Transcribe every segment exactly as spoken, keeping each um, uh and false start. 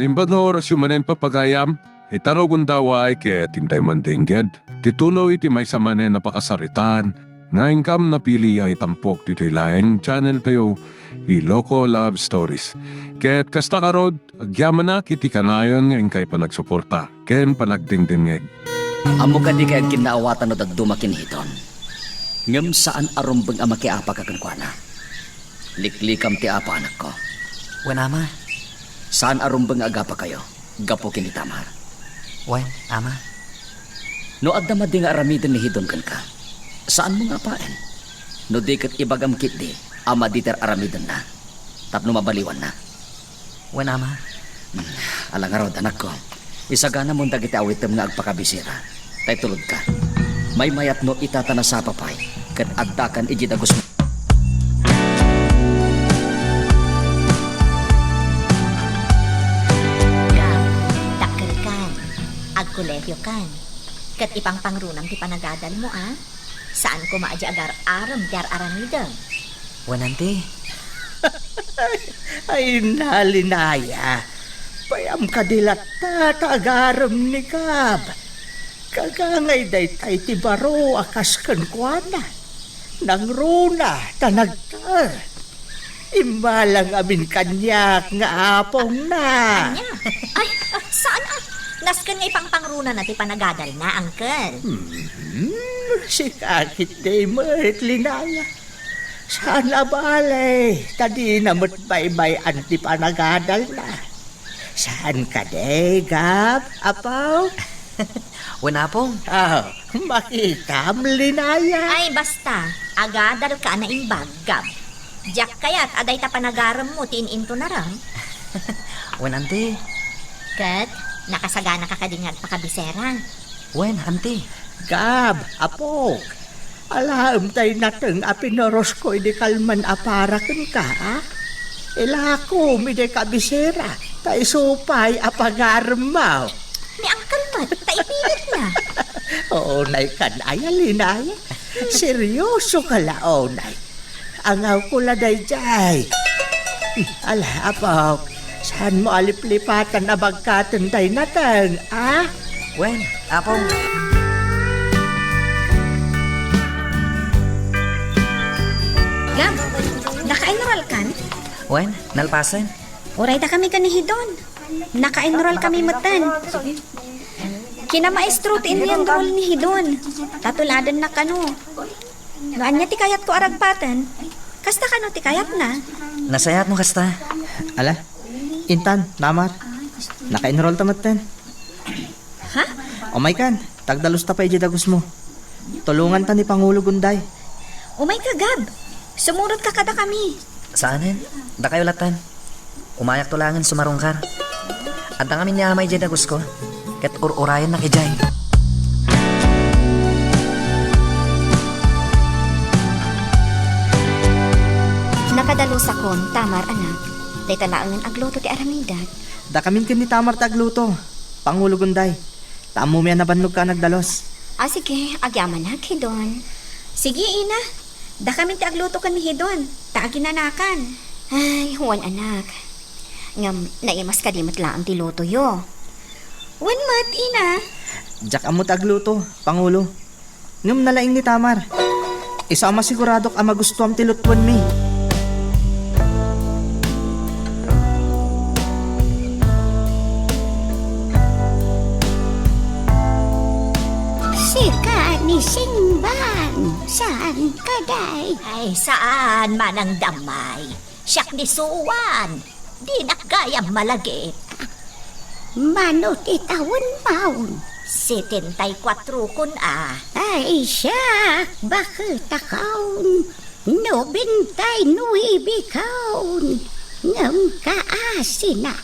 Imbag nga orasyo manen, papagayam, ita no gundaway ket intay mandengged ti tuloy ti maysa manen a pakasaritaan nga inkam napili a itampok ditoy laeng channel tayo, Iloko Love Stories. Ket kasta ngarud, agyamanak iti kanayon nga inkay panagsuporta ken panagdengdengngeg. Ammo kadi kay agkinnaawatan no dadduma ken ni Hidon. Ngem saan a rumbeng a makiapaka kenkuana. Liklikam ti apo, anakko. Wen, ama. Saan a rumbeng a agapakayo gapu ken ni Tamar. Wen, ama. No adda madi nga aramiden ni Hidon kenka, saanmo nga apaen. No di ket ibagam ketdi a madi ti ar-aramidenna tapno mabaliwanna. Wen, ama. Hmm, ala ngarud, anakko. Isaganamon dagiti awitem nga agpakabisera. Tay tulodka. Maymayat no ita ta nasapa pay, ket addakan idiay dagus. Gab, dakkelkan, agkolehiokan, ket ipangpangrunam ti panagadalmo, a? Saan koma a di agar-arem ti ar-aramidem. Wen, anti. Ay, nalinaya. Payam kadi latta ta agarem ni Gab. Kagangay daytay ti baro a kas kenkuana. Nangruna ta nagtaer. Immalang amin kaniak nga apongna. Ania? Ay, ah, saan a? Nasken nga ipangpangrunana ti panagadalna, uncle. Hmm, sika ketdi met, Linaya. Saan a bale, ta dina met baybay-an ti panagadalna. Saan kadi, Gab, apo? Wen, apong. Ah, makitam, Linaya. Ay, basta, agadalka a naimbag, Gab. Diak kayat a dayta panagaremmo ti in-intunaram. Wen, anti. Ket, nakasaganaka kadi nga agpakabisera? Wen, anti. Gab, apok. Alaem tay nateng a pinurosko idi kalman a para kenka, a? Ilakom idiay kabisera, ta isu pay a pagaremmo. Ni Uncle Matt, ta ipilitna. Oo, nay kan aya, Linaya. Seryosoka la, o, nay. Angawko la daydiay. Ala, apok, saanmo a liplipatan a bagkaten tay nateng, a? Wen, apong. Gab, naka-enrollkan? Wen, nalpasen. Uray dakami ken ni Hidon. Naka-enroll kami metten. Kinamaestro ti in-enroll ni Hidon. Ta tuladennak kano. No ania ti kayatko a ragpaten, kasta kano ti kayatna? Nasayaat no kasta. Ala, intan, Tamar. Naka-enroll ta metten. Ha? Umaykan, ta agdalusta pay idiay dagusmo. Tulonganta ni Pangulo Gunday. Umayka, Gab. Sumurotka kadakami. Saanen, dakayo lattan. Umayakto laengen sumarungkar. Adda ngamin ni Ama idiay dagusko, ket ur-urayennak idiay. Nakadalusakon, Tamar, anak. Dayta laengen agluto ti aramidek. Dakamin ken ni Tamar ti agluto, Pangulo Gunday. Ta ammomi a nabannogka a nagdalus. A, sige, agyamanak, Hidon. Sige, ina. Dakamin ti agluto ken ni Hidon, ta aginanakan. Ay, wen, anak. Ngem naimas kadi met laeng ti lutoyo? Wen met, ina. Diak ammo ti agluto, Pangulo. Ngem nalaing ni Tamar. Isu a masiguradok a magustuam ti lutuenmi. Sika ni Singban, saan kadi? Ay, saan, Manang Damay. Siak ni Suan. Dinak gayam malagip. Mano ti tawenmo? Setenta y kuatro kon a. Ay, siak, baket a kaon. Nobenta y nuebe kaon. Ngem kaasina,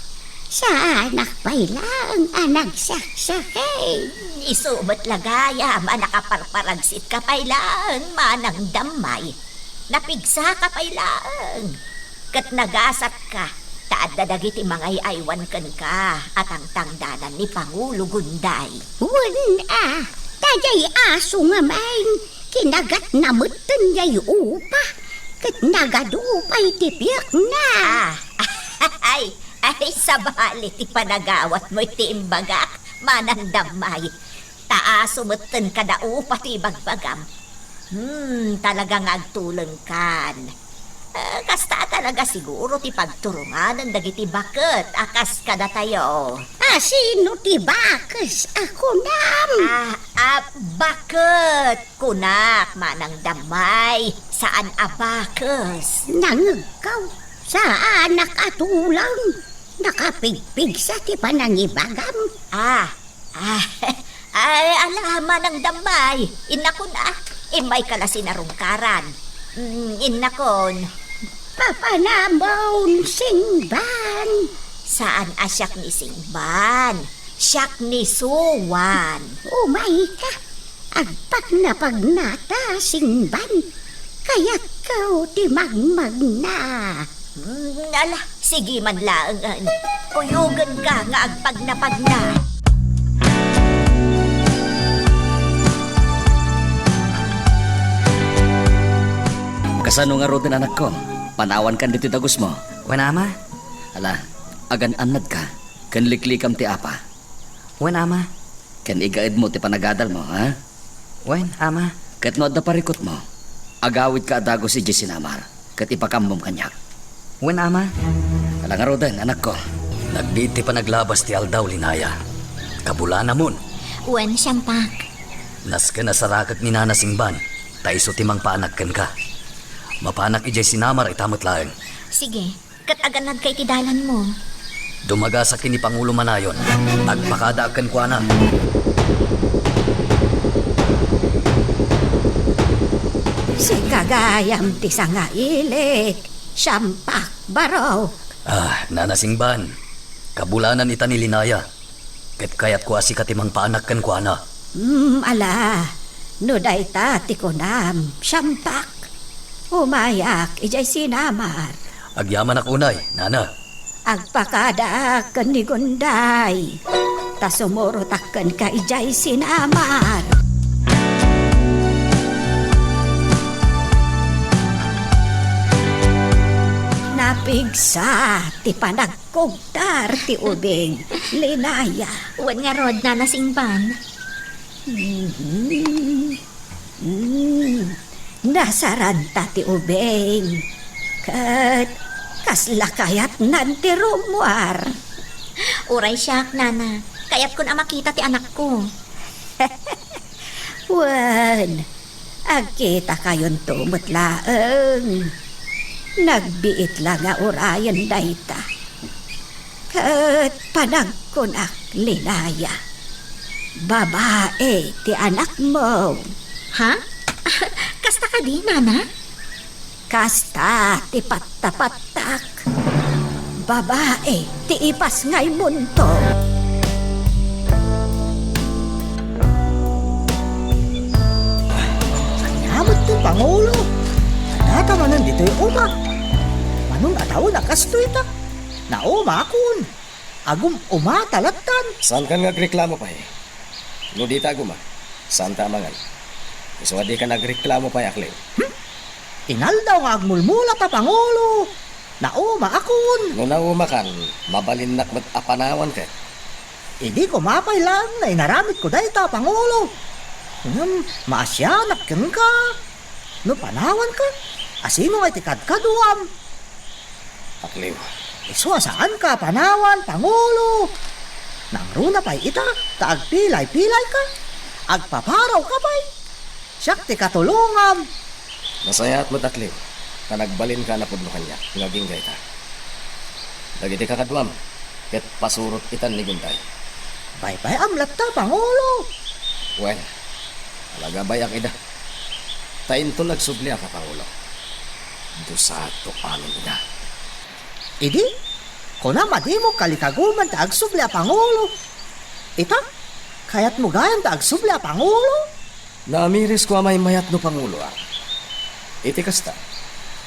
saanak pay laeng a nagsaksakit. Isu met la gayam a nakaparparagsitka pay laeng, Manang Damay. Napigsaka pay laeng. Ket nagasatka, ta adda dagiti mangay-aywan kenka a tangtangdanan ni Pangulo Gunday. Wen a, ta diay aso ngamin, kinagatna metten diay upa, ket nagadu pay ti piekna. Ah, ay, Ay, sabali ti panagawatmo iti imbagak, Manang Dammay. Ta aso metten kada upa ti ibagbagam. Hmm, talaga nga agtulengkan. Eh, kasta talaga siguro ti pagturunganen dagiti baket a kas kadatayo. A sino ti bakes a kunam? Ah, ah, baket, kunak, Manang Dammay, saan a bakes. Nangegkaw, saanak a tuleng. Nakapigpigsa ti panangibagam. Ah, ah, ay, ala, Manang Dammay, innakon a, immayka la sinarungkaran. Mm, innakon. Papanamon, Singban. Saan a siak ni Singban? Siak ni Suwan. Umayka. Agpagnapagnata, Singban. Kayatko ti magmagna. Mm, ala, sige man laengen. Kuyogenka nga agpagnapagna. Kasano ngaruden, anakko? Panawankan ditoy dagusmo? Wen, ama. Ala, agan-annadka, ken liklikam ti apa. Wen, ama. Ken igaedmo ti panagadalmo, ha? Wen, ama. Ket no adda parikutmo, agawidka a dagus idiay sinamar, ket ipakammom kaniak. Wen, ama. Ala ngaruden, anakko. Nagbiit ti panaglabas ti aldaw, Linaya. Kabulanamon. Wen, Siampak. Nasken a sarakek ni Nana Singban, ta isu ti mangpaanak kenka. Mapanak idiay sinamar ita met laeng. Sige. Ket aganadka iti dalanmo. Dumagasak ken ni Pangulo Manayon. Agpakadaak kenkuana. Sika gayam ti sangailik, Siampak Barok. Ah, Nana Singban, kabulanan ita ni Linaya. Ket kayatko a sika ti mangpaanak kenkuana. Hmm, ala, no dayta ti kunam, Siampak, umayak idiay sinamar. Agyamanak unay, Nana. Agpakadaak ken ni Gunday, ta sumurotak kenka idiay sinamar. Napigsa ti panag- Kugtar ti ubing, Linaya. Wen ngarud, Nana Singban. Mhm. Mm. Nasaranta ti ubing. Ket kasla kayatnan ti rummuar. Uray siak, Nana. Kayatkon a makita ti anakko. Wen, agkitakayonto met laeng. Nagbiit la nga urayen dayta. Ket panagkunak, Linaya, babae ti anakmo. Ha? Kasta kadi, Nana? Kasta ti pattapattak. Babae ti ipasngaymonto. Ania met ti Pangulo? Adda manen ditoy uma. Manon a tawen a kastoy ta? Naumakon. Agum-uma ta lattan. Saankan nga agreklamo pay? No dita aguma, saanta a mangan. Isu a dika nagreklamo pay, Akliw. Hmm? Inaldaw nga agmulmula ta, Pangulo. Naumakon. No naumakan, mabalinnak met a panawanka. Idi koma pay laeng nga inaramidko dayta, Pangulo. Ngem maasianak kenka. No panawanka, asino ngay ti kadkaduam? Akliw. Isu a saanka a panawan, Pangulo. Nangruna pay ita, ta agpilay-pilayka. Agpaparawka pay. Siak ti katulongam. Nasayaat met, Akliw, ta nagbalinka a napudno kaniak nga agingga ita. Dagiti kakaduam, ket pasurot itan ni Gunday. Baybay-am latta, Pangulo. Wen, alagabayak ida. Ta inton agsubliak a Pangulo, dusato amin ida. Idi, kunam a dimo kalikaguman ta agsubli a Pangulo. Ita, kayatmo gayam ta agsubli a Pangulo? Naamirisko a maymayat no Pangulo, a. Iti kasta,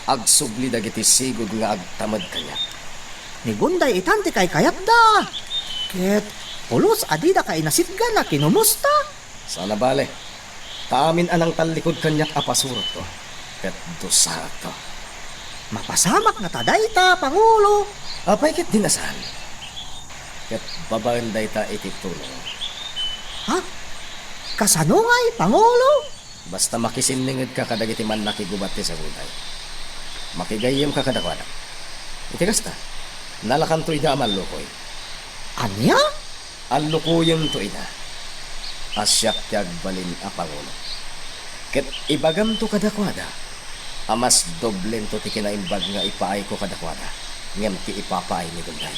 agsubli dagiti sigud nga agtamed kaniak. Ni Gunday itan ti kaykayatda. Ket pulos a didaka inasitgan a kinumusta. Saan a bale, ta amin a nangtallikud kaniak a pasurotko, ket dusato. Mapasamak ngata dayta, Pangulo. Apay ket di nasaan? Ket babaen dayta iti tulong. Ha? Kasano ngay, Pangulo? Basta makisinningedka kadagiti mannakigubat ti saguday. Makigayyemka kadakuada. Iti kasta, nalakanto ida a mallukoy. Ania? Allukoyemto ida a siak ti agbalin a pangulo. Ket ibagamto kadakuada a mas doblento ti kinaimbag nga ipaayko kadakuada ngem ti ipapaay ni Gunday.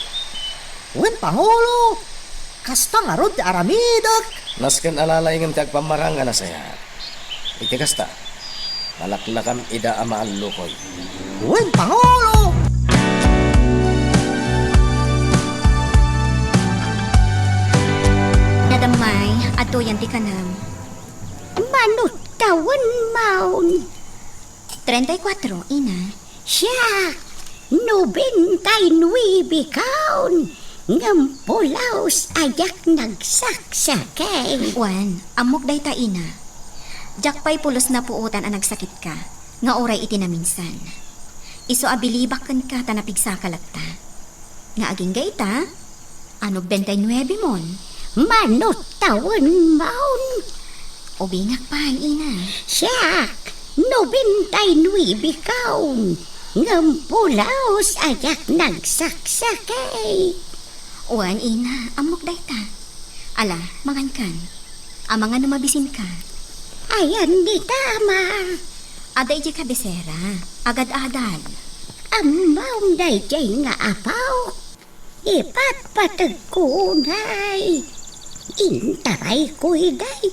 Wen, Pangulo, kasta ngarud ti aramidek. Nasken a laeng ti agpammarang a nasayaat. Iti kasta, nalaklakam ida a maallukoy. Wen, Pangulo! Nadammay, adtoyen ti kanam. Manut tawen maun. Treinta y cuatro, ina. Siak, nobenta y nuebe kaon, ngem pulos a diak nagsaksakit. Wen, ammok dayta, ina. Diak pay pulos napuotan a nagsakitka, nga uray iti naminsan. Isu a bilibak kenka ta napigsaka latta. Nga agingga ita, a nobenta y nuebe mon? Manut tawen maun. Ubingak pay, ina. Siak, nobenta y nuebe kaon, ngem pulos a diak nagsaksakit. Wen, ina, ammok dayta. Ala, mangankan. Amangan no mabisinka. Ayan ni Tamar. Adda idiay kabisera, agad-adal. Ammom daydiay nga apaw. Ipatpateg ko unay. Intarayko iday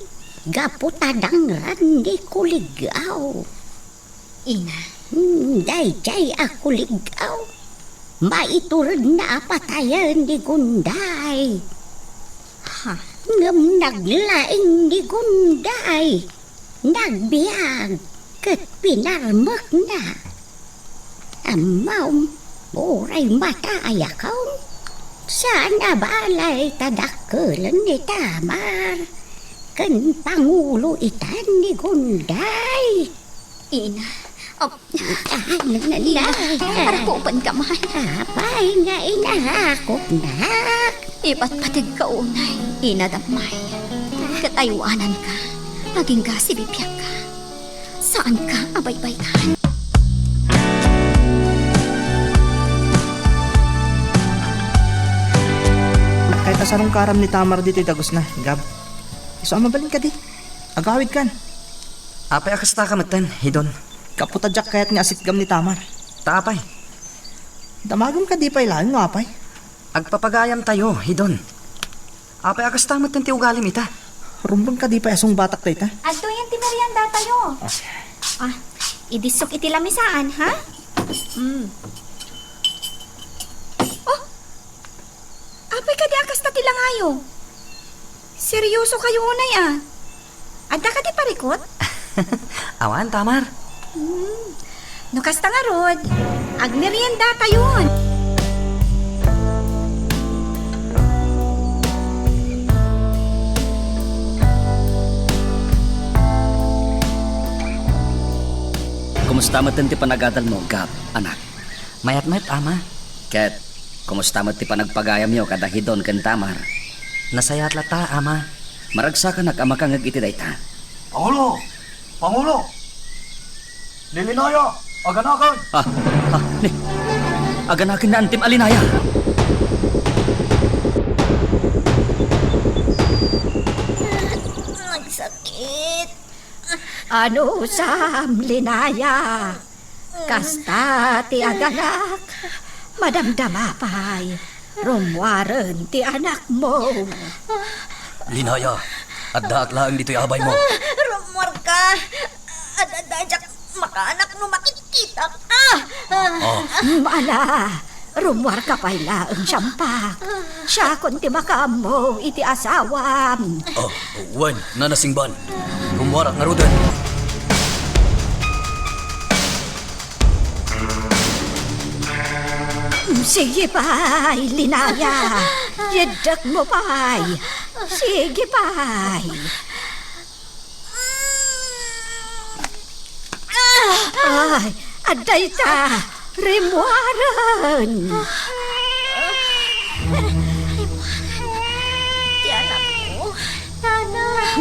gapu ta dangran ni kuligaw. Ina. Hmm, daydiay a kuligaw, maituredna a patayen ni Gunday. Ha? Ngem naglaing ni Gunday. Nagbiag ket pinarmekna. Ammom, uray matayakon, saan a balay ta dakkelen ni Tamar ken pangulo itan ni Gunday. Ina, ap-, ah, na, na, Ina, na. Arakupanka man. Apay nga inakupnak? Ipatpategka unay, ina Dammay. Ket aywananka, agingga sibibiagka. Saanka a baybay-an. Ket asarungkaram ni Tamar ditoy dagusna, Gab. Isu a mabalin kadi. Agawidkan. Apay a kastaka metten, Hidon? Gapu ta diak kayat nga asitgam ni Tamar. Ta apay? Damagem kadi pay laeng no apay? Agpapagayamtayo, Hidon. Apay a kasta metten ti ugalim ita? Rumbeng kadi pay a sungbatak dayta? Adtoyen ti meriendatayo. Ah. Ah, idissok iti lamisaan, ha? Mm. Oh, apay kadi a kasta ti langayo? Seriosokayo unay, a. Adda kadi parikut? Awan, Tamar. Hmm. No kasta ngarud, agmeriendatayon. Kumusta met ti panagadalmo, Gab, anak? Mayat met, Ama. Ket, kumusta met ti panagpagayamyo kada Hidon ken Tamar? Nasayaat latta, Ama. Maragsakanak a makangeg iti dayta. Pangulo! Pangulo! Ni Linaya, aganakan! Ah, ah, ni, aganaken na antim a Linaya! Nagsakit. Anusam, Linaya? Kasta ti aganak, madamdama pay, rummuaren ti anakmo. Linaya, addaak laeng ditoy abaymo. Ah, rummuarka. Ad-adda diak makaanak no makitkitak. Ah! Ah. Mm, ala, rummuarka pay laeng, siampak. Siakon ti makaammo iti asawam. Oh, wen, Nana Singban. Rummuarak ngaruden. Sige pay, Linaya. Yeddekmo pay. Sige pay. Ay, adda ita. Rimmuaren! Rimmuaren. Ti anakko. Nanay.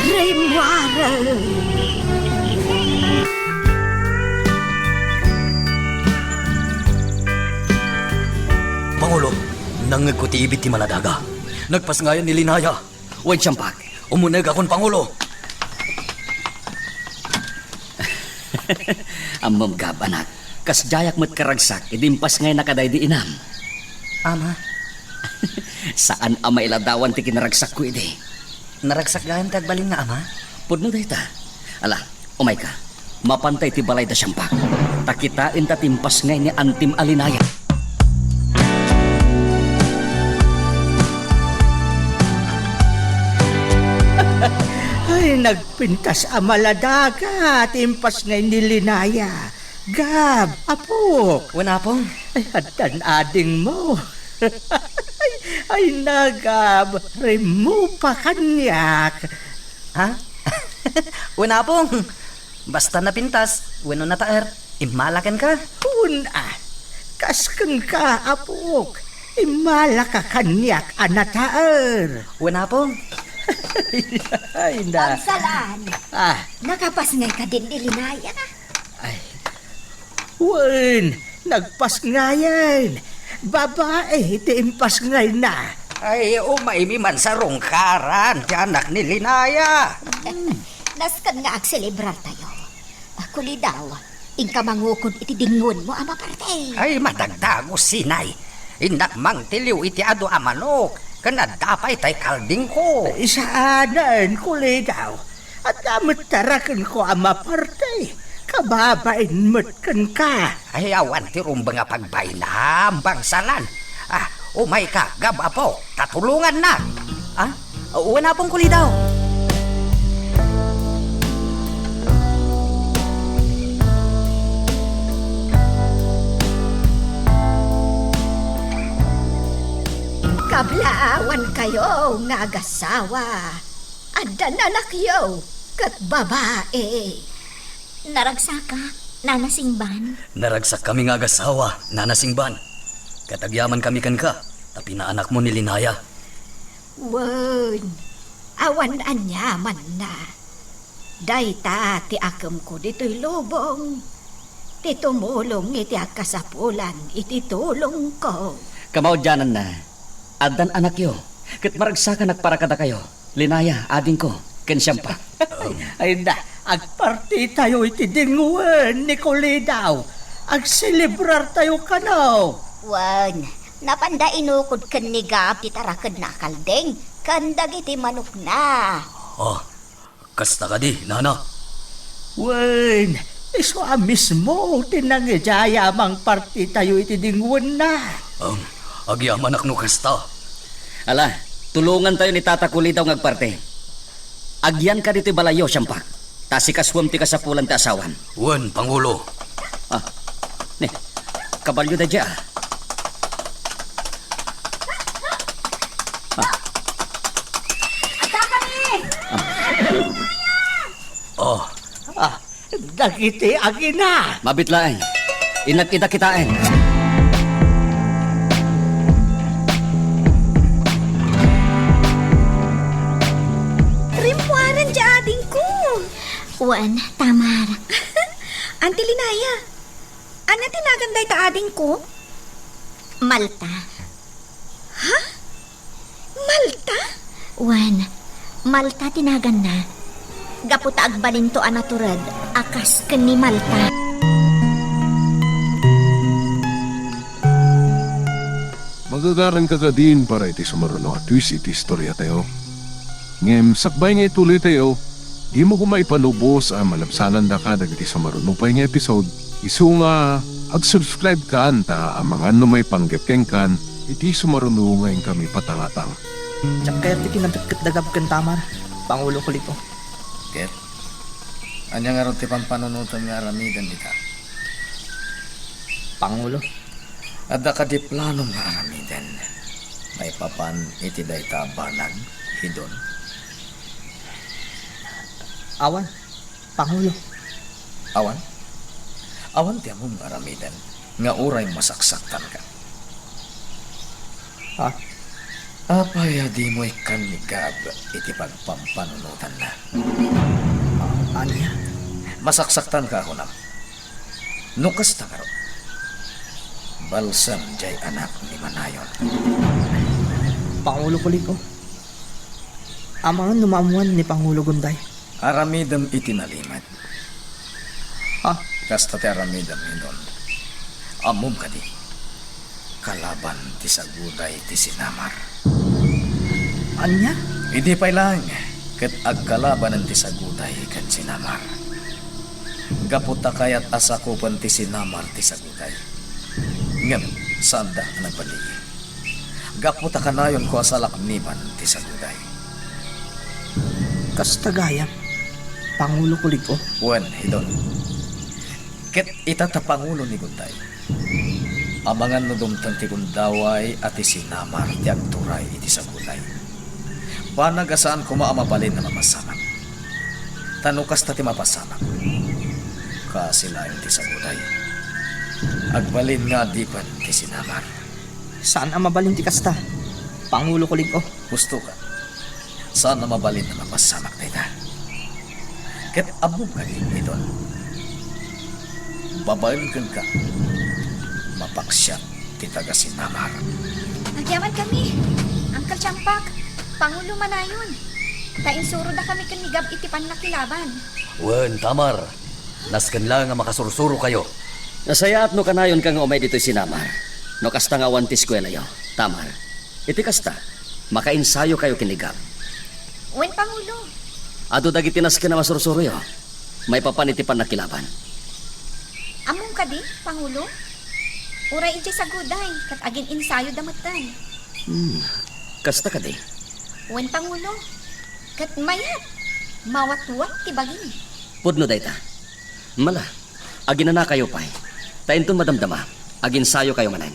Rimmuaren. Pangulo, nangngegko ti ibid ti maladaga. Nagpasngayan ni Linaya. Wen, Siampak, umunegakon, Pangulo. Ammom, Gab, anak, kasdiayak met karagsak idi impasngayna kadaydi inam. Ama. Saan a mailadawan ti kinaragsakko idi. Naragsak gayam ti agbalin nga ama? Pudno dayta. Ala, umayka. Mapanta iti balay da Siampak. Ta kitaenta ti impasngay ni Antim a Linaya. Ay, nagpintas a maladaga ti impasngay ni Linaya. Gab, apok. Wen, apong. Ay, addan adingmo. Ay, nagab, rimmupa kaniak. Ha? Wen, apong. Basta napintas, wenno nataer, immala kenka. Wen a, kas kenka, apok. Immalaka kaniak a nataer. Wen, apong. Ay, na. Bangsalan. Ah. Nakapasngay kadin ni Linaya? Ay. Wen, nagpasngayen. Babai ti impasngayna. Ay, umaymi man sarungkaran ti anak ni Linaya. Nasken nga agselebrartayo. Ah, Kulidaw, inka mangukod iti dingoenmo a maparte. Ay, madagdagus, inay. Innak mangtiliw iti adu a manok, ken adda pay tay kaldingko. Saanen, Kulidaw. Adda met tarakenko a maparte. Kababain met kenka. Ay, awan ti rumbeng a pagbainam, Bangsalan. Ah, umayka, Gab, apo, ta tulongannak. Ah, wen, apong, Kulidaw. Kablaawankayo nga agasawa. Addan anakyo ket babai. Naragsaka, Nana Singban? Naragsakami nga agasawa, Nana Singban. Ket agyamankami kenka, ta pinaanakmo ni Linaya. Wen, awan aniamanna. Dayta ti akemko ditoy lubong, ti tumulong iti agkasapulan iti tulongko. Kamaudiananna, addan anakyo, ket maragsakanak para kadakayo. Linaya, adingko, ken Siampak. Ay na, agpartitayo iti dingoen ni Kulidaw. Agselebrartayo kano. Wen, napanda inukod ken ni Gab ti tarakenna a kalding ken dagiti manokna. Ah, kasta kadi, nana? Wen, isu a mismo ti nangidiay a mangpartitayo iti dingoenna. Am, agyamanak no kasta. Ala, tulongantayo ni Tata Kulidaw nga agparti. Agyanka ditoy balayyo, Siampak. Ta sikasuem ti kasapulan ti asawam. Wen, Pangulo. Ah, ne, kabalio daydiay, ah. Ah. Adda kami! Ah. Ah. Ah, dagiti agina. Mabit laeng. Innak ida kitaen. Rimmuaren ti adingko. Wen, Tamar. Anti Linaya, ania ti nagan dayta adingko? Malta. Ha? Malta? Wen, Malta ti naganna. Gapu ta agbalinto a natured a kas ken ni Malta. Magagaranka kadin para iti sumaruno a twist iti istoriatayo. Ngem sakbay nga ituloytayo, dimo koma ipalubos a malabsanandaka dagiti sumaruno pay nga episode, isu nga ag-subscribe kan ta amangan no maipanggep kenkan iti sumaruno nga inkami patangatang. Diak kayat ti kinabetket da Gab ken Tamar, Pangulo Kulito. Ket, ania ngarud ti pampanunotem nga aramiden ita? Pangulo? Adda kadi planom nga aramiden maipapan iti dayta a banag, Hidon? Awan, Pangulo. Awan? Awan ti ammom nga aramiden nga uray masaksaktanka. Ha? Apay a dimo ikkan ni Gab iti pagpampanunotanna? Ania? Masaksaktanka a kunam. No kasta ngarud, balsem diay anak ni Manayon. Pangulo Kulig-o, amangan no maammuan ni Pangulo Gunday. Aramidem iti nalimed. Ha? Kasta ti aramidem, Hidon. Ammom kadi? Kalaban ti Saguday ti sinamar. Ania? Idi pay laeng ket agkalabanen ti Saguday ken sinamar. Gapu ta kayat a sakupen ti sinamar ti Saguday. Ngem saanda a nagbaligi. Gapu ta kanayonko a salakniban ti Saguday. Kasta gayam, Pangulo Kulig-o. Wen, Hidon. Ket ita ta pangulo ni Gunday, amangan no dumteng ti gundaway a ti sinamar ti agturay iti Saguday. Banag a saan koma a mabalin a mapasamak. Ta no kasta ti mapasamak, kaasi laeng ti Saguday. Agbalin nga adipen ti sinamar. Saan a mabalin ti kasta, Pangulo Kulig-o. Husto ka. Saan a mabalin a mapasamak dayta. Ket ammom kadi, Hidon? Babaen kenka, mapaksiat ti taga-sinamar. Agyaman kami, Uncle Tiampak, Pangulo Manayon. Ta insurodakami ken ni Gab iti pannakilaban. Wen, Tamar. Nasken laeng a makasursurokayo. Nasayaat no kanayonka nga umay ditoy sinamar. No kasta nga awan ti eskuelayo, Tamar. Iti kasta, makaensayokayo ken ni Gab. Wen, Pangulo. Adu dagiti nasken a masursuroyo maipapan iti pannakilaban. Ammom kadi, Pangulo? Uray idiay Saguday, ket agin-ensayoda metten. Hmm. Kasta kadi? Wen, Pangulo. Ket mayat, mawatwat ti bagi. Pudno dayta. Mala, aginanakayo pay. Ta inton madamdama, aginsayokayo manen.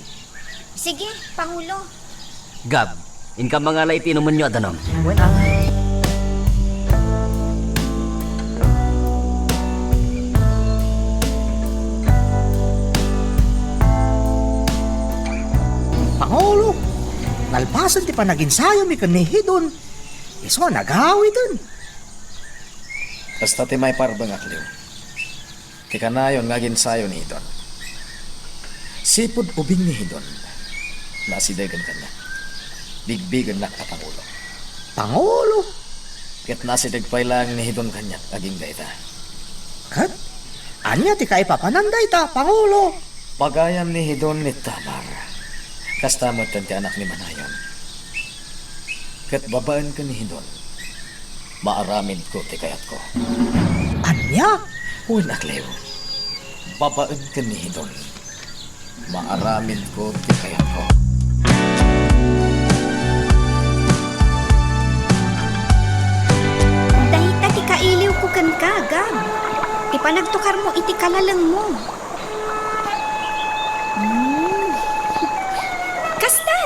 Sige, Pangulo. Gab, inkam mangala iti inumenyo a danum. Wen, Uncle. Pangulo, nalpasen ti panaginsayomi ken ni Hidon, isu a nagawiden. Kasta ti maiparbeng, Akliw. Ti kanayon nga aginsayo ni Hidon. Sipud ubing ni Hidon, naasidegen kaniak. Bigbigennak a pangulo. Pangulo? Ket naasideg pay laeng ni Hidon kaniak agingga ita. Ket ania ti kaipapanan dayta, Pangulo? Pagayam ni Hidon ni Tamar. Kasta metten ti anak ni Manayon. Ket babaen ken ni Hidon, maaramidko ti kayatko. Ania? Wen, Akliw. Babaen ken ni Hidon, maaramidko ti kayatko. Dayta ti kailiwko kenka, Gab. Ti panagtukarmo iti kalalengmo. Hmm. Kasta?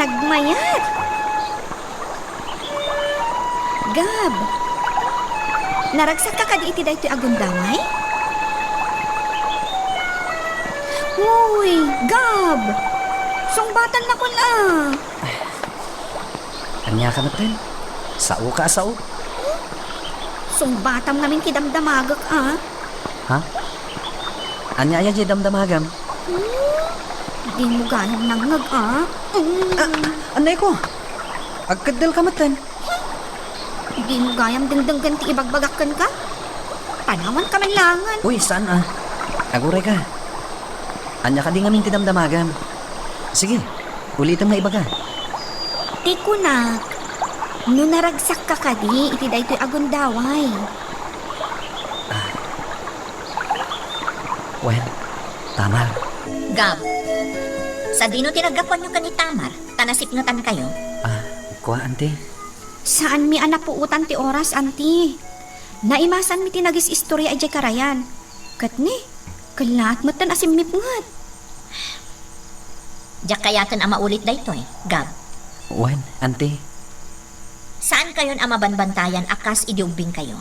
Nagmayat. Gab, naragsakka kadi iti daytoy a gundaway? Uy, Gab! Sungbatanakon a. Ania ka metten? Saoka a sao? Sungbatam ngamin ti damdamagek a. Ha? Ania aya diay damdamagam? Hmm? Dimo gayam nangngeg a. Mm. Ah, anay ko. Agkeddel ka metten. Dimo gayam dengdenggen ti ibagbagak kenka? Panawanka man laengen. Uy, saan a. Aguray ka. Ania kadi ngamin ti damdamagam? Sige, ulitem nga ibaga. Ti kunak, no naragsakka kadi iti daytoy a gundaway? Ah. Wen, Tamar. Gab, sadino ti naggapuanyo ken ni Tamar, ta nasipngetankayo? Ah, kua, anti? Saanmi a napuotan ti oras, anti. Naimasanmi ti nagis-istorya idiay karayan. Ket ni, kellaat metten a simmipnget. Diak kayaten a maulit daytoy, Gab. Wen, anti. Saankayon a mabanbantayan a kas idi ubbingkayo.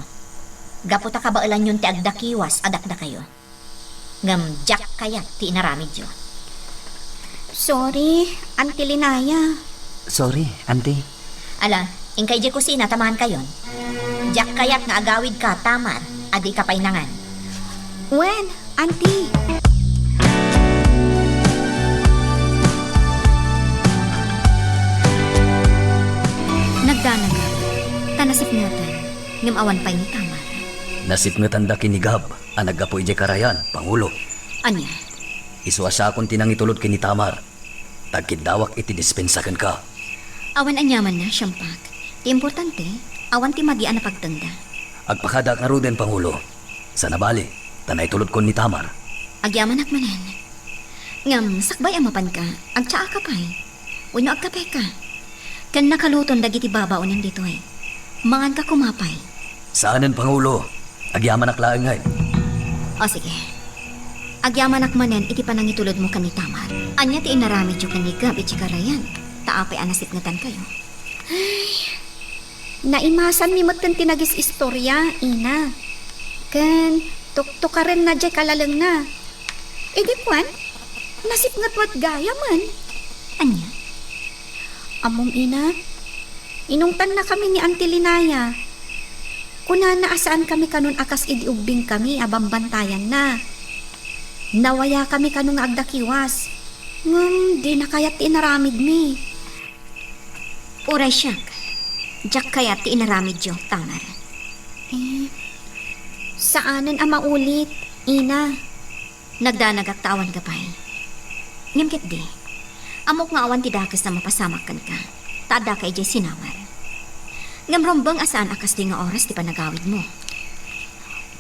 gapu ta kabaelanyon ti agdakiwas a dakdakayo. Ngem diak kayat ti inaramidyo. Sorry, Auntie Linaya. Sorry, Auntie. Ala, inka idiay kusina ta mangankayon. Diak kayat nga agawidka, Tamar, a dika pay nangan. Wen, Auntie. Nagdanag, ta nasipngetan, ngem awan pay ni Tamar. Nasipngetanda ken ni Gab a naggapu idiay karayan, Pangulo. Ania? Isu a siakon ti nangitulod ken ni Tamar. Tagkiddawak iti dispensa kenka. Awan aniamanna, Siampak. Ti importante, awan ti magi a napagtengda. Agpakadaak ngaruden, Pangulo. Saan a bale, ta naitulodkon ni Tamar. Agyamanak manen. Ngem, sakbay a mapanka, agtsaaka pay. Wenno agkapeka. Ken nakaluton dagiti babaonen ditoy. Manganka koma pay. Saanen, Pangulo. Agyamanak laeng ngay. O, sige. Agyamanak manen iti panangitulodmo ken ni Tamar. Ania ti inaramidyo ken ni Gab iti karayan? Ta apay a nasipngetankayo? Ay, naimasanmi metten ti nagis-istoria, Ina. Ken tuktukarenna diay kalalengna. Idi kuan, nasipnget met gayamen. Ania? Ammom, Ina, inungtannakami ni Auntie Linaya. Kunana a saankami kanon a kas idi ubbingkami a bambantayanna. Nawayakami kano nga agdakiwas. Ngem dina kayat ti inaramidmi. Uray siak, diak kayat ti inaramidyo, Tamar. Eh, saanen a maulit, Ina. Nagdanagak ta awanka pay. Ngem ketdi, ammok nga awan ti dakes a mapasamak kenka, ta addaka idiay sinamar. Ngem rumbeng a saan a kastoy nga oras ti panagawidmo.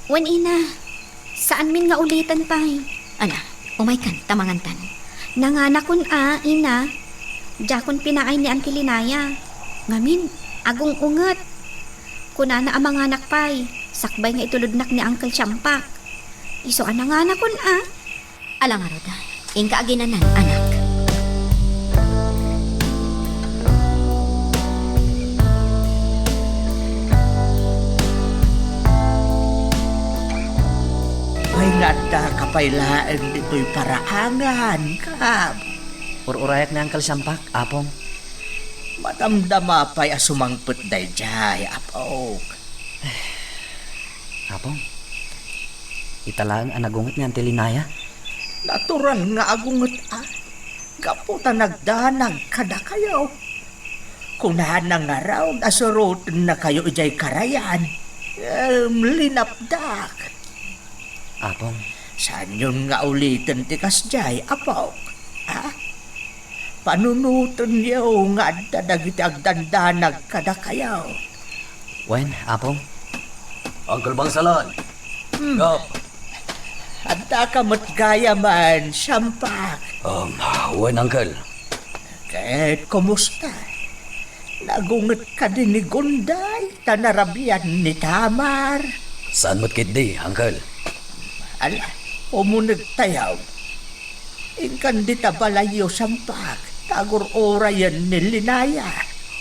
Wen, Ina, saanmin nga uliten pay. Ala, umaykan, ta mangantan. Nanganakon a, Ina. Diakon pinaay ni Auntie Linaya. Ngamin, agung-unget. Kunana a manganak pay, sakbay nga itulodnak ni Uncle Siampak. Isu a nanganakon a. Ala ngarud, inka aginanan, anak. Ay, nga addaka pay laeng ditoy paraangan, Gab. Ur-urayak ni Uncle Siampak, Apong. Madamdama pay a sumangpet daydiay, Apok. Apong, ita laeng a nagunget ni Auntie Linaya? Natural nga agunget a, gapu ta nagdanag kadakayo. Kunana ngarud a surotennakayo idiay karayan. Em, linapdak. Apong. Saanyon nga uliten ti kasdiay, Apok? Ha? Panunotenyo nga adda dagiti agdandanag kadakayo. Wen, Apong. Uncle Bangsalan. Hmm. Gab. Addaka met gayamen, Siampak. Um, wen, Uncle. Ket kumusta? Nagunget kadi ni Gunday ta narabian ni Tamar? Saan met ketdi, Uncle? Ala, umunegtayo. Inkan dita balayyo, Siampak, ta agur-urayen ni Linaya.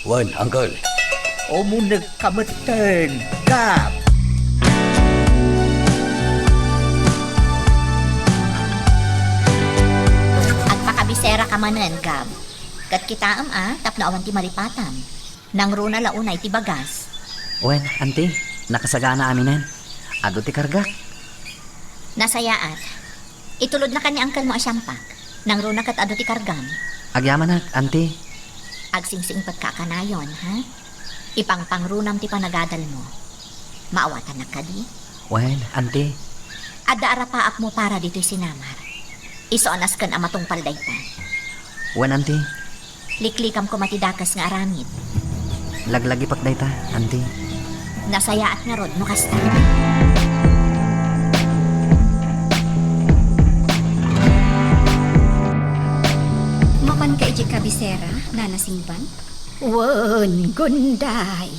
Wen, Uncle. Umunegka metten, Gab. Agpakabiseraka manen, Gab. Ket kitaem a, tapno awan ti malipatam. Nangruna la unay ti bagas. Wen, Auntie, nakasagana aminen. Adu ti kargak. Nasayaat. Itulodnaka ni Uncle mo a Siampak. Nangruna ket adu ti kargam. Agyamanak, Auntie. Agsingsiingpetka a kanayon, ha? Ipangpangrunam ti panagadalmo. Maawatannak kadi? Wen, Auntie. Adda arapaapmo para ditoy sinamar. Isu a nasken a matungpal dayta. Wen, Auntie. Liklikam koma ti dakes nga aramid. Laglagipek dayta, Auntie. Nasayaat ngarud no kasta. Mapanka idiay kabisera, Nana Singban? Wen, Gunday.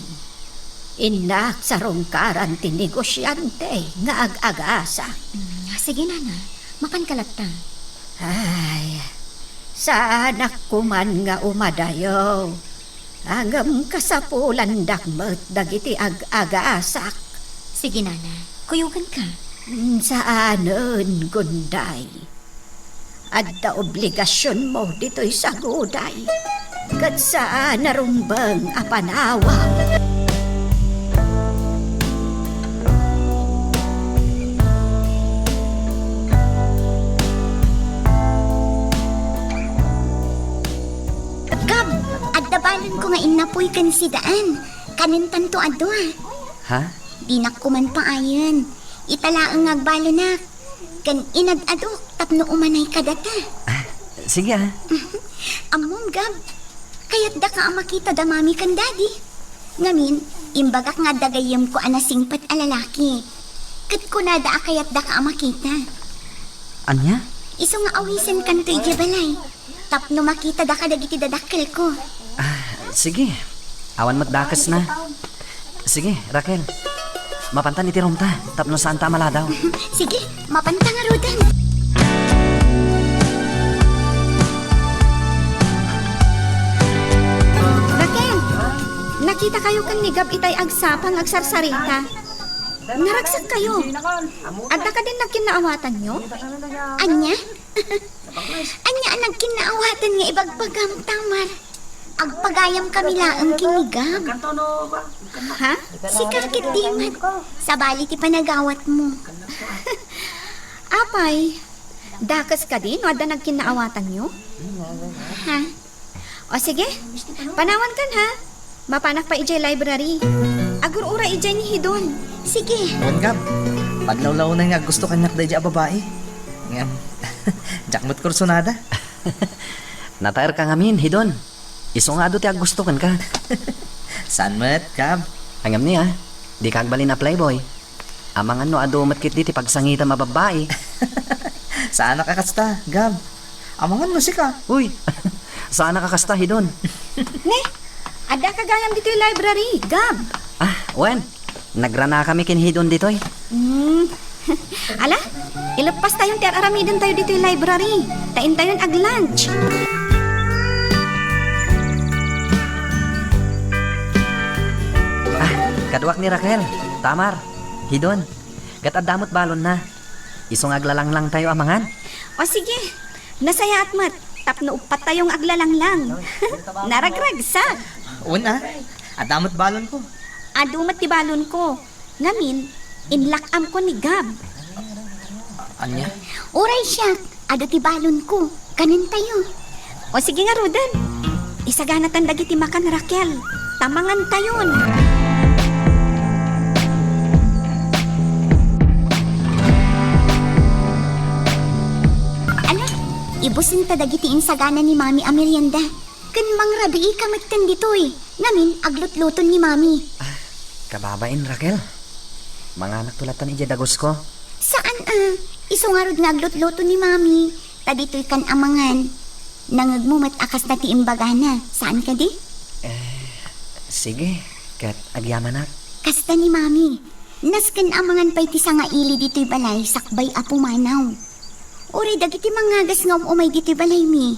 Innak sarungkaran ti negosiante nga ag-agasak. Mm, sige, Nana. Mapanka latta. Ay, saanak koman nga umadayo. Ngem kasapulandak met dagiti ag-agasak. Sige, nana. Kuyoganka. Mm, saanen, Gunday. Adda obligasionmo ditoy saguday. Ket saan a rumbeng a panawag. Gab, adda balenko nga innapoy ken sidaan. Kanentanto a dua. Ha? Dinak koman paayen. Ita laeng nga agbalenak. Ken inad-adok tapno umanay kadata. Ah, sige, ah. Ammom, Gab, kayatdaka a makita da Mami ken Daddy. Ngamin, imbagak nga adda gayyemko a nasingpet a lalaki. Ket kunada a kayatdaka a makita. Ania? Isu nga awisenkanto idiay balay. Tapno makita daka dagiti dadakkelko. Ah, sige. Awan met dakesna. Sige, Raquel. Mapantan iti roomta, tapno saanta a maladaw. Sige, mapanta ngaruden. Raquel, nakitakayo ken ni Gab itay agsapa nga agsarsarita. Naragsakkayo. Adda kadin nagkinnaawatanyo? Ania? Ania a nagkinnaawatan nga ibagbaga, Tamar? Agpagayamkami laeng ken ni Gab. Ha? Sika ket di met. Sabali ti panagawatmo. Apay, dakes kadi no adda nagkinnaawatanyo? Ha? O sige, panawankan ha. Mapanak pay idiay library. Agur-uray idiay ni Hidon. Sige. Wen, Gab, paglawlawna nga aggusto kaniak daydiay a babai. Ngem, diak met kursunada. Nataerka ngamin, Hidon. Isu nga adu ti aggusto kenka. Saan met, Gab? Ngem ni, ah, dika agbalin a playboy. Amangan no adu met ketdi ti pagsangitam a babbai. Saanak a kasta, Gab. Amangan no sika. Uy, saanak a kasta, Hidon. Ne, addaka gayam ditoy library, Gab. Ah, wen. Nagranakami ken Hidon ditoy. Hmm. Ala, ileppastayon ti ar-aramidentayo ditoy library. Ta intayon ag-lunch. Ah, kaduak ni Raquel, Tamar, Hidon. Ket adda met balonna. Isu nga aglalanglangtayo a mangan. O sige, nasayaat met tapno uppattayo nga aglalanglang. Naragragsak. Wen a, adda met balonko. Adu met ti balonko. Ngamin, inlak-amko ni Gab. Ania? Uray siak, adu ti balonko. Kanentayo. O sige ngaruden. Isaganatan dagiti makan, Raquel. Ta mangantayon. Ala, ibusenta dagiti insagana ni Mami a merienda. Ken mangrabiika metten ditoy. Ngamin, aglutluton ni Mami. Ah, kababain, Raquel. Manganakto lattan idiay dagusko. Saan a, isu ngarud nga aglutluto ni Mami, ta ditoy kan a mangan. Nangngegmo met a kasta ti imbagana, saan kadi? Eh, sige, ket agyamanak. Kasta ni Mami, nasken a mangan pay ti sangaili ditoy balay sakbay a pumanaw. Uray dagiti mangngagas nga um-umay ditoy balaymi,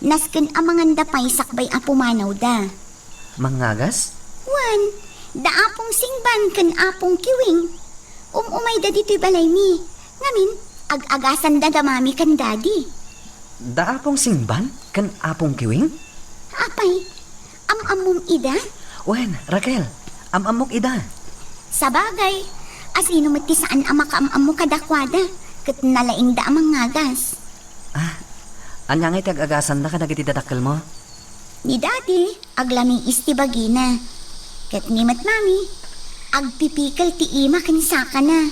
nasken a manganda pay sakbay a pumanawda. Mangngagas? Wen, da Apong Singban ken Apong Kiwing. Um-umayda ditoy balaymi. Ngamin, ag-agasanda da Mami ken Daddy. Da Apong Singban ken Apong Kiwing? Apay, am-ammom ida? Wen, Raquel, am-ammok ida. Sabagay, asino met ti saan a makaam-ammo kadakuada, ket nalaingda a mangngagas. Ah, ania ngay ti ag-agasanda kadagiti dadakkelmo? Ni Daddy, aglamiis ti bagina. Ket ni met Mami, agpipikel ti ima ken sakana.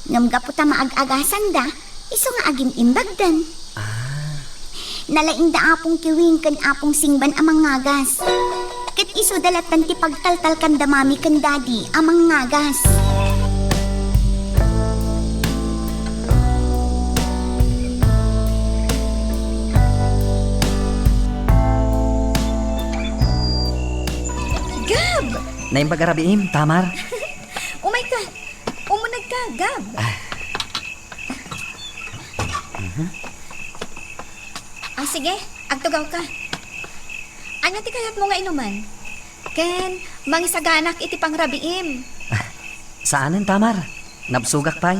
Ngem gapu ta maag-agasanda, isu nga agim-imbagdan. Ah. Nalaingda Apong Kiwing ken Apong Singban a mangngagas. Ket isuda lattan ti pagtaltalkanda Mami ken Daddy a mangngagas. Gab! Naimbag a rabiim, Tamar. Umayka. Umunegka, Gab. Ah. Mhm. Ah, sige. Agtugawka. Ania ti kayatmo nga inuman? Ken, mangisaganak iti pangrabiim. Saanen, Tamar. Nabsogak pay.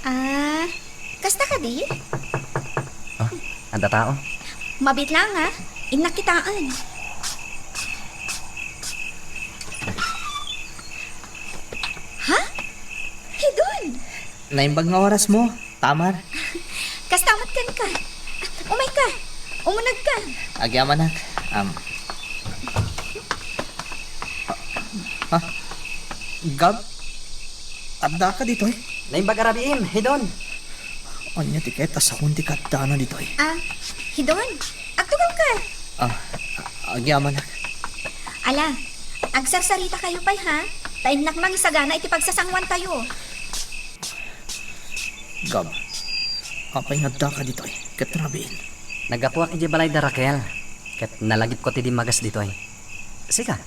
Ah, kasta kadi? Oh, adda tao. Mabiit laeng, ah. Innak kitaen. Ha? Hidon? Naimbag nga orasmo, Tamar. Kasta met kenka. Umayka. Umunegka. Agyamanak. Am. Ha? Gab? Addaka ditoy? Naimbag a rabiim, Hidon. Ania ti ket a sawen ti kaddana ditoy? Ah, Hidon, agtugawka. Ah, agyamanak. Ala, agsarsarita kayo pay, ha? Ta innak mangisagana iti pagsasanguantayo. Gab, apay nga addaka ditoy ket rabiin? Naggapuak idiay balay da Raquel, ket nalagipko ti dimmagas ditoy. Sika,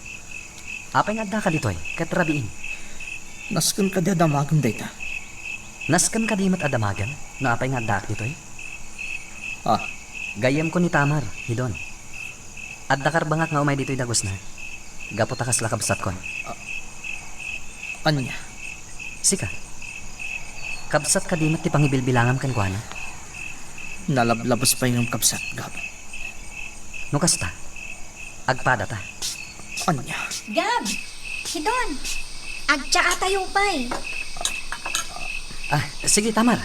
apay nga addaka ditoy ket rabiin? Nasken kadi a damagem dayta? Nasken kadi met a damagem no apay nga addaak ditoy? Ah. Gayyemko ni Tamar, Hidon. Adda karbengak nga umay ditoy dagusna, gapu ta kasla kabsatkon. Ah, ania? Sika, kabsat kadi met ti pangibilbilangam kenkuana? Nalablabes pay ngem kabsat, Gab. No kasta, agpadata. Ania? Gab! Hidon! Agtsaatayo pay! Ah, sige, Tamar.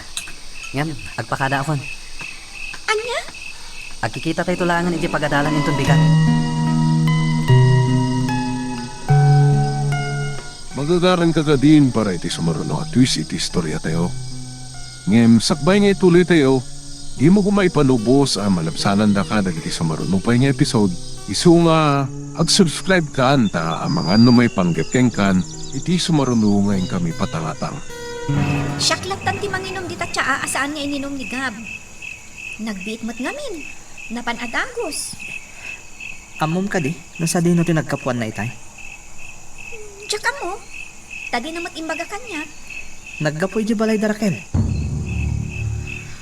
Ngem, agpakadaakon. Ania? Agkikitatayto laengen idiay pagadalan inton bigat. Magagaranka kadin para iti sumaruno a twist iti istoriatayo. Ngem sakbay nga ituloytayo, dimo koma ipanubos a malabsanandaka dagiti sumaruno pay nga episode, isu nga ag-subscribe kan ta amangan no maipanggep kenkan iti sumaruno nga inkami patangatang. Siak lattan ti manginom dita tsaa a saan nga ininum ni Gab. Nagbiit met ngamin. Napan a dagus. Ammom kadi no sadino ti naggapuanna itay? Diak ammo. Ta dina met imbaga kaniak. Naggapu idiay balay da Raquel.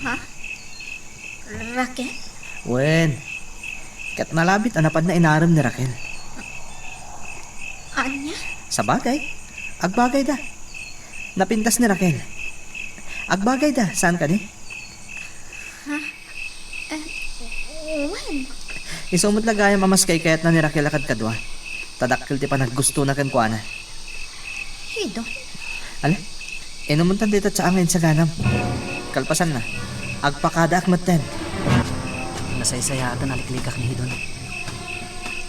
Ha? Raquel? Wen. Ket nalabit a napadna inarem ni Raquel. Ania? Sabagay. Agbagayda. Napintas ni Raquel. Agbagayda, saan kadi? Ha? Eh, wen. Isu met la gayam a mas kaykayatna ni Raquel a kadkadua. Ta dakkel ti panaggustona kenkuana. Hidon. Ala, inumentan dayta tsaa nga insaganam. Kalpasanna, agpakadaak metten. Nasaysayaat a naliklikak ni Hidon.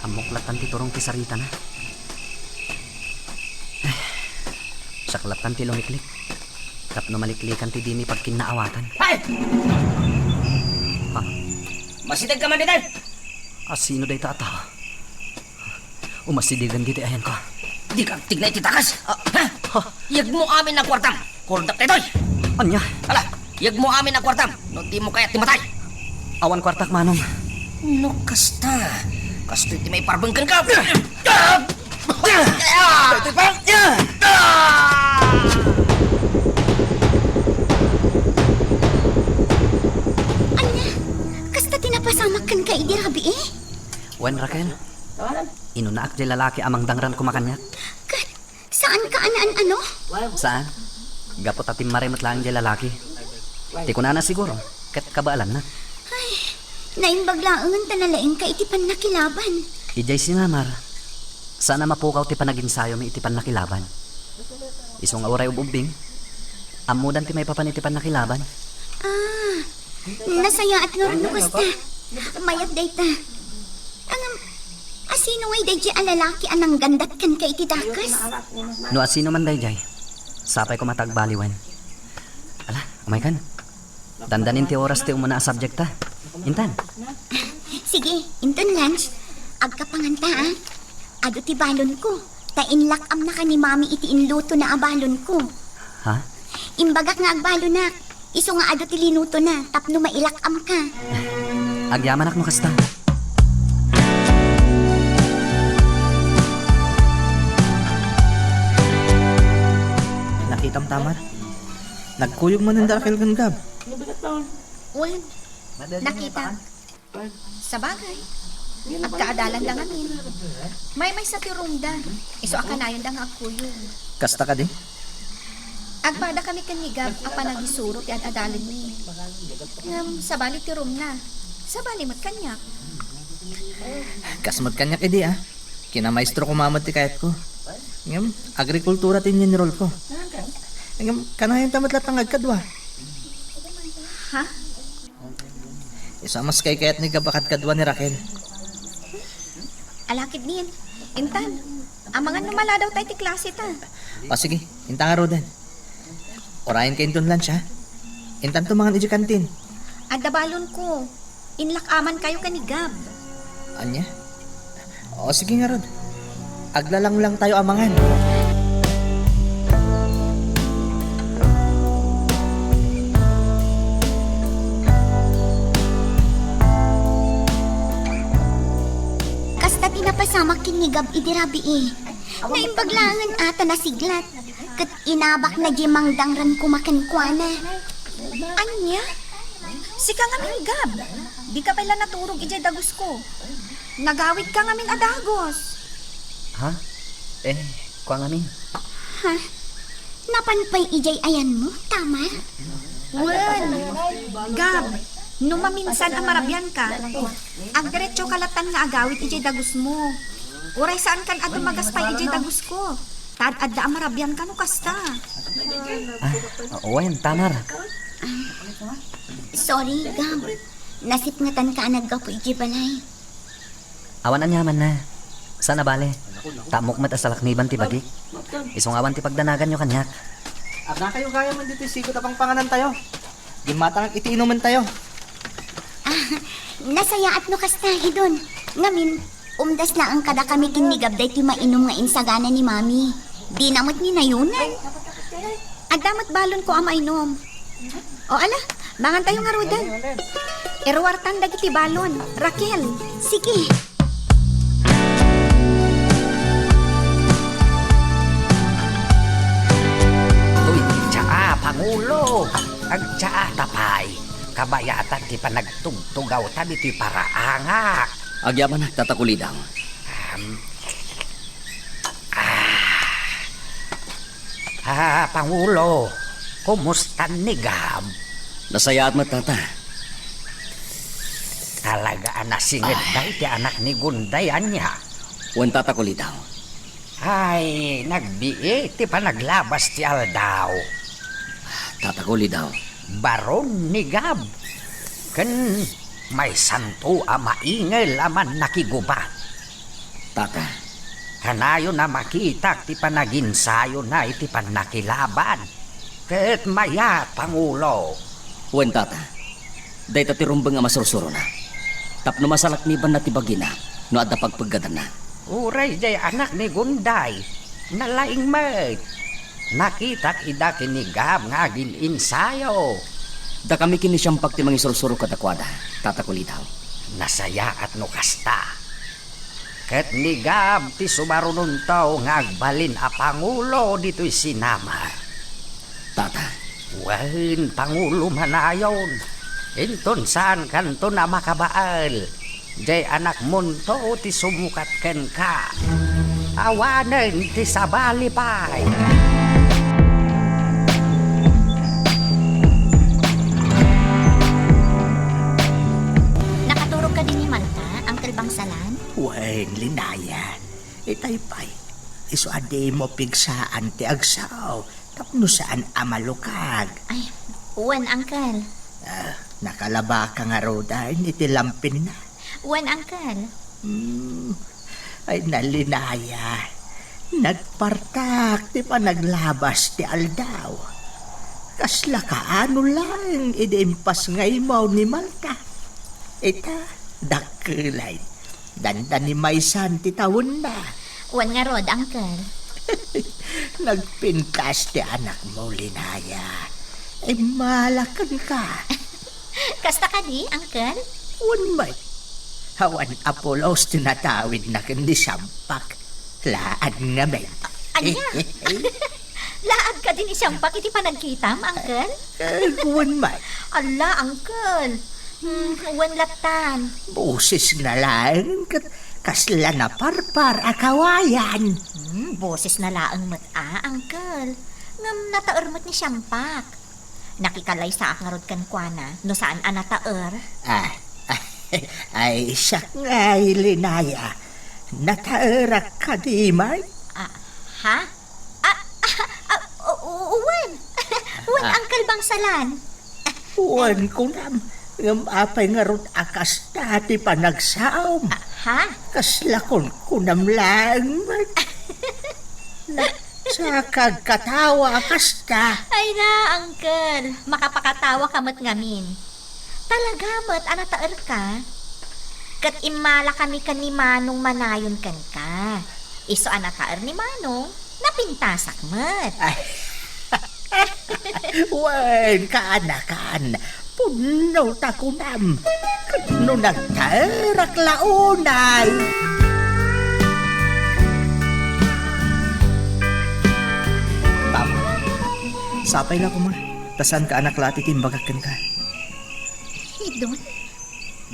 Ammok lattan ti turong ti saritana. Ay, siak lattan ti lumiklik. Tapno maliklikan ti dimi pagkinnaawatan. Hay! Ha? Masidegka man ditoy! A sino dayta a tao? Umasidegen ditoy ayanko. Dika agtigna iti dakas! Ah, ha? Ha? Yegmo amin a kuartam! Kurdak daytoy! Ania? Ala, yegmo amin a kuartam! No dimo kayat ti matay! Awan kuartak, manong. No kasta, kastoy ti maiparbeng kenka. Ania? Kasta ti napasamak kenka idi rabii? Wen, Raquel. Inunaak diay lalaki a mangdangran koma kaniak. Ket Saanka a naan-ano? Saan? Gapu ta timmaray met laeng diay lalaki. Ti kunana siguro, ket kabaelannak. Ay, naimbag laengen ta nalaingka iti pannakilaban. Idiay sinamar, saan a mapukaw ti panaginsayomi iti pannakilaban. Isu nga uray ub-ubbing, ammodan ti maipapan iti pannakilaban. Ah, nasayaat ngarud no kasta. Mayat dayta. Ngem, asino ngay daydiay a lalaki a nanggandat kenka iti dakas? No asino man daydiay, sapay koma ta agbaliwen. Ala, umaykan. Dandanin ti oras ti umuna a subjekta. Intan. Sige, inton lunch. Agkapanganta, a. Adu ti balonko. Ta inlak-amnaka ni Mami iti inlutona a balonko. Ha? Imbagak nga agbalonak. Isu nga adu ti linutona tapno mailak-amka. Agyamanak no kasta. Nakitam, Tamar? Nagkuyog manen da Raquel ken Gab. Wen, nakitak. Sabagay, agkaadalanda ngamin. Maymaysa ti roomda. Isu a kanayonda nga agkuyog. Kasta kadi? Agpada kami ken ni Gab a panagisuro ti ad-adalanmi. Ngem sabali ti roomna. Sabali met kaniak. Kas met kaniak idi, a. Kinamaestro koma met ti kayatko. Ngem, agrikultura ti inyinrolko. Ngem, kanayonta met latta nga agkadua. Ha? Isu a mas kaykayat ni Gab a kadkadua ni Raquel. Ala ketdin. Intan, amangan no maladawta iti klaseta. O, sige, inta ngaruden. Urayenka inton lunch, a. Intanto mangan idiay kantin. Adda balonko. Inlak-amankayo ken ni Gab. Ania? O, sige ngarud. Aglalanglangtayo amangan. Kasta ti napasamak ken ni Gab idi rabii. Naimbag laengen a ta nasiglat. Ket inabakna diay mangdangren koma kenkuana. Ania? Sika ngamin, Gab? Dika pay la naturog idiay dagusko. Nagawidka ngamin a dagus. Ha? Eh, kua ngamin. Ha? Napan pay idiay ayanmo, Tamar? Wen, Gab, no maminsan a marabianka, agdiretsoka latan nga agawid idiay dagusmo. Uray saankan a dumagas pay idiay dagusko. Ta ad-adda a marabianka no kasta. Ah, wen, Tamar. Sorry, Gab. Nasipngetanka a naggapu idiay balay. Awan aniamanna. Saan a bale. Ta ammok met a salakniban ti bagik. Isu nga awan ti pagdanaganyo kaniak. Adda kayo gayam ditoy sigut a pangpanganantayo. Gimmatangak iti inumentayo. Ah, nasayaat no kasta, Idon. Ngamin, umdas laeng kadakami ken ni Gab daytoy mainum nga insagana ni Mami. Dina met ni nayonan. Adda met balonko a mainum. O ala, mangantayo ngaruden. Iruartan dagiti balon. Raquel, sige. Uy, tsaa, Pangulo! Agtsaata pay. Kabayatan ti panagtugtugawta ditoy paraangak. Agyamanak, Tata Kulidaw. Am, ah. Ah, Pangulo, kumusta ni Gab? Nasayaat met, Tata. Talaga a nasinged dayta anak ni Gunday, ania? Wen, Tata Kulidaw. Ay, nagbii ti panaglabas ti aldaw. Tata Kulidaw. Baron ni Gab. Ken maysanto a maingel a mannakigubat. Tata. Kanayon a makitak ti panaginsayona iti pannakilaban. Ket mayat, Pangulo. Wen, Tata. Dayta ti rumbeng a masursurona. Tapno masalaknibanna ti bagina no adda pagpeggadanna. Uray jay anak ni Gunday, nalaing met. Nakitak ida ken ni Gab nga agin-insayo. Dakami ken ni Siampak ti mangisursuro kadakuada, Tata Kulidaw. Nasayaat no kasta. Ket ni Gab ti sumarunonto nga agbalin a pangulo ditoy sinama. Tata. Wen, pangulo manayon. Inton saankanton a makabael, jay anakmonto ti sumukat kenka. Awanen ti sabali pay. Nakaturog kadi ni Malta, Uncle Bangsalan? Wen, Linaya. Itay pay, isu a dimo pigsaan ti agsao tapno saan a malukag. Ay, wen, Uncle. Ah, nakalabaka ngaruden iti lampinna? Wen, Uncle. Hmm. Ay, Linaya. Nagpartak ti panaglabas ti aldaw. Kasla kaano laeng idi impas nga imaw ni Malta. Ita, dakkelay. Dandani maysan ti tawenna. Wen ngarud, Uncle. Nagpintas ti anakmo, Linaya. Immala kenka. Kasta kadi, Uncle? Wen met. Awan a pulos ti natawidna ken ni Siampak. Laad ngamin. Ania? Laad kadi ni Siampak iti panagkitam, Uncle? Eh, wen met. Ala, Uncle. Hmm, wen lattan. Bosesna laeng ket kasla naparpar a kawayan. Hmm, bosesna laeng met a, Uncle. Ngem nataer met ni Siampak. Nakikalaysaak ngarud kenkuana no saan a nataer. Ah, ay, siak nga, Linaya. Nataerak kadi man? Ah, ha? Ah, ah, ah, u-, u-, wen. Wen, Ah. Uncle Bangsalan. Wen, kunam, ngem apay ngarud a kasta ti panagsaom? Ah, ha? Kasla kunkunam laeng met. Nagsakag katawa a kasta. Ay na, Uncle. Makapakatawa ka met ngamin. Talaga met a nataer ka. Ket immala kami ken ni Manong manayon kenka. Isu a nataer ni Manong, napintasak met. Ay. Wen, kaanakan. Pudno ta kunam. Ket no nagtaerak la unay. Tama. Sapay la koma. Ta saan ka a nakla ti imbagak kenka. Hidon?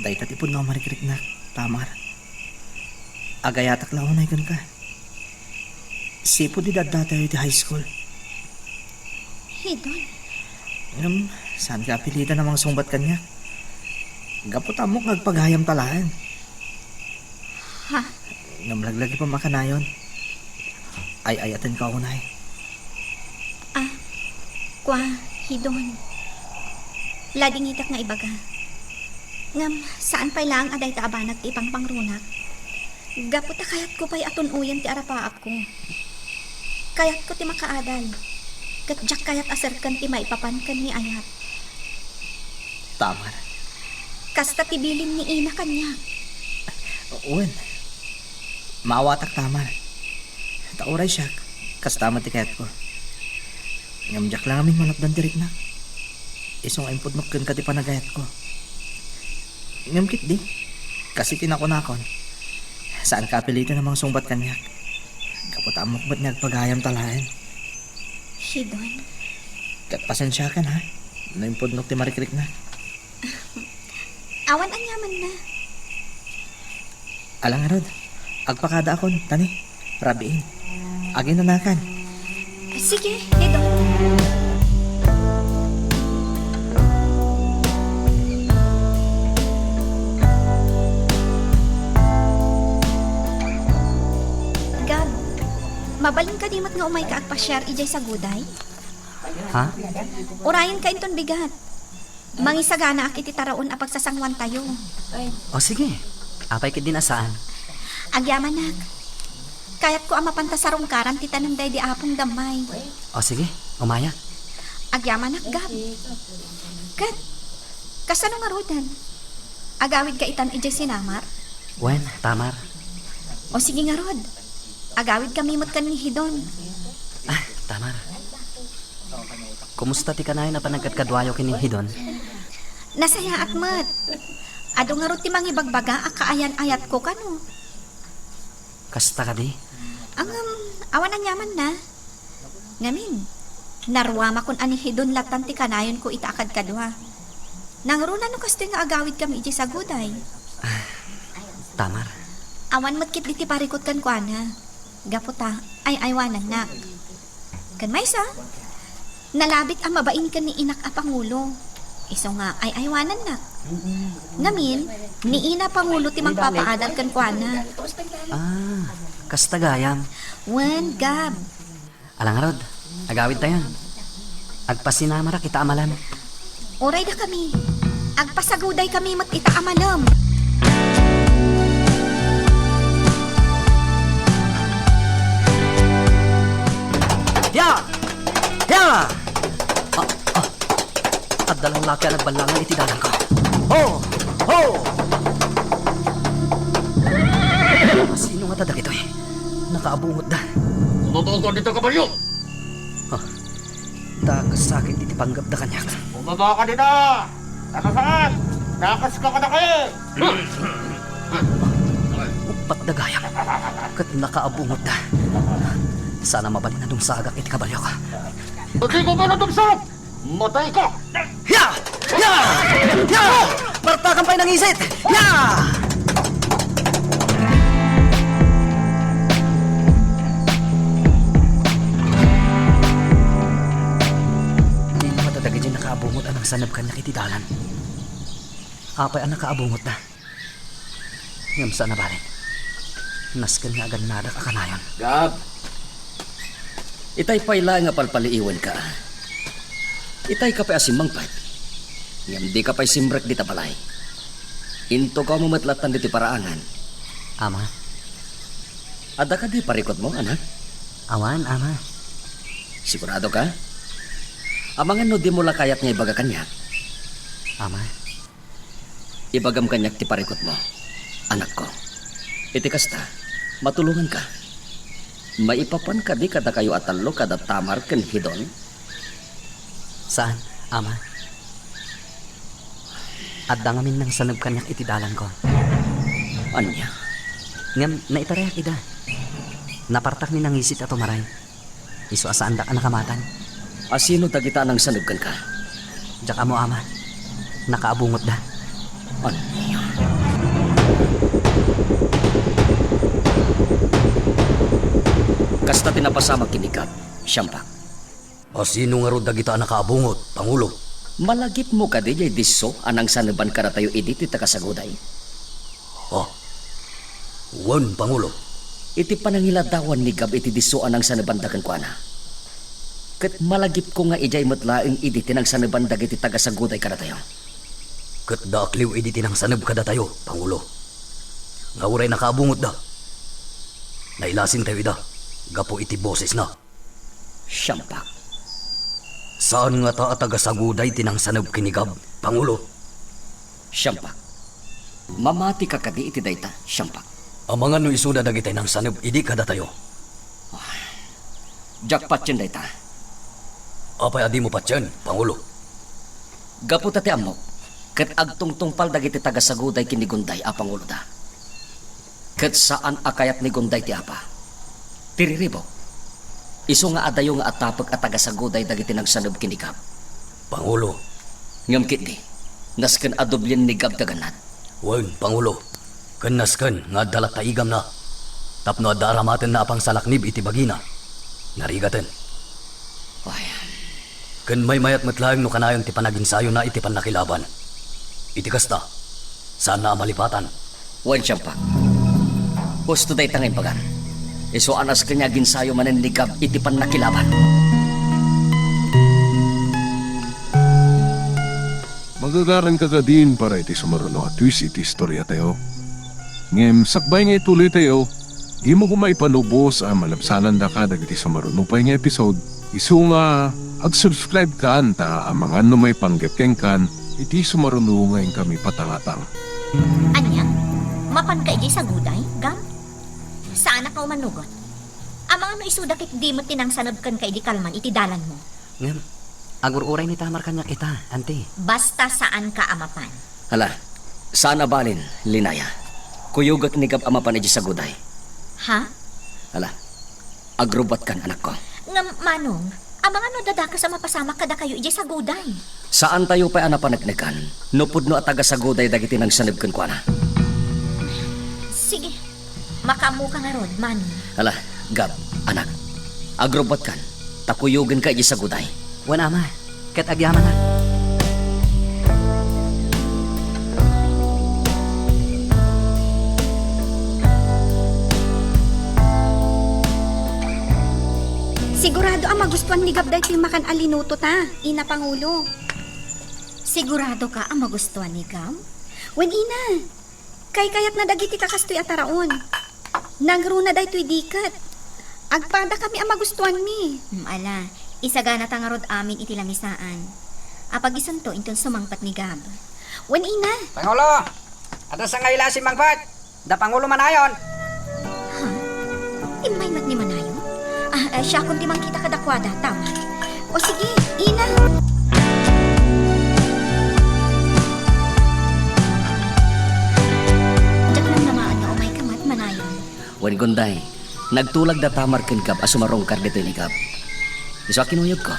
Dayta ti pudno a marikriknak, Tamar. Agayatak la unay kenka. Sipud idi addatayo iti high school. Hidon? Ngem, saan ka apilitan a mangsungbat kaniak. Gapu ta ammok nga agpagayam ta laeng. Ha? Ngem laglagipen a kanayon. Ay-ayatenka unay. Ah, kua, Hidon. Ladingitak nga ibaga. Ngem, saan pay laeng a dayta a banag ti ipangpangrunak. Gapu ta kayatko pay a tun-oyen ti arapaapko. Kayatko ti makaadal. Ket diak kayat a serken ti maipapan ken ni Ayat. Tamar. Kasta ti bilin ni Ina kaniak. Wen. Maawatak, Tamar. Ta uray siak, kasta met ti kayatko. Ngem diak la ngamin malapdan ti riknak. Isu nga impudnok kenka ti panagayatko. Ngem ketdi, kas iti nakunakon, saanka apilitan a mangsungbat kaniak. Gapu ta ammok met nga agpagayam ta laeng. Hidon. Ket pasensiakan, ha, no impudnok ti marikriknak. Awan aniamanna. Ala ngarud, agpakadaakon, tani, rabiin. Aginanakan. Sige, Hidon. Gab, mabalin kadi met nga umayka agpasiar idiay saguday? Ha? Urayenka inton bigat. Mangisaganaak iti taraon a pagsasanguantayo. O, sige. Apay ketdin a saan? Agyamanak. Kayatko a mapanta sarungkaran ti tanem daydi Apong Dammay. O, sige. Umayak. Agyamanak, Gab. Ket, kasano ngaruden? Agawidka itan idiay sinamar? Wen, Tamar. O, sige ngarud. Agawidkami met ken ni Hidon. Ah, Tamar. Kumusta ti kanayon a panagkadkaduayo ken ni Hidon? Nasayaat met. Adu ngarud ti mangibagbaga a kaayan-ayatko kano. Kasta kadi? Ngem, awan aniamanna. Ngamin, naruamakon a ni Hidon lattan ti kanayonko ita a kadkadua. Nangruna no kastoy nga agawidkami idiay saguday. Ah, Tamar. Awan met ketdi ti parikut kenkuana. Gapu ta, ay-aywanannak. Ken maysa, nalabit a mabain ken ni inak a pangulo. Isu nga ay-aywanannak. Ngamin, ni ina a pangulo ti mangpapaadal kenkuana. Ah, kasta gayam. Wen, Gab. Ala ngarud, agawidtayon. Agpasinamarak ita a malem. Uray dakami. Agpasagudakami met ita a malem. Ya! Ya! Ah, ah. Adda lallaki a nagballangan iti dalangko. Ho! Ho! Sino ngata dagitoy? Nakaabungotda. Umabaka dita, kabalyo! Ah, ta kas sakit iti panggepda kaniak. Umabaka dita! Nakasaad! Nakaska kadakami! Uppat da gayam. Ket nakaabungotda. Saan a mabalin a dumsagak iti kabalyok. Dimo pay a dumsag! Matayka! Ya! Ya! Ya! Martakam pay nangisit! Ya! Saneb kaniak iti dalan. Apay a nakaabungotda? Ngem saan a balin. Nasken nga agannadak a kanayon. Gab! Itay pay laeng a palpaliiwenka. Itayka pay a simmangpet. Ngem dika pay simrek dita balay. Intugaw mo met lattan ditoy paraangan. Ama. Adda kadi parikutmo, anak? Awan, Ama. Sigurado ka? Amangan no dimo la kayat nga ibaga kaniak. Ama. Ibagam kaniak ti parikutmo, anakko. Iti kasta, matulonganka. Maipapan kadi kadakayo a tallo kada Tamar ken Hidon? Saan, Ama. Adda ngamin nangsaneb kaniak iti dalanko. Ania? Ngem naitarayak ida. Napartak ni nangisit a tumaray. Isu a saandak a nakamatan. A sino dagita a nangsaneb kenka? Diak ammo, Ama. Nakaabungotda. Ania? Kasta ti napasamak ken ni Gab, siampak. A sino ngarud dagita a nakaabungot, Pangulo? Malagipmo kadi jay disso a nangsaneban kadatayo idi ti taga-Saguday? Ah. Wen, Pangulo. Iti panangiladawan ni Gab iti disso a nangsanebanda kenkuana. Ket malagipko nga idiay met laeng idi ti nangsaneban dagiti taga-Saguday kadatayo. Ket daakliw idi ti nangsaneb kadatayo, Pangulo. Nga uray nakaabungotda, nailasintayo ida gapu iti bosesna. Siampak. Saan ngata a taga-Saguday ti nangsaneb ken ni Gab, Pangulo? Siampak. Mamatika kadi iti dayta, siampak? Amangan no isuda dagiti nangsaneb idi kadatayo. Ah, diak patien dayta. Apay a dimo patien, Pangulo? Gapu ta ti ammok, ket agtungtungpal dagiti taga-Saguday ken ni Gunday a panguloda. Ket saan a kayat ni Gunday ti apa. Ti riribuk. Isu nga adayo nga atapek a taga-Saguday dagiti nangsaneb ken ni Gab. Pangulo. Ngem ketdi, nasken a doblien ni Gab ti agannad. Wen, Pangulo. Ken nasken nga adda latta igamna tapno adda aramatenna a pangsalaknib iti bagina. Narigaten. Ay. Ken maymayat met laeng no kanayon ti panaginsayona iti pannakilaban. Iti kasta, saanna a malipatan. Wen, siampak. Husto dayta nga imbagam. Isu a nasken nga aginsayo manen ni Gab iti pannakilaban. Magagaranka kadin para iti sumaruno a twist iti istoriatayo. Ngem sakbay nga ituloytayo, dimo koma ipanubos a malabsanandaka dagiti sumaruno pay nga episode. Isu nga ag-subscribe kan ta amangan no maipanggep kenkan iti sumaruno nga inkami patangatang. Ania? Mapanka idiay Saguday, Gab? Saanka umanugot? Amangan no isuda ket di met ti nangsaneb kenka idi kalman iti dalanmo. Ngem, agur-uray ni Tamar kaniak ita, anti. Basta saanka a mapan. Hala, saan a balin, Linaya. Kuyogek ni Gab a mapan idiay Saguday. Ha? Hala, agrubbuatkan, anakko. Ngem, Manong, amangan no adda dakes a mapasamak kadakayo idiay Saguday. Saantayo pay a napaneknekan no pudno a taga-Saguday dagiti nangsaneb kenkuana. Sige. Makaammoka ngarud, Manong. Hala, Gab, anak. Agrubbuatkan, ta kuyogenka idiay Saguday. Wen, Ama, ket agyamanak. Sigurado a magustuan ni Gab daytoy makan a linuto ta, Ina Pangulo. Sigurado ka a magustuan ni Gab? Wen, Ina. Kaykayatna dagiti kakastoy a taraon. Nangruna daytoy diket. Agpadakami a magustuanmi. Hmm, ala, isaganata ngarud amin iti lamisaan. Apagisunto inton sumangpet ni Gab. Wen, Ina. Pangulo! Adda sangayla a simmangpet! Da Pangulo Manayon! Ha? Immay met ni Manayon? Ah, eh, siakon ti mangkita kadakuada, Tamar. O sige, Ina. Diak namnamaen nga umayka met, Manayon. Wen, Gunday, nagtulag da Tamar ken Gab a sumarungkar ditoy ni Gab. Isu a kinuyogko.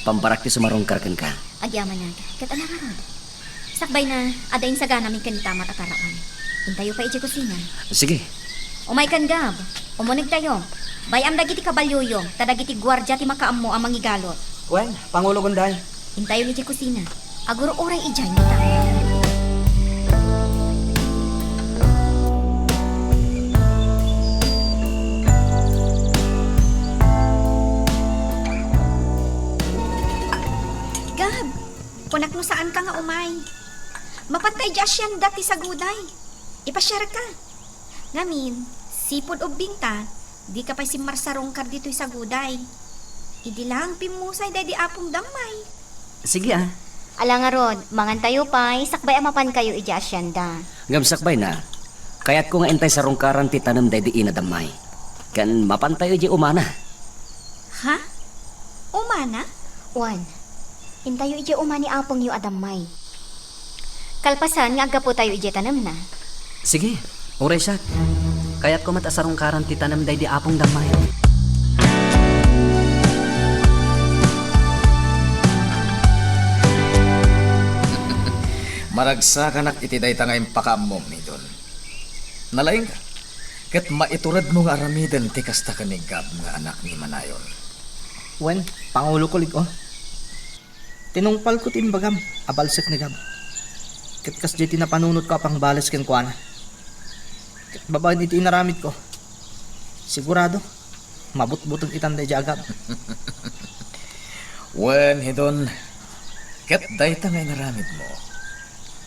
Pambarak ti sumarungkar kenka. Agyamanak. Ket ala ngarud? Sakbayna, adda insaganami ken ni Tamar a taraon. Intayo pay idiay kusina. Sige. Umaykan, Gab. Umunegtayo. Bay-am dagiti kabalioyo, ta dagiti guardia ti makaammo a mangigalot. Wen, Pangulo Gunday. Intayon idiay kusina. Agur-uray idiay ta. Gab, kunak no saanka nga umay. Mapanta idiay asyenda ti saguday. Ipasiarka. Ngamin, sipud ubbingta, dika pay simmarsarungkar ditoy saguday. Idi lang pimmusay daydi Apong Dammay. Sige, ah. Ala ngarud, mangantayo pay, sakbay a mapankayo idiay asyenda. Ngem sakbayna, kayatko nga intay sarungkaran ti tanem daydi Ina Dammay. Ken mapantayo idiay umana. Ha? Umana? Wen, intayo idiay uma ni apongyo a Dammay. Kalpasan nga aggapotayo idiay tanemna. Sige, uray siak. Kayatko met a sarungkaran ti tanem daydi Apong Dammay. Maragsakanak iti dayta nga impakaammom, Nidon. Nalaingka, ket maituredmo nga aramiden ti kasta ken ni Gab nga anak ni Manayon. Wen, Pangulo, kulig-o. Tinungpalko ti imbagam a balsek ni Gab. Ket kasdiay ti napanunotko a pangbales kenkuana. Ket babaen iti inaramidko, sigurado, mabutbuteng itan daydiay a Gab. Wen, Nidon, ket dayta nga inaramidmo,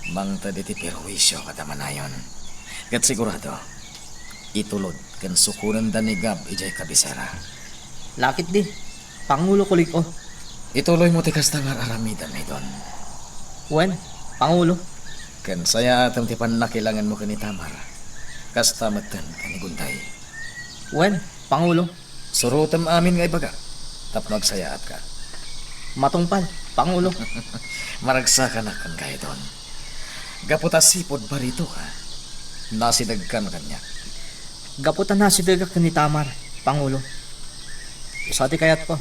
mangted iti perhuisio kada Manayon. Ket sigurado, itulod ken sukonenda ni Gab idiay kabisera. Laketdi, Pangulo, kulig-o. Ituloymo ti kasta nga ar-aramidem, Nidon. Wen, Pangulo. Ken sayaatem ti pannakilangenmo ken ni Tamar. Kasta metten ken ni Gunday. Wen, Pangulo. Surotem amin nga ibagak tapno agsayaatka. Matungpal, Pangulo. Maragsakanak kenka, Nidon. Gapu ta sipud baritoka, nasidegkan kaniak. Gapu ta nasidegak ken ni Tamar, Pangulo. Isu ti kayatko.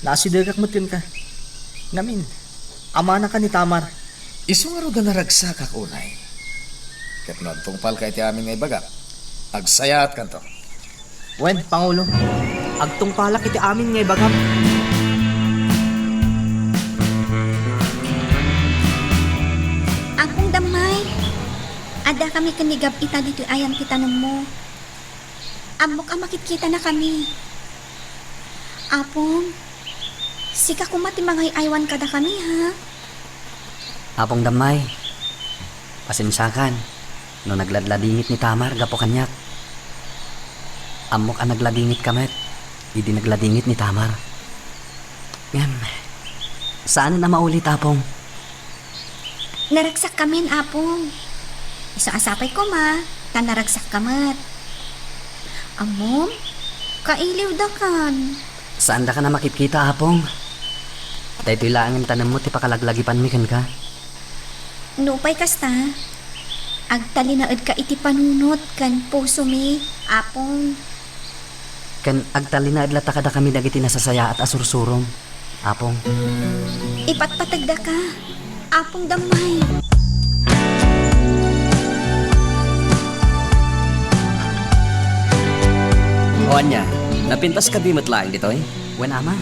Nasidegak met kenka. Ngamin, amanaka ni Tamar. Isu ngarud a naragsakak unay. Ket no agtungpalka iti amin nga ibagak, agsayaatkanto. Wen, Pangulo, agtungpalak iti amin nga ibagam. Apong Dammay, addakami ken ni Gab ita ditoy ayan ti tanemmo. Ammok a makitkitanakami. Apong, sika koma ti mangay-aywan kadakami, ha? Apong Dammay, pasensiakan no nagladladingit ni Tamar gapu kaniak. Ammok a nagladingitka met idi nagladingit ni Tamar. Ngem, saanen a maulit, Apong. Naragsakkamin, Apong. Isu a sapay koma, ta naragsakka met. Ammom, kailiwdakan. Saandakan a makitkita, Apong. Daytoy laengen tanemmo ti pakalaglagipanmi kenka. Nupay kasta, agtalinaedka iti panunot ken pusomi, Apong. Ken agtalinaed latta kadakami dagiti nasasayaat a sursurom, Apong. Ipatpategdaka, Apong Dammay. O ania, napintas kadi met laeng ditoy? Wen, Ama.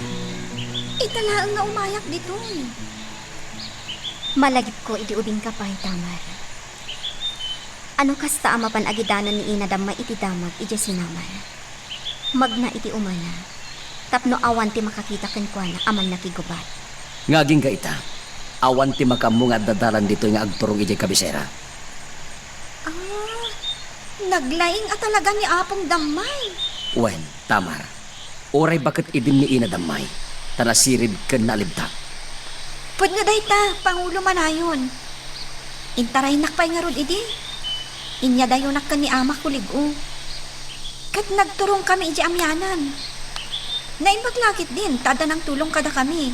Ita laeng nga umayak ditoy. Malagipko idi ubingka pay, Tamar. Ano kasta a mapan agidanan ni Ina Dammay iti damag idiay sinamar? Magna iti umana, tapno awan ti makakita kenkuana a mannakigubat. Nga agingga ita, awan ti makaammo nga adda dalan ditoy nga agturong idiay kabisera. Ah, naglaing a talaga ni Apong Dammay. Wen, Tamar, uray baket idin ni Ina Dammay, ta nasirib ken naalibtak. Pudno dayta, Pangulo Manayon. Intaraynak pay ngarud idi. Inyadayonak ken ni Amak kulig-o. Ket nagturongkami idiay amianan. Naimbag la ketdin ta adda nangtulong kadakami.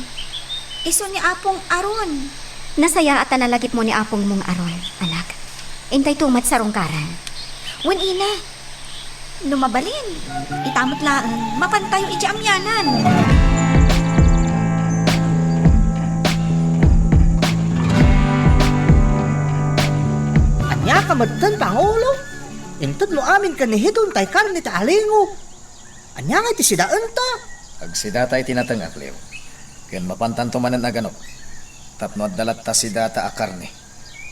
Isu ni Apong Aron. Nasayaat a nalagipmo ni apongmo nga Aron, anak. Intayto met sarungkaran. Wen, ina. No mabalin, ita met laeng, mapantayo idiay amianan. Ania ka metten, Pangulo? Intedmo amin ken ni Hidon tay karne ti alingo. Ania ngay ti sidaenta? Agsidata iti nateng-ak, Leo. Ken mapantanto manen a ganok. tapno adda latta sidata a karne,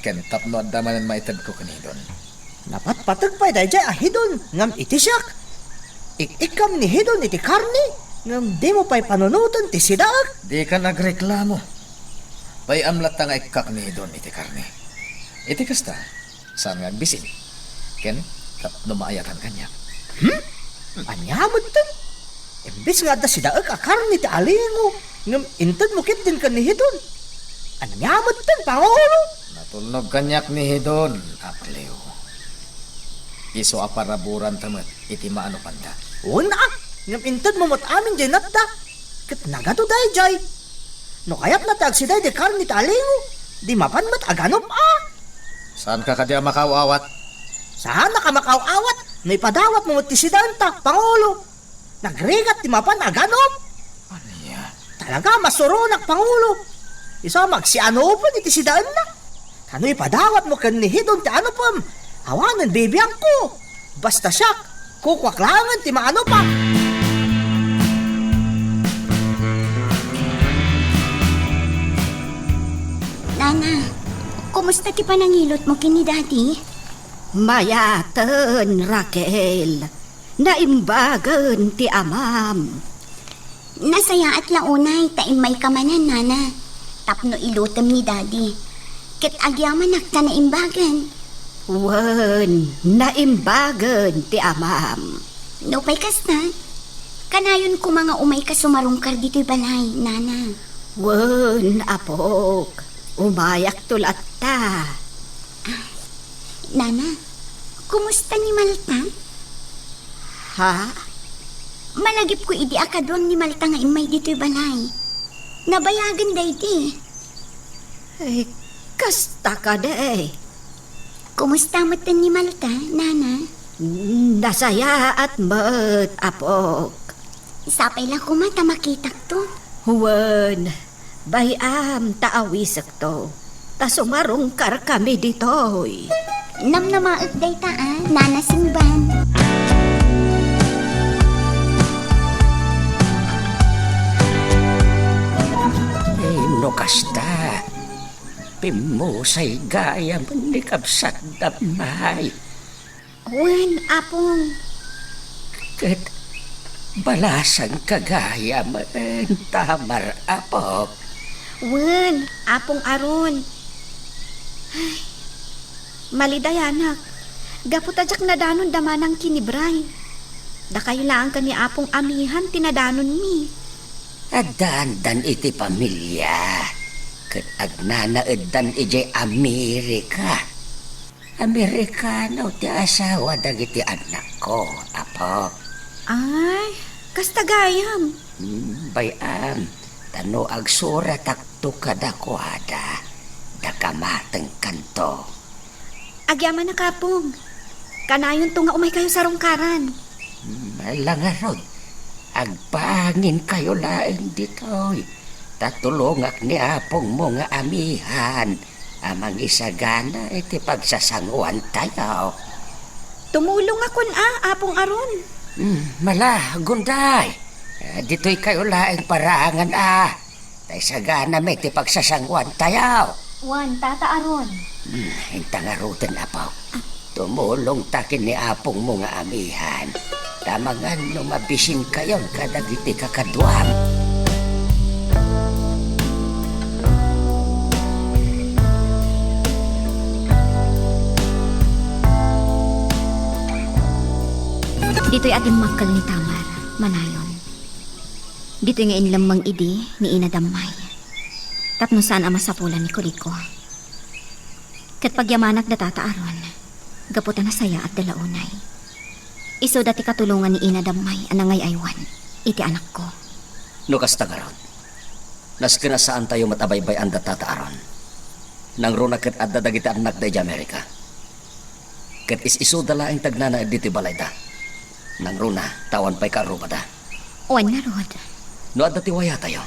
ken tapno adda manen maitedko ken Hidon. Napatpateg pay daydiay a Hidon ngem iti siak. Ik-ikkam ni Hidon iti karne, ngem dimo pay panunoten ti sidaek. Dikan agreklamo. Bay-am latta nga ikkak ni Hidon iti karne. Iti kasta, saan nga agbisin. Ken, tapno maayatan kaniak. Hmm? Ania metten? Imbes nga adda sidaek a karne ti alingo, ngem intedmo ketdin ken ni Hidon. Ania metten, Pangulo? Natulnog kaniak ni Hidon, Akleo. Isu a paraburanta met iti maanupanda. Wen a, ngem intedmo met amin diay natda. Ket nagadu daydiay. No kayatna ti agsiday ti karne ti alingo, di mapan met aganup a. Saanka kadi a makaaw-awat? Saanak a makaaw-awat no ipadawatmo met ti sidaenta, Pangulo. Nagrigat ti mapan aganup. Ania? Talaga, masuronak, Pangulo. Isu a magsianupen iti sidaenna. Ta no ipadawatmo ken ni Hidon ti anupem, awanen bibiangko. Basta siak, kukuak laengen ti maanupak. Nana, kumusta ti panangilutmo ken ni Daddy? Mayaten, Raquel. Naimbagen ti amam. Nasayaat la unay ta immayka manen, Nana, tapno ilutem ni Daddy. Ket agyamanak ta naimbagen. Wen, naimbagen ti amam. Nupay kasta, kanayon koma nga umayka sumarungkar ditoy balay, Nana. Wen, apok, umayakto latta. Ah, Nana, kumusta ni Malta? Ha? Malagipko idi a kaduam ni Malta nga immay ditoy balay. Nabayagen daydi. Ay, kasta kadi. Kumusta metten ni Malta, Nana? Nasayaat met, apok. Sapay la koma ta makitakto. Wen, bay-am ta awisekto, ta sumarungkarkami ditoy. Namnamaek dayta a, Nana Singban. Eh, no kasta, pimmusay gayamen ni kabsat Dammay. Wen, Apong. Ket balasangka gayamen, Tamar, apok. Wen, Apong Aron. Ay, malidayanak. Gapu ta diak nadanon da manang kinibray. Dakayo laeng ken ni Apong Amihan ti nadanonmi. Addaandan iti pamilia, ket agnanaeddan idiay Amerika. Amerikano ti asawa dagiti annakko, apo. Ay, kasta gayam. Hmm, bay-am, ta no agsuratakto kadakuada, da kamatengkanto. Agyamanak, Apong. Kanayonto nga umaykayo sarungkaran. Hmm, ala ngarud, agbanginkayo laeng ditoy, ta tulongak ni apongmo nga amihan a mangisagana iti pagsasanguantayo. Tumulongakon a, Apong Aron. Hmm, mala, Gunday. Eh, ditoykayo laeng parangan a. Ta isaganami ti pagsasanguantayo. Wen, Tata Aron. Hmm, inta ngaruden, apo. Tumulongta ken ni apongmo nga amihan. Ta mangan no mabisinkayon kadagiti kakaduam. Ditoy a dimmakkel ni Tamar, manayon. Ditoy nga inlemmeng idi ni Ina Dammay, tapno saan a masapulan ni Kuriko. Ket pagyamanak da Tata Aron, gapu ta nasayaat da la unay. Isuda ti katulongan ni Ina Dammay a nangay-aywan iti anakko. No kasta ngarud, nasken a saantayo met a baybay-an da Tata Aron. Nangruna ket adda dagiti annakda idiay Amerika. Ket is-isuda laeng ti agnanaed ditoy balayda. Nangruna, ta awan pay kaarrubada. Wen ngarud. No adda ti wayatayo,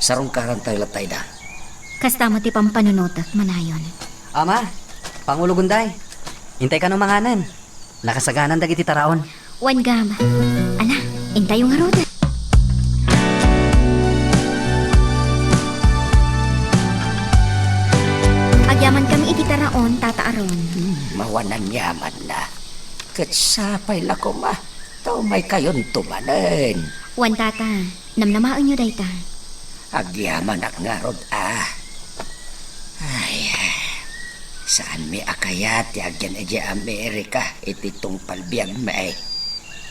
sarungkarantayo latta ida. Kasta met ti pampanunotek, manayon. Ama, Pangulo Gunday, intay kano manganen. Nakasaganan dagiti taraon. Wen gam. Ala, intayo ngarud. On, Tata Aaron. Hmm, awan aniamanna. Ket sapay la koma ta umaykayonto manen. Wen, Tata. Namnamaenyo dayta. Agyamanak ngarud a. Ay, saanmi a kayat ti agyan idiay Amerika iti tungpal biagmi.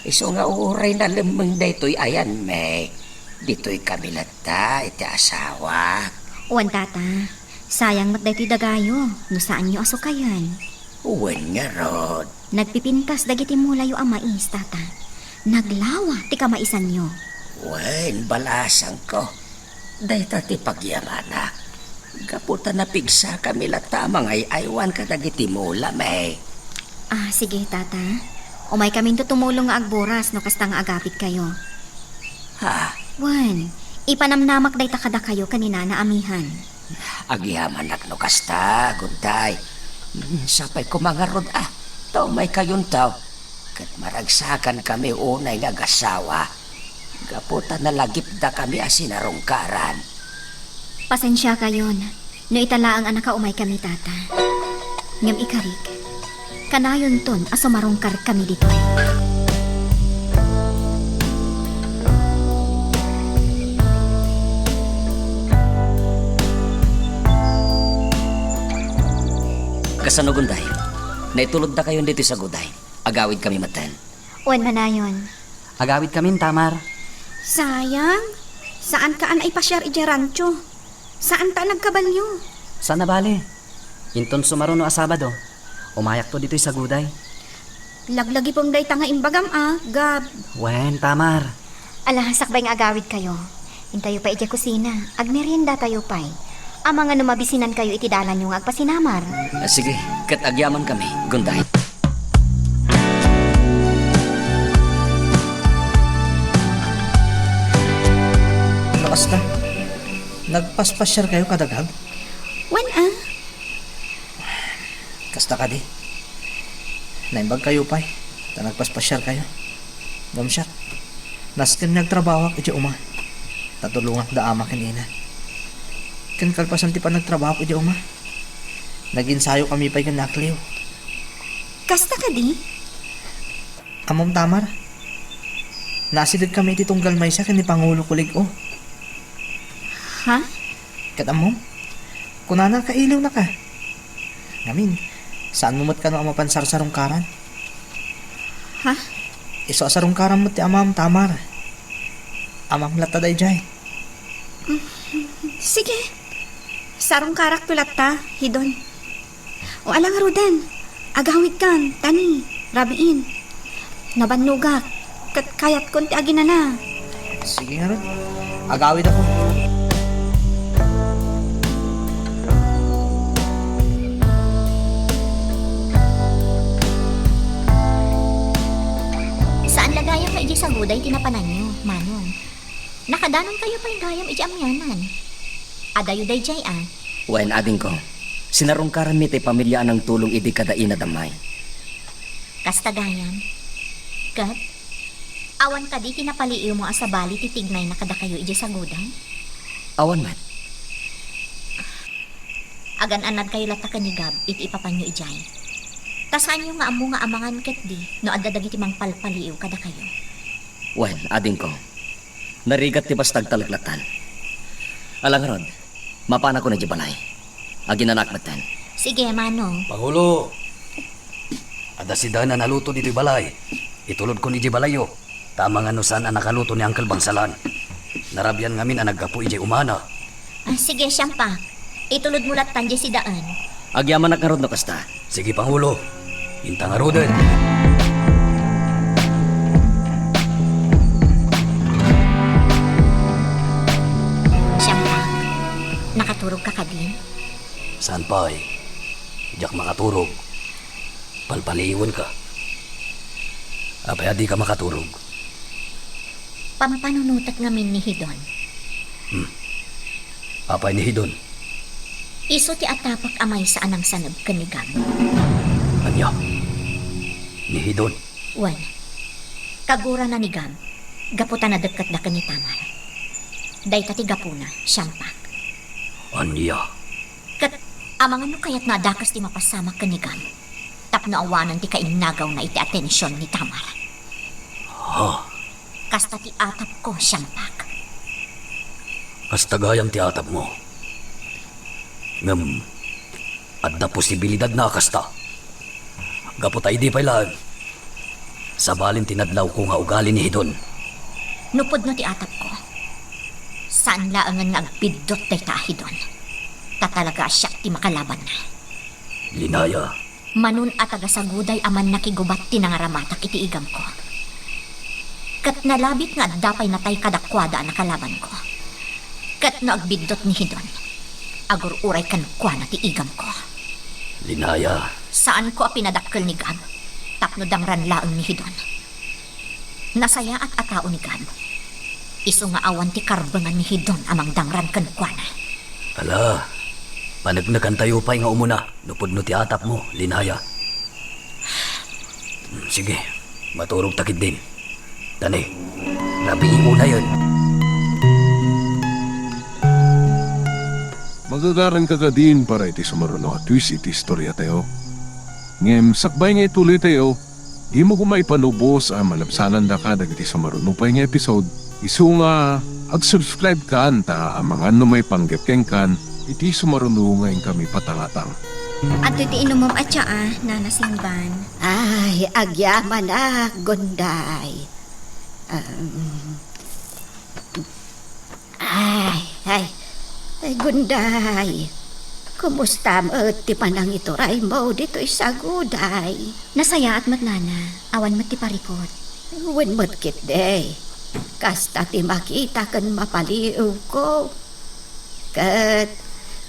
Isu nga uray nalemmeng daytoy ayanmi, ditoy kami latta iti asawak. Wen, Tata. Sayang met daytoy dagayo no saanyo a sukayen. Wen ngarud. Nagpipintas dagiti mulayo a mais, Tata. Naglawa ti kamaisanyo. Wen, balasangko. Dayta ti pagyamanak. Gapu ta napigsakami latta a mangay-aywan kadagiti mulami. Ah, sige, Tata. Umaykaminto tumulong nga agburas no kasta nga agapitkayo. Ha? Wen, ipanamnamak dayta kadakayo ken ni Nana amihan. Agyamanak no kasta, Gunday. Mm, sapay koma ngarud a, ta umaykayonto. Ket maragsakankami unay nga agasawa. Gapu ta nalagipdakami a sinarungkaran. Pasensiakayon no ita laeng a nakaumaykami, Tata. Ngem ikarik, kanayonton a sumarungkarkami ditoy. Kasano, Gunday? Naituloddakayon ditoy saguday. Agawidkami metten. Wen, manayon. Agawidkamin, Tamar. Sayang. Saanka a naipasiar idiay rancho. Saanta a nagkabalio. Saan a bale. Inton sumaruno a Sabado, umayakto ditoy saguday. Laglagipem dayta nga imbagam a, Gab. Wen, Tamar. Ala, sakbay nga agawidkayo. Intayo pay idiay kusina. Agmeriendatayo pay. Amangan no mabisinankayo iti dalanyo nga agpasinamar. Ah, sige, ket agyamankami, Gunday. No kasta, nagpaspasiarkayo kada Gab? Wen a. Kasta kadi. Naimbagkayo pay, ta nagpaspasiarkayo. Ngem siak, nasken nga agtrabahoak idiay uma, ta tulongak da ama ken ina. Ken kalpasan ti panagtrabahoak idiay uma, nag-ensayokami pay ken ni Akleo. Kasta kadi? Ammom, Tamar, naasidegkami iti tunggal maysa ken ni Pangulo Kulig-o. Ha? Ket ammom, kunana, kailiwnaka. Ngamin, saanmo met kano a mapan sarsarungkaran? Ha? Isu a sarungkaram met ti amam, Tamar. Amam latta daydiay. Mm, sige. Sarungkarakto latta, Hidon. O, ala ngaruden, agawidkan, Tani, rabiin. Nabannogak, ket kayatkon ti aginana. Sige ngarud, agawidakon. Saan la gayam nga idiay saguday ti napananyo, Manong. Nakadanonkayo pay gayam idiay amianan. Adayo daydiay a. Wen, adingko, sinarungkaranmi ti pamilia a nangtulong idi kada ina da May. Kasta gayam. Ket, awan kadi ti napaliiwmo a sabali ti tignayna kadakayo idiay saguday? Awan met. Agan-annadkayo latta ken ni Gab iti ipapanyo idiay. Ta saanyo nga ammo nga amangan ketdi no adda dagiti mangpalpaliiw kadakayo. Wen, adingko. Narigat ti basta agtalek lattan. Ala ngarud, mapanakon idiay balay. Aginanaak metten. Sige, Manong. Pangulo, adda sidaen a naluto ditoy balay. Itulodkon idiay balayyo. Ta amangan no saan a nakaluto ni Uncle Bangsalan. Narabian ngamin a naggapu idiay umana. Ah, sige, siampak. Itulodmo lattan diay sidaen. Agyamanak ngarud no kasta. Sige, Pangulo. Inta ngaruden. Siampak, nakaturogka kadi? Saan pay? Diak makaturog. Palpaliiwenka. Apay a dika makaturog? Pampanunotek ngamin ni Hidon. Hmm. Apay ni Hidon? Isu ti atapek a maysa a nangsaneb ken ni Gab. Ania? Ni Hidon? Wen, kagurana ni Gab, gapu ta nadekketda ken ni Tamar. Dayta ti gapuna, siampak. Ania? Ket Amangan no kayatna a dakes ti mapasamak ken ni Gab, tapno awanen ti kainnagawna iti atension ni Tamar. Ha? Kasta ti atapko, siangpek. Kasta gayam ti atapmo. Ngem, adda posibilidadna a kasta. Gapu ta idi pay laeng, sabalen ti nadlawko nga ugali ni Hidon. No pudno ti atapko, saan laengen nga agbiddut dayta a Hidon. Ta talaga a siak ti makalabanna. Linaya. Manon a taga-Saguday a mannakigubat ti nangaramatak iti igamko. Ket nalabit nga adda pay natay kadakuada a nakalabanko. Ket no agbiddut ni Hidon, agur-uray kenkuana ti igamko. Linaya. Saanko a pinadakkel ni Gab, tapno dangran laeng ni Hidon. Nasayaat a tao ni Gab. Isu nga awan ti karbengan ni Hidon a mangdangran kenkuana. Ala, paneknekantayo pay nga umuna no pudno ti atapmo, Linaya. Hmm, sige, maturogta ketdin. Tani, rabii unayen. Magagaranka kadin para iti sumaruno a twist iti istoriatayo. Ngem sakbay nga ituloytayo, dimo koma ipanubos a malabsanandaka dagiti sumaruno pay nga episode. Isu nga, ag-subscribe kan ta amangan no maipanggep kenkan iti sumaruno nga inkami patangatang. Adtoy ti inumom a tsaa, Nana Singban. Ay, agyamanak, Gunday. Um, Ay, ay. Ay, Gunday. Kumusta met ti panangituraymo ditoy Saguday? Nasayaat met, Nana. Awan met ti parikut. Wen met ketdi. Kasta ti makita ken mapaliiwko. Ket,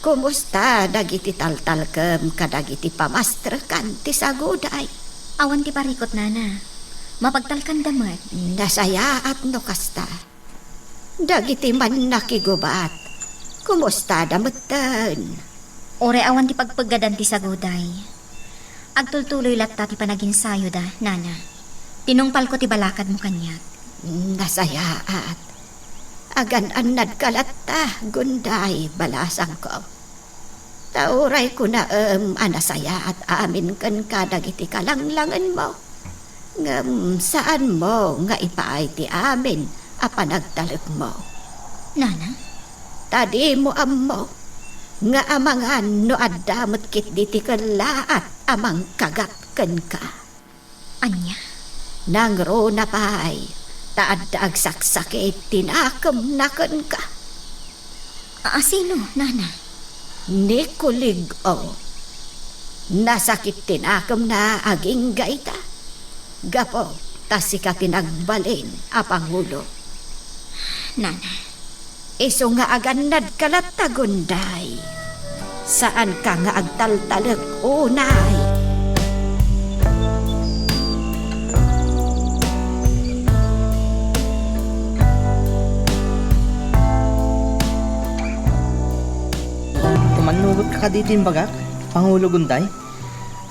kumusta dagiti taltalkem kadagiti pamastrekan ti Saguday? Awan ti parikut, Nana. Mapagtalkanda met. Nasayaat no kasta. Dagiti mannakigubat, kumustada metten? Uray awan ti pagpeggadan ti Saguday. Agtultuloy latta ti panaginsayoda, Nana. Tinungpalko ti balakadmo kaniak. Nasayaat. Agan-annadka latta, Gunday, balasangko. Ta uray kunaem a nasayaat amin kenka dagiti kalanglangenmo, ngem saanmo nga ipaay ti amin a panagtalekmo. Nana? Ta dimo ammo nga amangan no adda met ketdi ti kellaat a mangkagat kenka. Ania? Nangruna pay, ta adda agsaksakit ti nakemna kenka. A-, asino, Nana? Ni Kulig-o. Nasakit ti nakemna agingga ita. Gapu ta sika ti nagbalin a pangulo. Nana. Isu nga agannadka latta, Gunday. Saanka nga agtaltalek unay. Kumannugot ka kadito imbagak, Pangulo Gunday?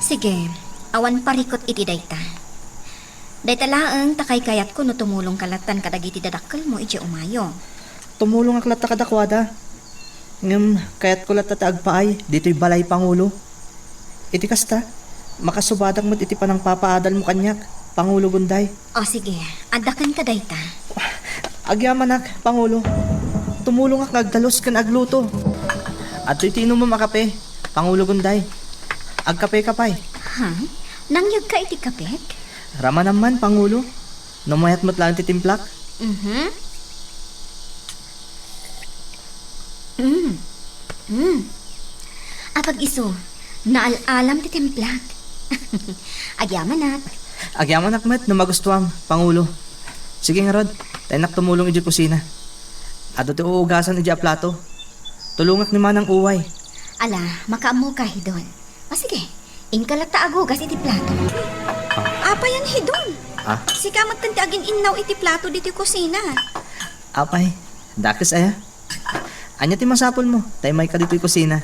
Sige, awan parikut iti dayta. Dayta laeng ta kaykayatko no tumulongka lattan kadagiti dadakkelmo idiay umayo. Tumulongak latta kadakuada. Ngem kayatko latta ti agpaay ditoy balay, Pangulo. Iti kasta, makasubadak met iti panangpapaadalmo kaniak, Pangulo Gunday. O sige, adda kenka dayta. Agyamanak, Pangulo. Tumulongak nga agdalus ken agluto. Adtoy ti inumem a kape, Pangulo Gunday. Agkapeka pay. Ha? Nangyegka iti kapek? Ramanam man, Pangulo. No mayat met laeng ti timplak. Mhm. Mm. Mm. Apag isu, naal-alam ti timplak. Agyamanak. Agyamanak met no magustuam, Pangulo. Sige ngarud, ta innak tumulong idiay kusina. Adu ti uugasan idiay a plato. Tulongak ni Manang Uway. Ala, makaammoka, Hidon. O sige, inka latta agugas iti plato. Ah. Apay, Hidon? Ah? Sika met ti agin-innaw iti plato ditoy kusina. Apay, dakes aya? Ania ti masapulmo ta immayka ditoy kusina?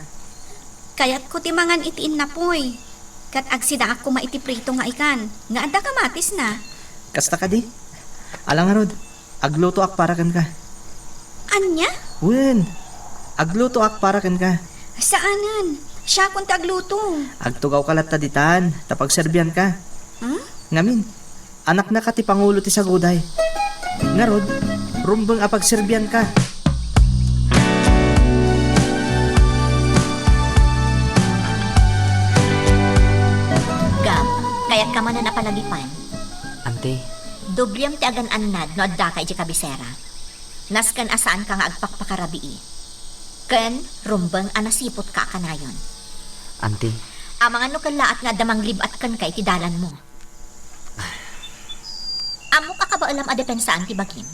Kayatko ti mangan iti innapoy. Ket agsidaak koma iti prito nga ikan, nga adda kamatisna. Kasta kadi? Ala ngarud, aglutoak para kenka. Ania? Wen, aglutoak para kenka. Saanen. Siakon ti agluto. Agtugawka latta ditan, ta pagserbianka. Hmm? Ngamin, anaknaka ti pangulo ti saguday. Ngarud, rumbeng a pagserbianka. Gab, kayatka manen a palagipan. Anti. Doblem ti agan-annad no addaka idiay kabisera. Nasken a saanka nga agpakpakarabii. Ken rumbeng a nasiputka a kanayon. Anti. Amangan no kellaat nga adda manglib-at kenka iti dalanmo. Ammok a kabaelam a depensaan ti bagim,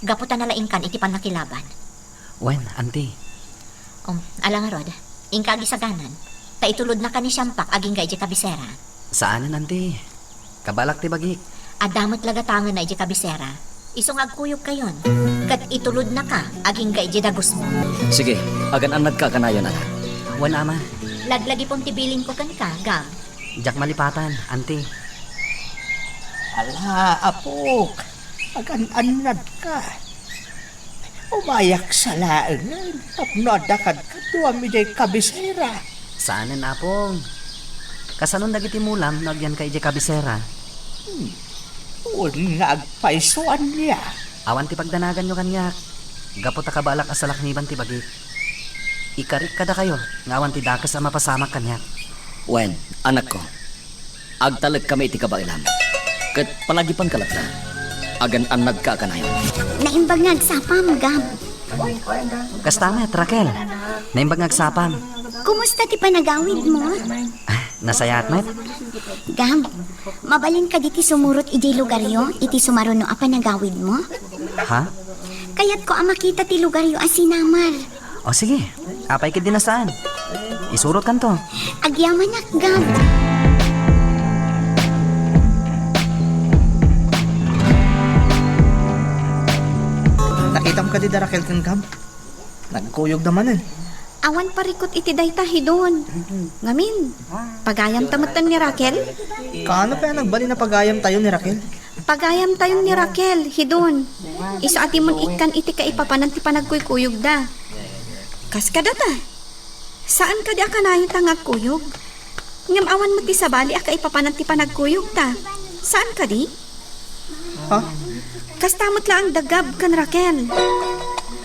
gapu ta nalaingkan iti pannakilaban. Wen, anti. Um, ala ngarud, inka agisaganan, ta itulodnaka ni Siampak agingga idiay kabisera. Saanen, anti. Kabaelak ti bagik. Adda met la gatangenna idiay kabisera. Isu nga agkuyogkayon, ket itulodnaka agingga idiay dagusmo. Sige, agan-annadka a kanayon, anak. Wen, ama. Laglagipon ti bilinko kenka, Gab. Diak malipatan, anti. Ala, apok, agan-annadka. Umayak sa laengen tapno adda kadkaduam idiay kabisera. Saanen, apong. Kasanon dagiti mulam no agyanka idiay kabisera? Hmm. Wen nga agpayso ania. Awan ti pagdanaganyo kaniak, gapu ta kabaelak a salakniban ti bagik. Ikarik kadakayo nga awan ti dakes a mapasamak kaniak. Wen, anakko, agtalekkami iti kabaelam, ket palagipanka latta. Agan-annadka a kanayon. Naimbag nga agsapam, Gab. Kasta met, Raquel. Naimbag nga agsapam. Kumusta ti panagawidmo? Ah, nasayaat met. Gab, mabalin kadi ti sumurot idiay lugaryo iti sumaruno a panagawidmo? Ha? Kayatko a makita ti lugaryo a sinamar. O sige, apay ketdi no saan? Isurotkanto. Agyamanak, Gab. Nakitam kadi da Raquel ken Gab? Nagkuyogda manen. Awan parikut iti dayta, Hidon. Ngamin, pagayamta metten ni Raquel? Kaano pay a nagbalin a pagayamtayo ni Raquel? Pagayamtayon ni Raquel, Hidon. Isu a dimon ikkan iti kaipapanan ti panagkuykuyogda. Kas kadata, saan kadi a kanayonta nga agkuyog? Ngem awan met ti sabali a kaipapanan ti panagkuyogta. Saan kadi? Ha? Kasta met laeng da Gab ken Raquel.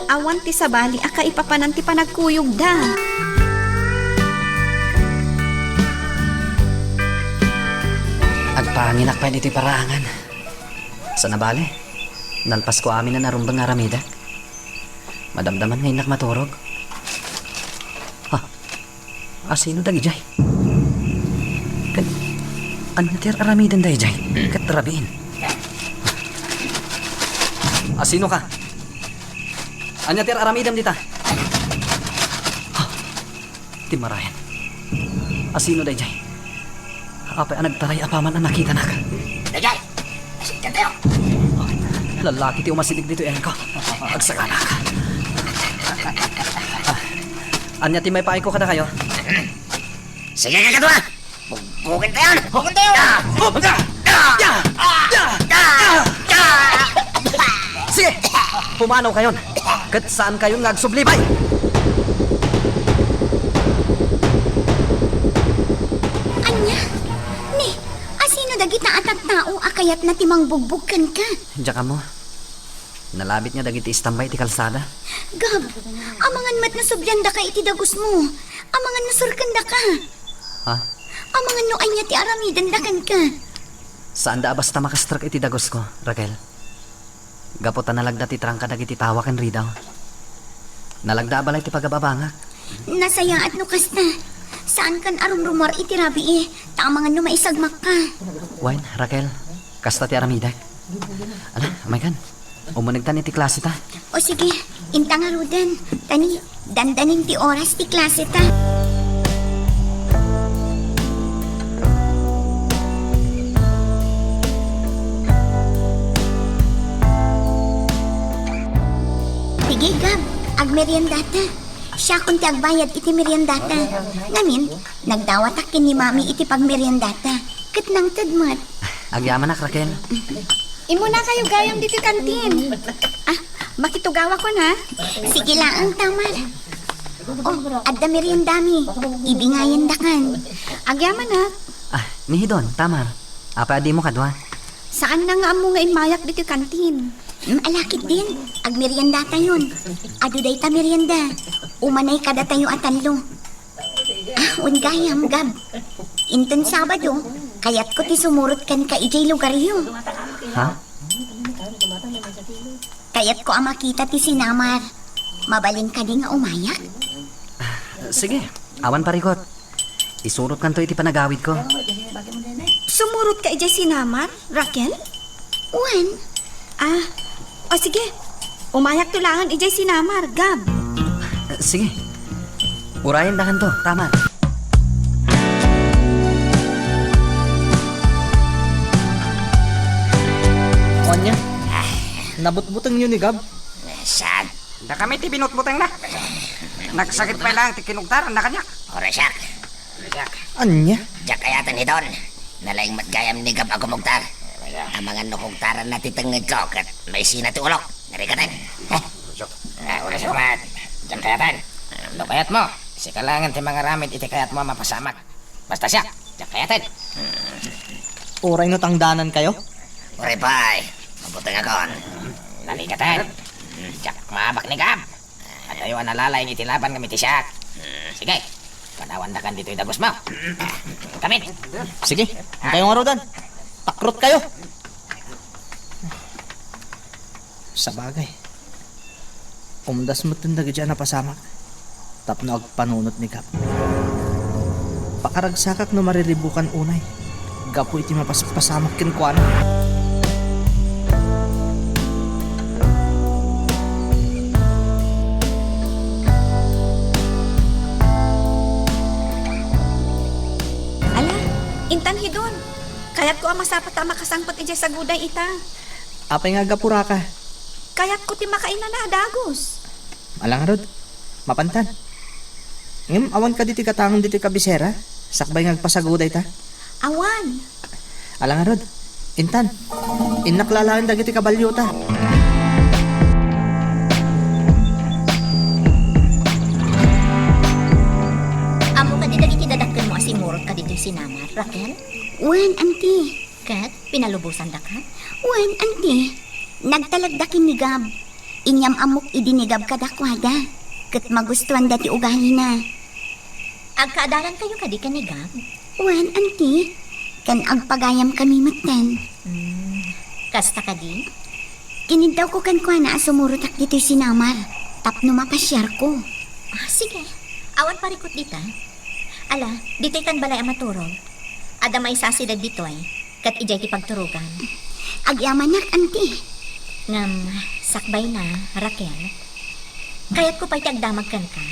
Awan ti sabali a kaipapanan ti panagkuyogda. Agpanginak pay ditoy paraangan. Sana bale, nalpasko amin a narumbeng nga aramidek. Madamdaman nga innak maturog. Ha? Asino dagidiay? Ket ania ti ar-aramiden daydiay? Ket rabiin. Asino ka? Ania ti ar-aramidem dita? Ha? Ti marayan. Asino daydiay? Apay a nagtaray apaman a nakitanak? Daydiay! Asinkan tayo! Lalaki ti umasideg ditoy, Enko. Agsakanak. Ah, ania ti maipaayko kadakayo? Sige, kakadua! Bugbugen tayon! Bugbugen tayon! Ah! Ah! Ah! Ah! Ah! Sige! Pumanawkayon! Ket saankayon nga agsublibay! Ania? Ni, asino dagita a tattao a kayatna ti mangbugbog kenka? Diak ammo. Nalabit nga dagiti istambay iti kalsada. Gab, amangan met no subliandaka iti dagusmo. Amangan no serkendaka. Ha? Amangan no ania ti aramidenda kenka. Saanda a basta makastrek iti dagusko, Raquel. Gapu ta nalagda ti trangka dagiti tawa ken ridaw. Nalagda a balay ti pagababangak. Nasayaat no kasta. Saankan a rumrumuar iti rabii, ta amangan no maisagmakka. Wen, Raquel, kasta ti aramidek. Ala, umaykan. Umunegtan iti klaseta. O sige, inta ngaruden. Ta ni, dandanin ti oras ti klaseta. Sige, Gab, agmeriendata. Siakon ti agbayad iti meriendata. Ngamin, nagdawatak ken ni Mami iti pagmeriendata. Ket nangted met. Agyamanak, Raquel. Immunakayo gayam ditoy kantin. Ah, makitugawakon, ha? Sige laeng, Tamar. Oh, adda meriendami. Ibingayandakan. Agyamanak. Ah, ni Hidon, Tamar. Apay a dimo kadua? Saanna nga ammo nga immayak ditoy kantin. Mm, ala ketdin. Agmeriendatayon. Adu dayta merienda. Umanay kadatayo a tallo. Ah, wen gayam, Gab. Inton Sabado, kayatko ti sumurot kenka idiay lugaryo. Ha? Kayatko a makita ti sinamar. Mabalin kadi nga umayak? Sige, awan parikut. Isurotkanto iti panagawidko. Sumurotka idiay sinamar, Raquel? Wen. Ah, o sige. Umayakto laeng idiay sinamar, Gab. Sige. Urayendakanto, Tamar. Ania? Nabutbutengyo ni Gab? Saan? Dakami ti binutbutengna. Nagsakit pay laeng ti kinugtaranna kaniak. Orasyak. Ania? Diak kayaten, Hidon. Nalaing met gayam ni Gab a kumugtar. Amangan no kugtaranna ti tengngedko ket maisina ti ulok. Narikaten. Ah, orasyak met. Diak kayaten. No kayatmo, sika laengen ti mangaramid iti kayatmo a mapasamak. Basta siak, diak kayaten. Uray no tangdanankayo? Uray pay, mabutengakon. Narikaten. Diak maabak ni Gab. Adayo a nalalaing iti laban ngem iti siak. Hmm, sige. Padawandakan ditoy dagusmo. Kamin. Sige, inkayo ngaruden. Takrotkayo. Sabagay. Umdas metten dagiti a napasamak tapno agpanunot ni Gab. Pakaragsakak no mariribukan unay gapu iti mapaspasamak kenkuana. Ala, intan Hidon. Kayatko a masapata a makasangpet idiay saguday ita. Apay nga aggapu raka? Kayatko ti makainana a dagus. Ala ngarud, mapantan. Ngem awan kadi ti gatangem ditoy kabisera, sakbay nga agpasaguday ta? Awan. Ala ngarud, intan. Innak lalaen dagiti kabalio ta. Ammo kadi dagiti dadakkelmo a simurot ka ditoy sinamar, Raquel? Wen, anti. Ket pinalubosandaka? Wen, anti. Nagtalekda ken ni Gab. Inyam-ammok idi ni Gab kadakuada. Ket magustuanda ti ugalina. Agkaadalankayo kadi ken ni Gab? Wen, anti. Ken agpagayamkami metten. Hmm. Kasta kadi? Kiniddawko kenkuana a sumurotak ditoy sinamar tapno mapasiarko. Ah, sige. Awan parikut dita. Ala, ditoy kan balay a maturog. Adda maysa a sidad ditoy. Ket idiay ti pagturogan. Agyamanak, anti. Ngem, sakbayna, Raquel, kayatko pay ti agdamag kenka.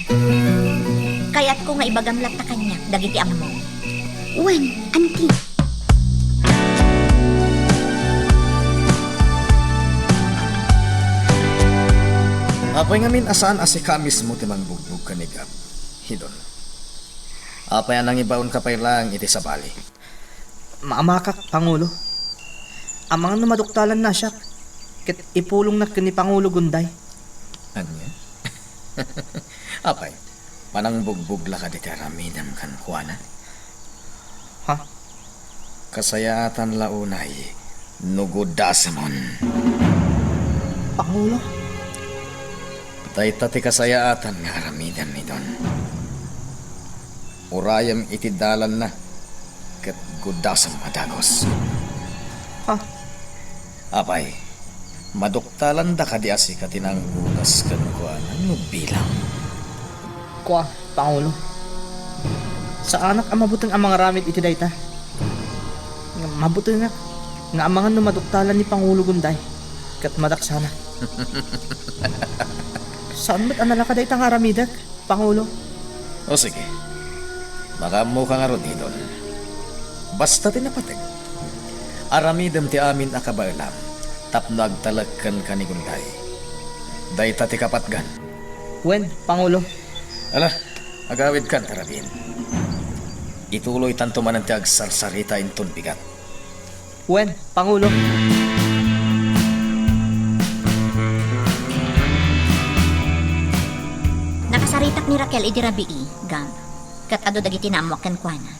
Kayatko nga ibagam latta kaniak dagiti ammom. Wen, anti. Apay ngamin a saan a sika mismo ti mangbugbog ken ni Gab, Hidon? Apay a nangibaonka pay laeng iti sabali? Maamakak, Pangulo. Amangan no maduktalanna siak, ket ipulongnak ken ni Pangulo Gunday. Ania? Apay, panangbugbog la kadi ti aramidem kenkuana? Ha? Kasayaatan la unay no gudasemon. Pangulo? Dayta ti kasayaatan nga aramidem, Hidon. Urayem iti dalanna ket gudasem a dagus. Ha? Apay, maduktalanda kadi a sika ti nanggudas kenkuana no bilang? Kua, Pangulo. Saanak a mabuteng a mangaramid iti dayta. Nga mabutengak nga amangan no maduktalan ni Pangulo Gunday ket madaksanak. Saan met a nalaka dayta nga aramidek, Pangulo? O sige. Makaammoka ngarud, Hidon. Basta ti napateg, aramidem ti amin a kabaelam tapno agtalek kenka ni Gunday. Dayta ti kapatgan. Wen, Pangulo. Ala, agawidkan ta rabiin. Ituloytanto manen ti agsarsarita inton bigat. Wen, Pangulo. Nakasaritak Raquel idi rabii, Gab, ket adu dagiti naammoak kenkuana.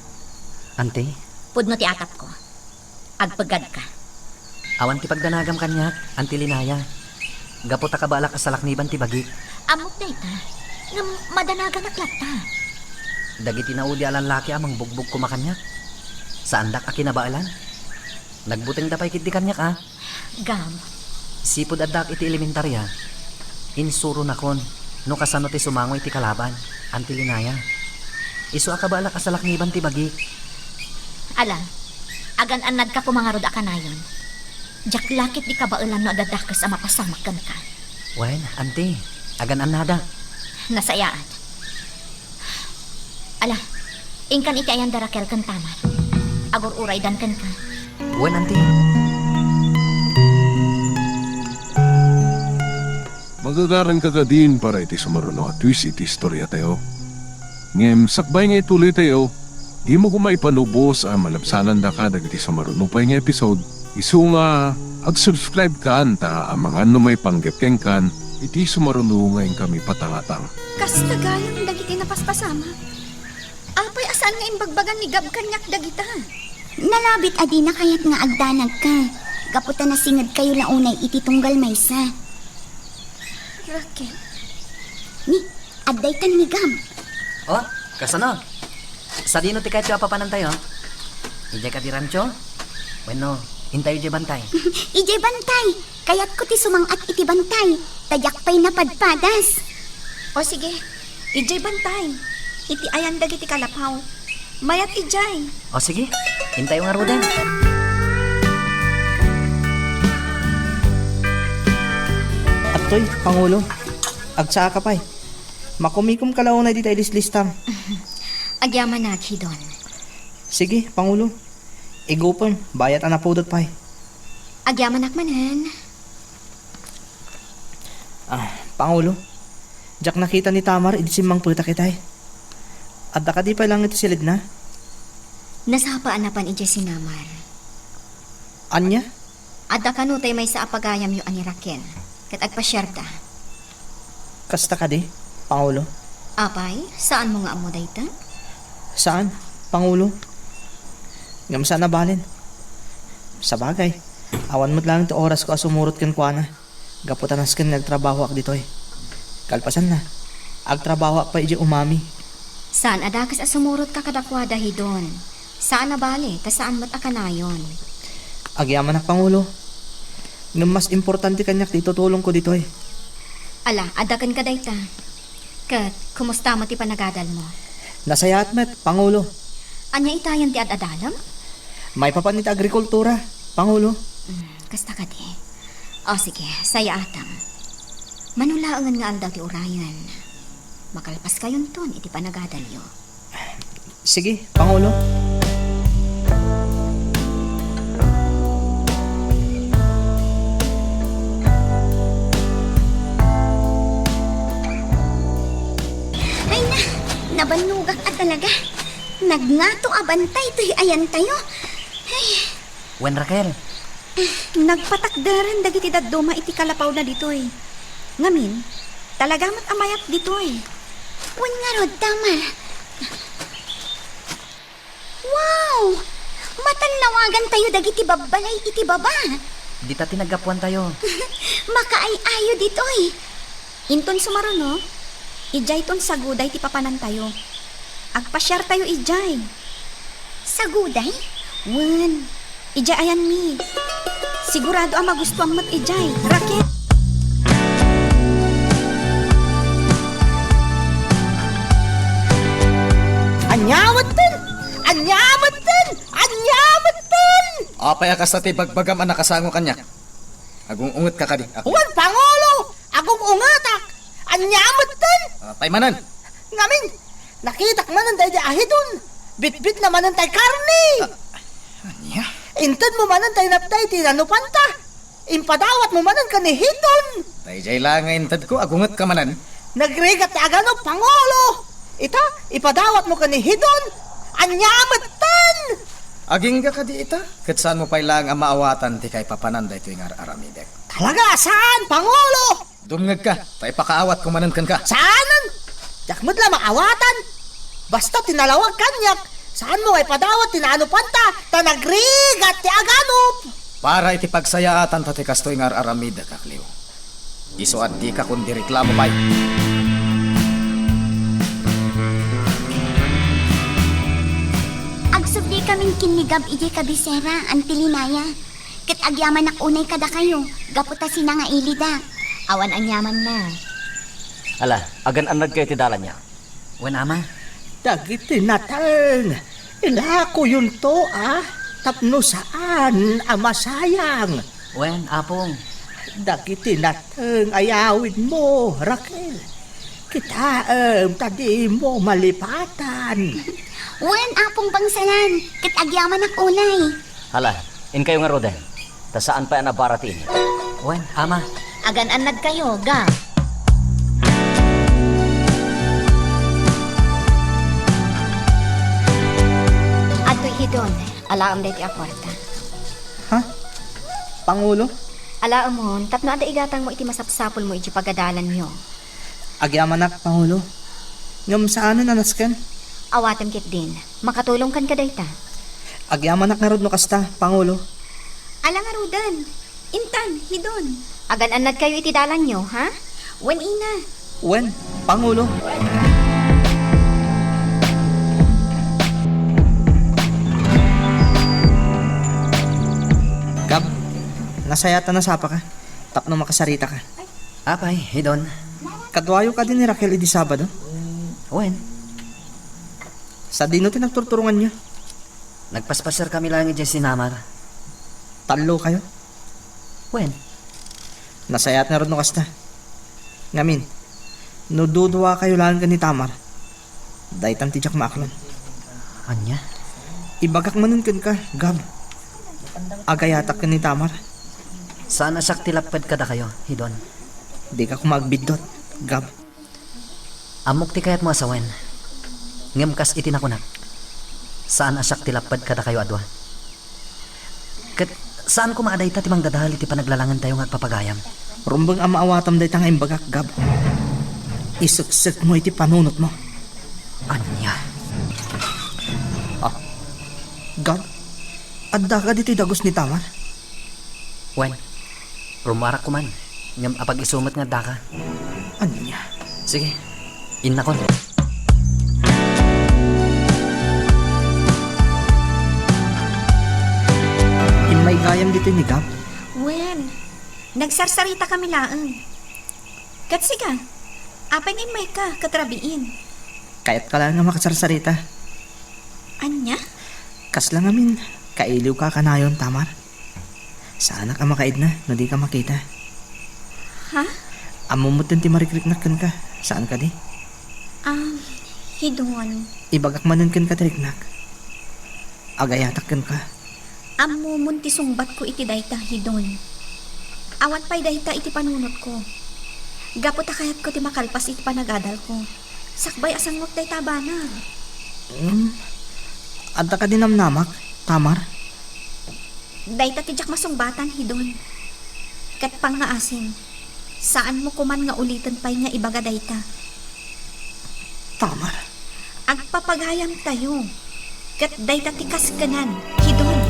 Anti? Pudno ti atapko. Agpeggadka. Awan ti pagdanagam kaniak, Anti Linaya. Gapu ta kabaelak a salakniban ti bagik. Ammok dayta. Ngem madanaganak latta. Dagiti naudi a lallaki a mangbugbog koma kaniak. Saandak a kinabaelan. Nagbutengda pay ketdi kaniak, a. Gab. Sipud addaak iti elementaria, insuronakon no kasano ti sumango iti kalaban, Anti Linaya. Isu a kabaelak a salakniban ti bagik. Ala, agan-annadka koma ngarud a kanayon. Diak la ketdi kabaelan no adda dakes a mapasamak kenka. Wen, Anti, agan-annadak. Nasayaat. Ala, inkan iti ayan da Raquel ken Tamar. Agur-uraydan kenka. Wen, Anti. Magagaranka kadin para iti sumaruno a twist iti istoriatayo. Ngem sakbay nga ituloytayo, dimo koma ipanubos a malabsanandaka dagiti sumaruno pay nga episode. Isu nga ag-subscribe-kan ta amangan no maipanggep kenkan iti sumaruno nga inkami patangatang. Kasta gayam dagiti napaspasamak. Apay a saan nga imbagbagan ni Gab kaniak dagita? Nalabit a dina kayat nga agdanagka, gapu ta nasingedkayo la unay iti tunggal maysa. Raquel? Ni, adda itan ni Gab. Oh, kasano? Sadino ti kayatyo a papanantayo? Idiay kadi rancho? Wenno, intayo idiay bantay? Idiay bantay! Kayatko ti sumang-at iti bantay, ta diak pay napadpadas. O sige, idiay bantay. Iti ayan dagiti kalapaw. Mayat idiay. O sige, intayo ngaruden. Adtoy, Pangulo. Agsaaka pay. Makumikom ka la unay dita ilislistam. Agyamanak, Hidon. Sige, Pangulo. Igupem, bayat a napudot pay. Agyamanak manen. Ah, Pangulo, diak nakita ni Tamar idi simmangpetak itay. Adda kadi pay laeng iti silidna? Nasapa a napan idiay sinamar. Ania? Adda kano tay maysa a pagayamyo a ni Raquel, ket agpasiarda. Kasta kadi, Pangulo? Apay, saanmo nga ammo dayta? Saan, Pangulo. Ngem saan a balin. Sabagay, awan met laeng ti orasko a sumurot kenkuana, gapu ta nasken nga agtrabahoak ditoy. Kalpasanna, agtrabahoak pay idiay umami. Saan a dakes a sumurotka kadakuada, Hidon. Saan a bale, ta saan met a kanayon. Agyamanak, Pangulo. Ngem mas importante kaniak ti itutulongko ditoy. Ala, adda kenka dayta. Ket, kumusta met ti panagadalmo? Nasayaat met, Pangulo. Ania itayen ti ad-adalem? Maipapan iti agrikultura, Pangulo. Mm, kasta kadi. O, sige, sayaatam. Mano laengen nga aldaw ti urayen. Makalpaskayonton iti panagadalyo. Sige, Pangulo. Ay na, nabannogak a talaga. Nagngato a bantay toy ayantayo. Ay. Wen, Raquel. Nagpatakderen dagiti dadduma iti kalapawna ditoy. Ngamin, talaga met a mayat ditoy. Wen ngarud, Tamar. Wow! Matannawagantayo dagiti babbalay iti baba. Dita ti naggapuantayo. Makaay-ayo ditoy. Inton sumaruno, idiayton saguday ti papanantayo. Agpasiartayo idiay. Saguday? Wen, idiay ayanmi. Sigurado a magustuam met idiay. Raquel! Ania metten? Ania metten? Ania metten? Apay a kasta ti bagbagam a nakasango kaniak? Agung-ungetka kadi? Wen, Pangulo! Agung-ungetak! Ania metten? Apay manen? Ngamin, nakitak manen daydi a Hidon. Bitbitna manen tay karne. Ah, ania? Intedmo manen tay napday ti nanupanta. Impadawatmo manen ken ni Hidon. Daydiay la nga intedko, agungetka manen. Nagrigat ti aganup, Pangulo. Ita, ipadawatmo ken ni Hidon. Ania metten? Agingga kadi ita? Ket saanmo pay laeng a maawatan ti kaipapanan daytoy nga ar-aramidek? Talaga a saan, Pangulo! Dumngegka, ta ipakaawatko manen kenka. Saanen! Diak met la maawatan. Basta ti nalawag kaniak, saanmo nga ipadawat ti naanupanta, ta nagrigat ti aganup. Para iti pagsayaatan ta ti kastoy nga ar-aramidek, Akliw. Isu a dika kundi reklamo pay. Agsubli kamin ken ni Gab idiay kabisera, Anti Linaya. Ket agyamanak unay kadakayo, gapu ta sinangailidak. Awan aniamanna. Ala, agan-annadkayo ti dalanyo. Wen, Ama. Dagiti nateng, ilakoyonto, a, tapno saan a masayang. Wen, Apong. Dagiti nateng a yawidmo, Raquel. Kitaem ta dimo malipatan. Wen, Apong Bangsalan, ket agyamanak unay. Hala, inkayo ngaruden, ta saan pay a nabara ti init. Wen, Ama. Agan-annadkayo, Gab. Adtoy Hidon, alaem daytoy a kuarta. Ha? Pangulo? Alaemon, tapno adda igatangmo iti masapsapulmo iti pagadalanyo. Agyamanak, Pangulo. Ngem saanen a nasken? Awatem ketdin. Makatulongkan ka dayta. Agyamanak ngarud no kasta, Pangulo. Ala ngaruden. Intan, Hidon. Agan-annadkayo iti dalanyo, ha? Wen, Ina. Wen, Pangulo. Gab, nasayaat a nasapaka tapno makasarita ka. Apay, Hidon? Kaduayo kadi ni Raquel idi Sabado? Wen. Sadino ti nagturturonganyo? Nagpaspasiar kami laeng idiay sinamar. Tallo kayo? Wen. Nasayaat ngarud no kasta. Ngamin, no duduakayo laeng ken ni Tamar, daytan ti diak maaklon. Ania? Ibagak manen kenka, Gab. Agayatak ken ni Tamar. Saan a siak ti lapped kadakayo, Hidon. Dika koma agbiddut, Gab. Ammok ti kayatmo a sawen, ngem kas iti nakunak, saan a siak ti lapped kadakayo a dua. Ket saan koma a dayta ti mangdadael iti panaglalangentayo nga agpapagayam. Rumbeng a maawatam dayta nga imbagak, Gab. Iseksekmo iti panunotmo. Ania? Ah, Gab, adda ka ditoy dagus ni Tamar? Wen, rummuarak koman, ngem apag-isu met nga addaka. Ania? Sige, innakon. Immay gayam ditoy ni Gab? Wen, nagsarsarita kami laeng. Ket sika, apay nga immayka ket rabiin? Kayatka laeng nga makasarsarita. Ania? Kasla ngamin, kailiwka kanayon, Tamar. Saanak a makaidna no dika makita. Ha? Ammom metten ti marikriknak kenka, saan kadi? Ah, Hidon. Ibagak manen kenka ti riknak. Agayatak kenka. Ammomon ti sungbatko iti dayta, Hidon. Awan pay dayta iti panunotko. Gapu ta kayatko ti makalpas iti panagadalko. Sakbay a sangok dayta a banag. Hmm. Adda kadi namnamak, Tamar? Dayta ti diak masungbatan, Hidon. Ket pangngaasim, saanmo koman nga uliten pay nga ibaga dayta. Tamar. Agpapagayamtayo. Ket dayta ti kaskenan, Hidon.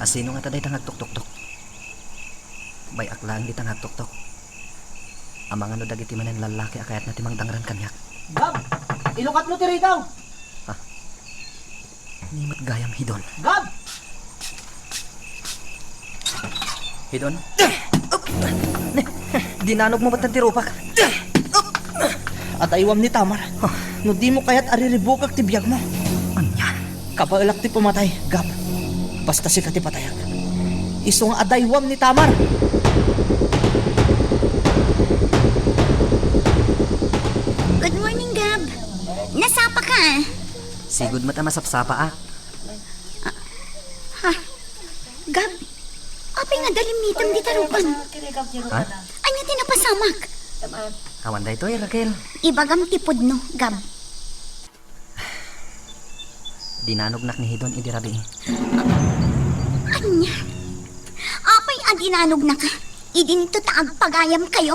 Asino ngata dayta nga agtuktoktok? Bay-ak laeng dita nga agtoktok. Amangan no dagiti manen lallaki a kayatna ti mangdangran kaniak. Gab! Ilukatmo ti ridaw! Ha? Ni met gayam, Hidon. Gab! Hidon? Dinanogmo met ti rupak. Adaywam ni Tamar. Huh. No dimo kayat a riribukak ti biagmo. Ania? Kabaelak ti pamatay, Gab. Basta sika ti patayak. Isu nga adaywam ni Tamar. Good morning, Gab. Nasapa ka? Sigud met a masapsapaak. Ah, ha? Gab, apay nga dalimitem dita rupan? Ha? Ania ti napasamak? Awan daytoy, Raquel. Ibagam ti pudno, Gab. Dinanognak ni Hidon idi rabii. Ania? Apay a dinanognaka? Idinto ta agpagayamkayo?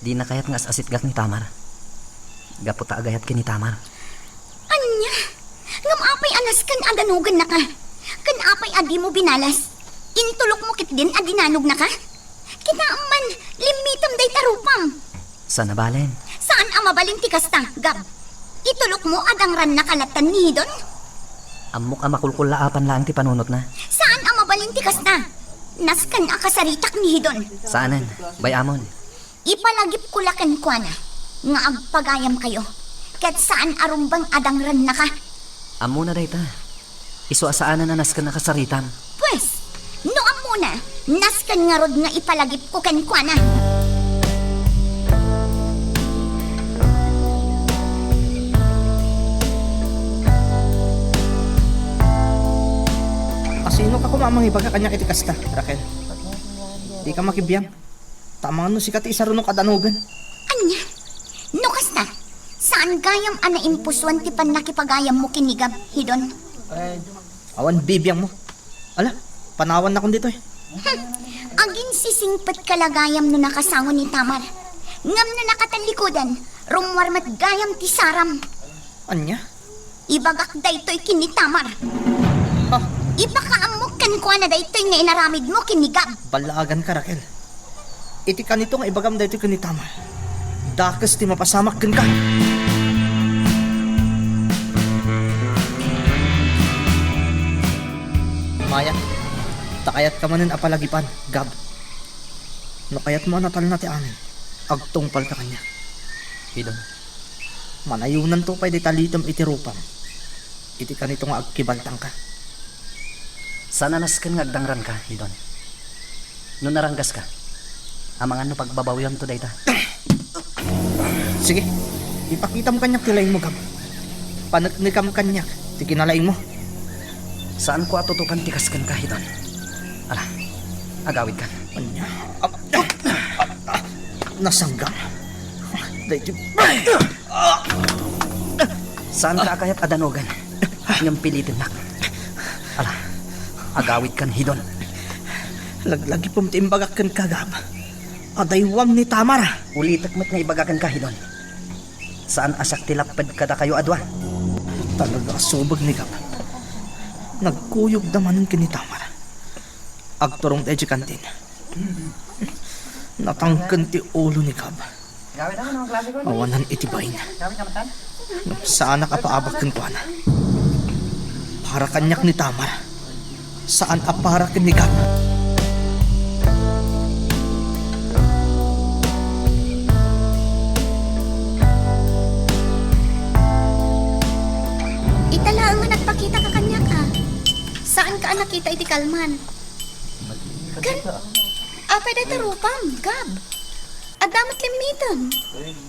Dina kayat nga as-asitgak ni Tamar. Gapu ta agayat ken ni Tamar. Ania? Ngem apay a nasken a danogennaka? Ken apay a dimo binalas? Intulokmo ketdin a dinanognaka? Kitaem man, limmitem dayta rupam. Saan a balen. Saan a mabalin ti kasta, Gab. Itulokmo a dangrannaka latta ni Hidon? Ammok a makulkullaapan laeng ti panunotna. Saan a mabalin ti kasta. Nasken a kasaritak ni Hidon. Saanen, bay-amon. Ipalagipko la kenkuana nga agpagayamkayo, ket saan a rumbeng a dangrannaka. Ammona dayta. Isu a saanen a nasken a kasaritam. Pues, no ammona, nasken ngarud nga ipalagipko kenkuana. Asinoka koma a mangibaga kaniak iti kasta, Raquel? Dika makibiang. Ta amangan no sika ti isarunok a danogen. Ania? No kasta, saan gayam a naimpusuan ti pannakipagayammo ken ni Gab, Hidon? Awan bibiangmo. Ala, panawannakon ditoy. Hmm. Aginsisingpetka la gayam no nakasango ni Tamar. Ngem no nakatallikudan, rummuar met gayam ti saram. Ania? Ibagak daytoy ken ni Tamar. Ha? Ipakaammok kenkuana daytoy nga inaramidmo ken ni Gab. Ballaaganka, Raquel. Iti kanito nga ibagam daytoy ken ni Tamar, dakes ti mapasamak kenka. Maya, ta kayatka manen a palagipan, Gab. No kayatmo a natalna ti amin, agtungpalka kaniak. Hidon. Manayonanto pay dayta litem iti rupam. Iti kanito nga agkibaltangka. Saan a nasken nga agdangranka, Hidon. No naranggaska, amangan no pagbabawiamto dayta. Sige, ipakitam kaniak ti laingmo, Gab. Paneknekam kaniak ti kinalaingmo. Saanko a tutukan ti kas kenka, Hidon. Ala, agawidkan. Ania? Ap-, ap-, ap-, nasanggang. Daytoy. Saanka a kayat a danogen, ngem pilitennak. Ala, agawidkan, Hidon. Laglagipem ti imbagak kenka, Gab. Adaywam ni Tamar. Ulitek met nga ibagak kenka, Hidon. Saan a siak ti lapped kadakayo a dua. Talaga a subeg ni Gab. Nagkuyogda manen ken ni Tamar. Agturongda idiay kantin. Natangken ti ulo ni Gab. Awanan iti bain. Ngem saanak a paabak kenkuana. Para kaniak ni Tamar. Saan a para ken ni Gab. Ita laeng nga nagpakitaka kaniak, a. Saanka a nakita iti kalman. Ken, apay dayta rupam, Gab? Adda met limmitem.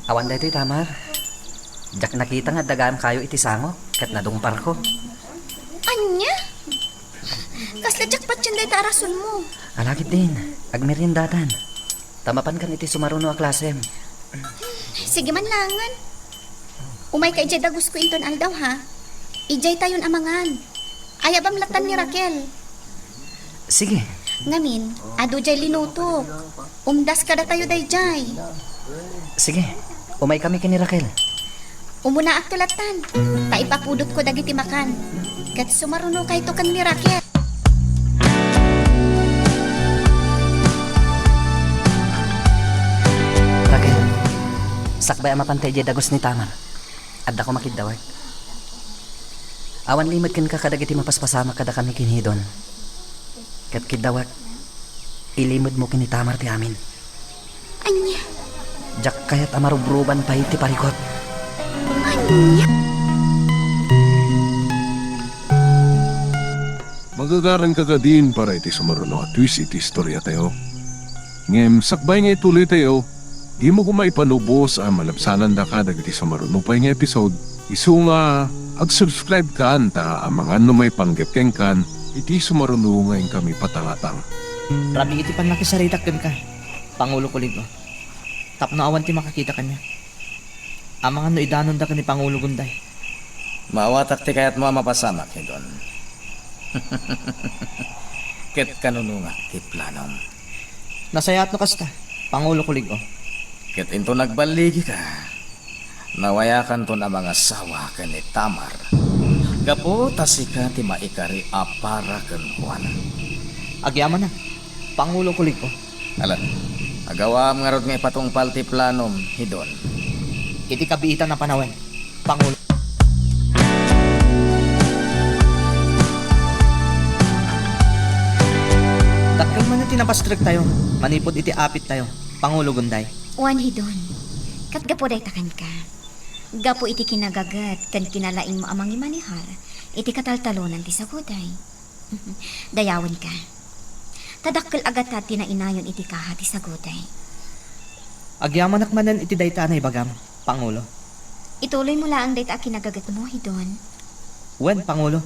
Awan daytoy, Tamar. Diak nakita nga adda gayam kayo iti sangok, ket nadungparko. Ania? Kasla diak patien dayta a rasolmo. Ala ketdin, agmeriendatan. Ta mapankan iti sumaruno a klasem. Sige man laengen. Umayka idiay dagusko inton aldaw, ha? Idiay tayon a mangan. Ayabam lattan ni Raquel. Sige. Ngamin, adu diay linutok. Umdas kadatayo daydiay. Sige. Umaykami ken ni Raquel. Umunaakto lattan, ta ipapudotko dagiti makan. Ket sumarunokayto ken ni Raquel. Raquel, sakbay a mapanta idiay dagus ni Tamar, addako makiddawek. Awan limed kenka kadagiti mapaspasamak kadakami ken Hidon. Ket kiddawek, ilimedmo ken ni Tamar ti amin. Ania? Diak kayat a marubruban pay ti parikut. Ania? Magagaranka kadin para iti sumaruno a twist iti istoriatayo. Ngem sakbay nga ituloytayo, dimo koma ipanubos a malabsanandaka dagiti sumaruno pay nga episode, isu nga ag-subscribe kan ta amangan no maipanggep kenkan iti sumaruno nga inkami patangatang. Rabii ti pannakisaritak kenka, Pangulo Kulig-o, tapno awan ti makakita kaniak. Amangan no idanonda ken ni Pangulo Gunday. Maawatak ti kayatmo a mapasamak, Hidon. Ket kanunongak ti planom. Nasayaat no kasta, Pangulo Kulig-o. Ket inton agballigika, nawayakanton a mangasawa ken ni Tamar, gapu ta sika ti maikari a para kenkuana. Agyamanak, Pangulo Kulig-o. Ala, agawam ngarud nga ipatungpal ti planom, Hidon. Iti kabiitan a panawen, Pangulo. Dakkel man ti napastrektayo manipud iti apittayo, Pangulo Gunday. Wen, Hidon, ket gapu dayta kenka. Gapu iti kinagaget ken kinalaingmo a mangimanehar iti kataltalonan ti saguday. Dayawenka. Ta dakkel a gatad ti nainayon iti kaha ti saguday. Agyamanak manen iti dayta a naibagam, Pangulo. Ituloymo laeng dayta a kinagagetmo, Hidon. Wen, Pangulo.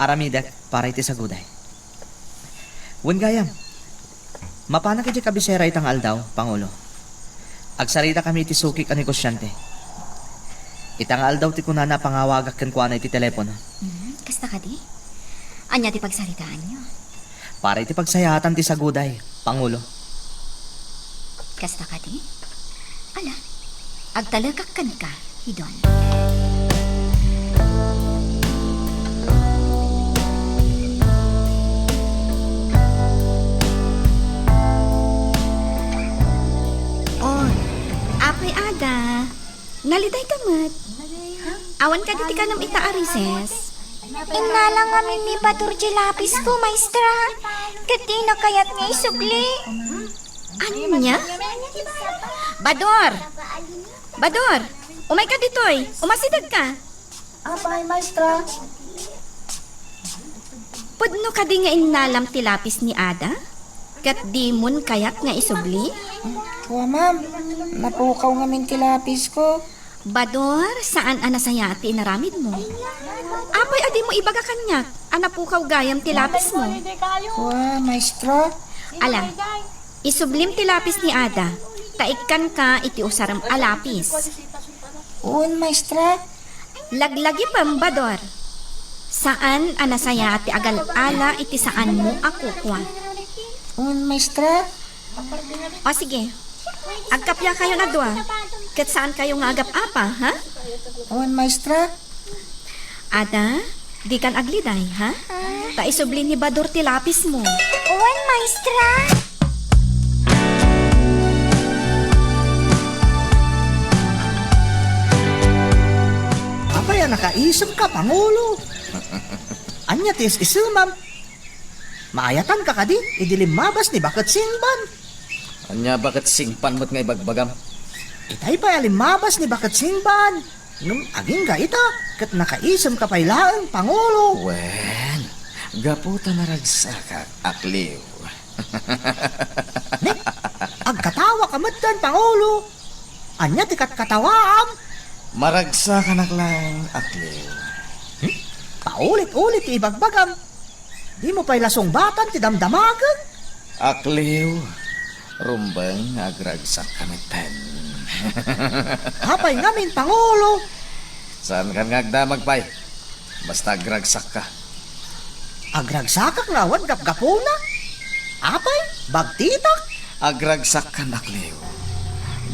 Aramidek para iti saguday. Wen gayam, mapanak idiay kabisera ita nga aldaw, Pangulo. Agsaritakami iti sukik a negosiante. Ita nga aldaw ti kunana a pangawagak kenkuana iti telepono. Hmm, kasta kadi? Ania ti pagsaritaanyo? Para iti pagsayaatan ti saguday, Pangulo. Kasta kadi? Ala, agtalekak kenka, Hidon. Oh, apay Ada. Nalidayka met. Awan kadi ti kanem ita a recess? Innalang ngamin ni Badur ti lapisko, maestra. Ket dina kayat nga isubli. Ania? Badur! Badur! Umayka ditoy! Umasidegka! Apay, maestra? Pudno kadi nga innalam ti lapis ni Ada? Ket dimon kayat nga isubli? Wa, ma'am. Napukaw ngamin ti lapisko. Badur, saan a nasayaat ti inaramidmo. Apay a dimo ibaga kaniak a napukaw gayam ti lapismo? Wa, maestra. Ala, isublim ti lapis ni Ada, ta ikkanka iti usarem a lapis. Wen, maestra. Laglagipem, Badur. Saan a nasayaat ti agal-ala iti saanmo a kukua. Wen, maestra. O sige, agkapiakayon a dua, ket saankayo nga agap-apa, ha? Wen, maestra. Ada, dikan agliday, ha? Ta isubli ni Badur ti lapismo. Wen, maestra. Apay a nakaisemka, Pangulo? Ania ti is-isemam? Maayatanka kadi idi limmabas ni Baket Singban? Ania Baket Singban met nga ibagbagam? Itay pay a limmabas ni Baket Singban. Ngem agingga ita, ket nakaisemka pay laeng, Pangulo. Wen, gapu ta naragsakak, Akliw. Ne, agkatawaka metten, Pangulo. Ania ti katkatawaam? Maragsakanak laeng, Akliw. Hmm? Paulit-ulit ti ibagbagam. Dimo pay la sungbatan ti damdamagek? Akliw, rumbeng nga agragsakka metten. Apay ngamin, Pangulo? Saankan nga agdamag pay. Basta agragsakka. Agragsakak nga awan gapgapuna? Apay, bagtitak? Agragsakkan, Akliw.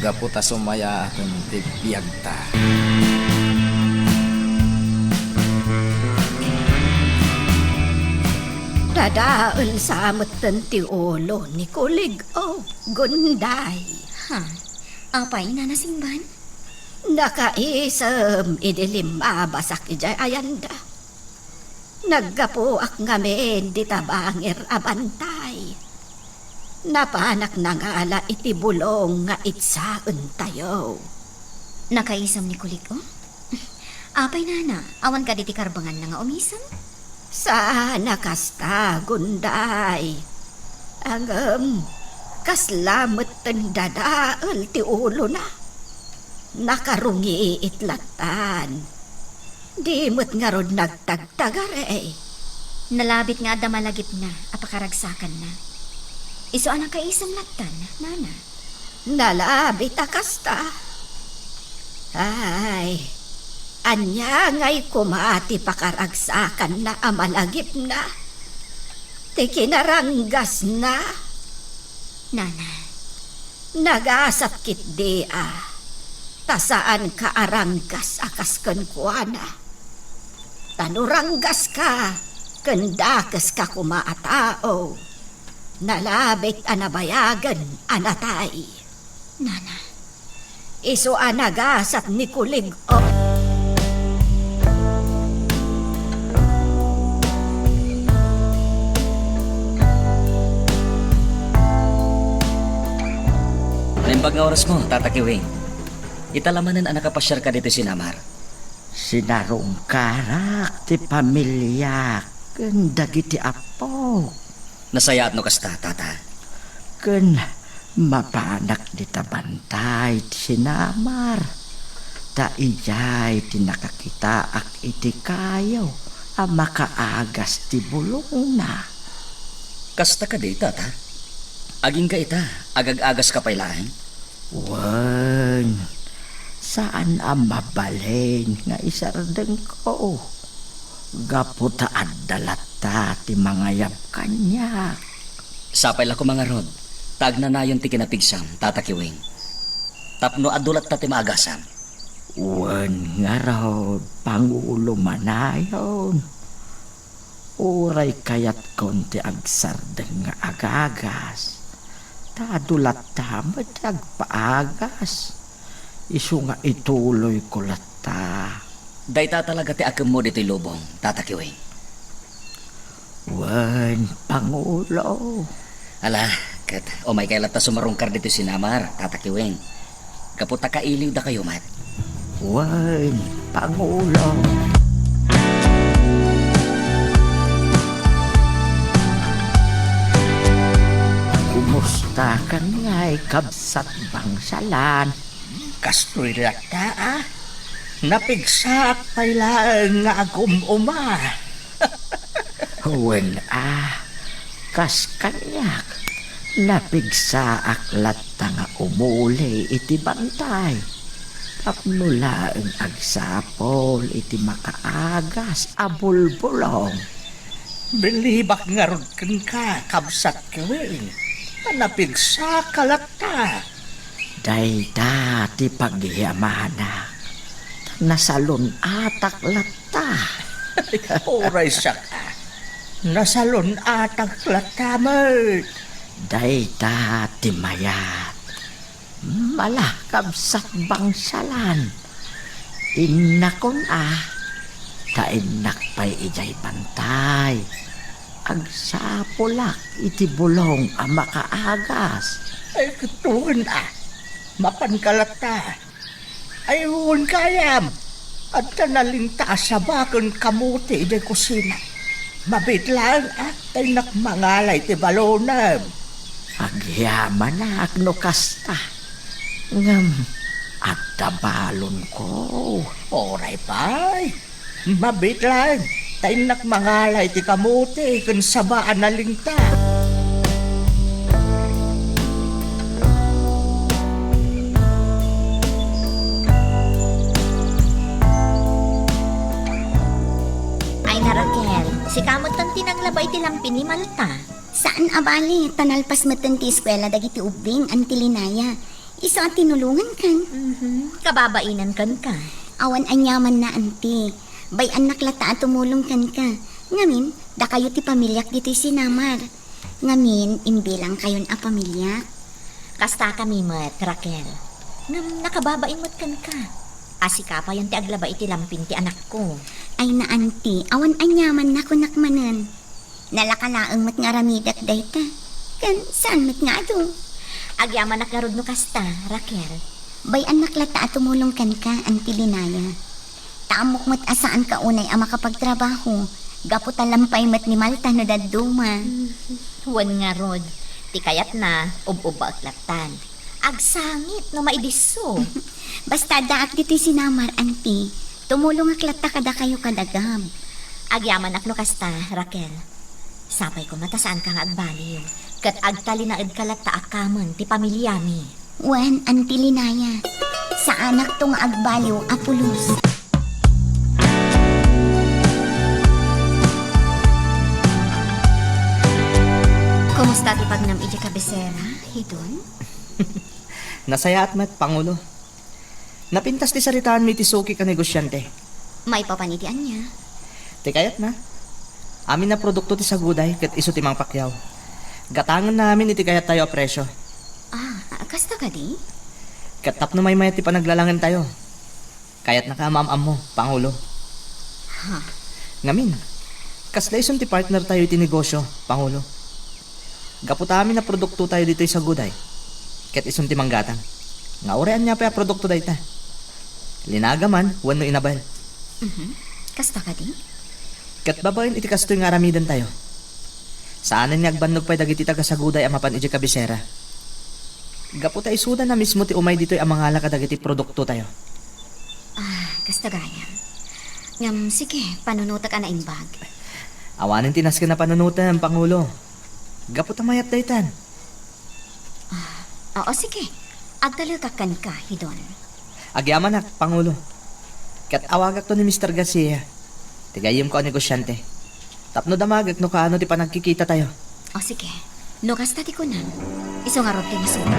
Gapu ta sumayaaten ti biagta. Dadael sa metten ti ulo ni Kulig-o, Gunday. Ha? Apay, Nana Singban? Nakaisem idi limmabasak idiay ayanda. Naggapuak ngamin dita bangir a bantay. Napanak nangala iti bulong nga itsaentayo. Nakaisem ni Kulig-o? Apay, Nana, awan kadi ti karbenganna nga umisem? Saan a kasta, Gunday. Ngem, kasla metten dadael ti ulona. Nakarungiit lattan. Di met ngarud nagtagtagari. Nalabit nga adda malagipna a pakaragsakanna. Isu a nakaisem lattan, Nana. Nalabit a kasta. Ay, Ania ngay koma ti pakaragsakanna a malagipna? Ti kinaranggasna? Nana, nagasat ketdi a ta saanka a ranggas a kas kenkuana. Ta no ranggaska ken dakeska koma a tao, nalabit a nabayagen a natay. Nana, isu a nagasat ni kulig-o. Naimbag nga orasmo, Tata Kiwing. Ita la manen a nakapasiarka ditoy sinamar. Sinarungkarak ti pamiliak ken dagiti appok. Nasayaat no kasta, Tata. Ken mapanak dita bantay ti sinamar, ta idiay ti nakakitaak iti kayo a makaagas ti bulongna. Kasta kadi, Tata? Agingga ita, agag-agaska pay laeng? Wen, saan a mabalin nga isardengko, gapu ta adda latta ti mangayab kaniak. Sapay la koma ngarud, ta agnanayon ti kinapigsam, Tata Kiwing. Tapno adu latta ti maagasam. Wen ngarud, pangulo manayon. Uray kayatkon ti agsardeng nga agagas, ta adu latta met ti agpaagas. Isu nga ituloyko latta. Dayta talaga ti akemmo ditoy lubong, Tata Kiwing. Wen, Pangulo. Ala, ket umaykay latta sumarungkar ditoy sinamar, Tata Kiwing. Gapu ta kailiwdakayo met. Wen, Pangulo. Kumustakan ngay, Kabsat Bangsalan? Kastoy latta, a. Napigsaak pay laeng nga agum-uma. Wen a, kas kaniak, napigsaak latta nga umuli iti bantay. Tapno laeng agsapul iti makaagas a bulbulong. Bilibak ngarud kenka, Kabsat Kiwing, a napigsaak latta. Dayta ti pagyamanak, ta nasalun-atak latta. Uray saka, nasalun-atak latta met. Dayta ti mayat. Ala, Kabsat Bangsalan. Innakon a, ta innak pay idiay bantay. Agsapulak iti bulong a makaagas. Ay, wen a. Mapanka latta. Ay, wen gayam. Adda nalingta a saba ken kamote idiay kusina. Mabiit laeng a, ta innak mangala iti balonem. Agyamanak no kasta. Ngem adda balonko. Uray pay. Mabiit laeng, ta innak mangala iti kamote ken saba a nalingta. Ay na, Raquel, sika met ti nanglaba iti lampin ni Malta. Saan a bale, ta nalpas metten ti eskuela dagiti ubbing, Auntie Linaya. Isu a tinulongankan. Mhm. Kababainankan ka. Awan aniamanna, Auntie. Bay-annak latta a tumulong kenka. Ngamin, dakayo ti pamiliak ditoy sinamar. Ngamin, imbilangkayon a pamiliak. Kastakami met, Raquel. Ngem nakababain met kenka. A sika payen ti aglaba iti lampin ti anakko. Ay na, Auntie, awan aniamanna kunak manen. Nalaka laeng met nga aramidek dayta. Ken saan met nga adu? Agyamanak ngarud no kasta, Raquel. Bay-annak latta a tumulong kenka, Auntie Linaya. Ta ammok met a saanka unay a makapagtrabaho, gapu ta lampay met ni Malta no dadduma. Wen ngarud, ti kayatna, ub-ubbaek lattan. Agsangit no maidisso. Basta addaak ditoy sinamar, Auntie. Tumulongak latta kadakayo, kada Gab. Agyamanak no kasta, Raquel. Sapay koma ta saanka nga agbaliw, ket agtalinaedka latta a kameng ti pamiliami. Wen, Auntie Linaya, saanakto nga agbaliw a pulos. Kumusta ti pagnam idiay kabisera, Hidon? Nasayaat met, Pangulo. Napintas ti saritaanmi iti suki a negosiante. Maipapan iti ania? Ti kayatna. Amin a produkto ti saguday ket isu ti mangpakyaw. Gatangenna amin iti kayattayo a presio. Ah, kasta kadi? Ket tapno maymayat ti panaglalangentayo. Kayatnaka a maam-ammo, Pangulo. Ha? Ngamin, kasla isun ti partner tayo iti negosyo, Pangulo. Gapu ta amin a produkto tayo ditoy saguday, ket isun ti manggatang. Nga uray ania pay a produkto dayta. Linaga man wenno inabel. Mhm. Kasta kadi? Ket babaen iti kastoy nga aramiden tayo, saanen nga agbannog pay dagiti taga-saguday a mapan idiay kabisera. Gapu ta isuda na mismo ti umay ditoy a mangala kadagiti produkto tayo. Ah, kasta gayam. Ngem, sige, panunotek a naimbag. Awanen ti nasken a panunotem, Pangulo. Gapu ta mayat daytan. Ah, oo, sige. Agtalekak kenka, Hidon. Agyamanak, Pangulo. Ket awagakto ni Mister Garcia. Ti gayyemko a negosiante. Tapno damagek no kaano ti panagkikita tayo. O, sige. No kasta ti kunam, isu ngarud ti masuno.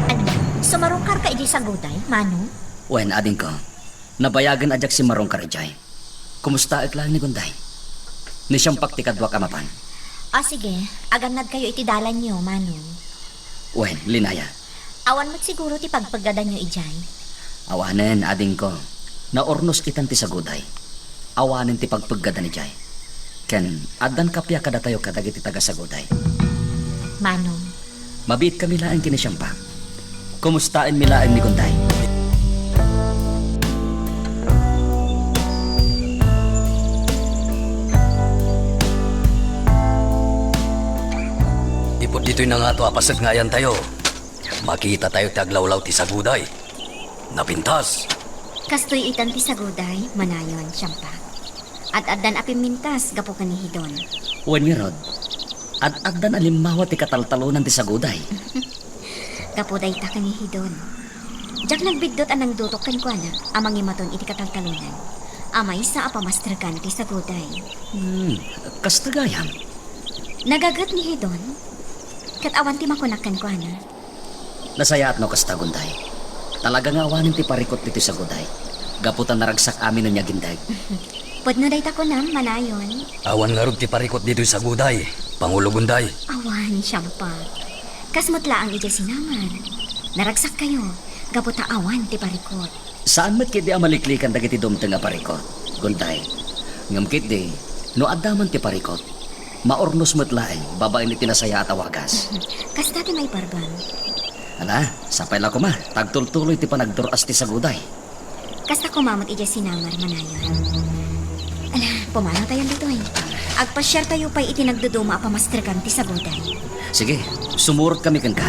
Ania, sumarungkarka idiay saguday, Manong? Wen, adingko. Nabayagen a diak simmarungkar idiay. Kumustaek laeng ni Gunday? Ni Siampak ti kaduak a mapan. Ah, sige. Agannadkayo iti dalanyo, Manong. Wen, Linaya. Awan met siguro ti pagpeggadanyo idiay? Awanen, adingko. Naurnos itan ti saguday. Awanen ti pagpeggadan idiay. Ken, addan kappia kadatayo kadagiti taga-saguday. Manong. Mabiitkami laeng ken ni Siampak. Kumustaenmi laeng ni Gunday? Ipud ditoy nangato a paset nga ayantayo, makitatayo ti aglawlaw ti saguday. Napintas. Kastoy itan ti saguday, manayon, Siampak. Ad-addan a pimmintas gapu ken ni Hidon. Wen ngarud, ad-addan a limmawa ti kataltalonan ti saguday. Gapu dayta ken ni Hidon, diak nagbiddut a nangdutok kenkuana a mangimaton iti kataltalonan a maysa a pamastrekan ti saguday. Hmm, kasta gayam. Nagaget ni Hidon, ket awan ti makunak kenkuana. Nasayaat no kasta, Gunday. Talaga nga awanen ti parikut ditoy saguday. Gapu ta naragsak amin no ni Agindeg. Pudno dayta kunam, manayon. Awan ngarud ti parikut ditoy saguday, Pangulo Gunday. Awan, Siampak. Kas met laeng idiay sinamar. Naragsakkayo, gapu ta awan ti parikut. Saan met ketdi a maliklikan dagiti dumteng a parikut, Gunday. Ngem ketdi, no adda man ti parikut, maurnos met laeng babaen iti nasayaat a wagas. Kasta ti maiparbang. Ala, sapay la koma, ta agtultuloy ti panagdur-as ti saguday. Kasta koma met idiay sinamar, manayon. Ala, pumanaw tayon ditoy. Agpasiartayo pay iti nagduduma a pamastrekan ti saguday. Sige, sumurotkami kenka.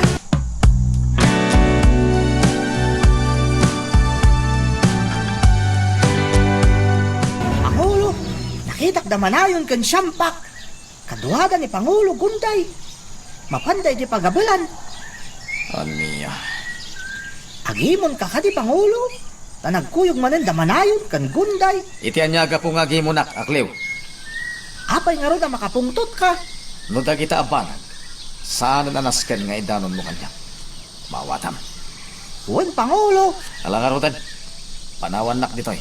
Pangulo, nakitak da manayon ken Siampak. Kaduada ni Pangulo Gunday. Mapanda iti pagabelan. Ania? Agimonka kadi, Pangulo? Ta nagkuyog manen da manayon ken Gunday. Iti ania gapu nga agimonak, Akliw? Apay ngarud a makapungtotka? No dagita a banag, saanen a nasken nga idanonmo kaniak. Maawatam. Wen, Pangulo. Ala ngaruden, panawannak ditoy,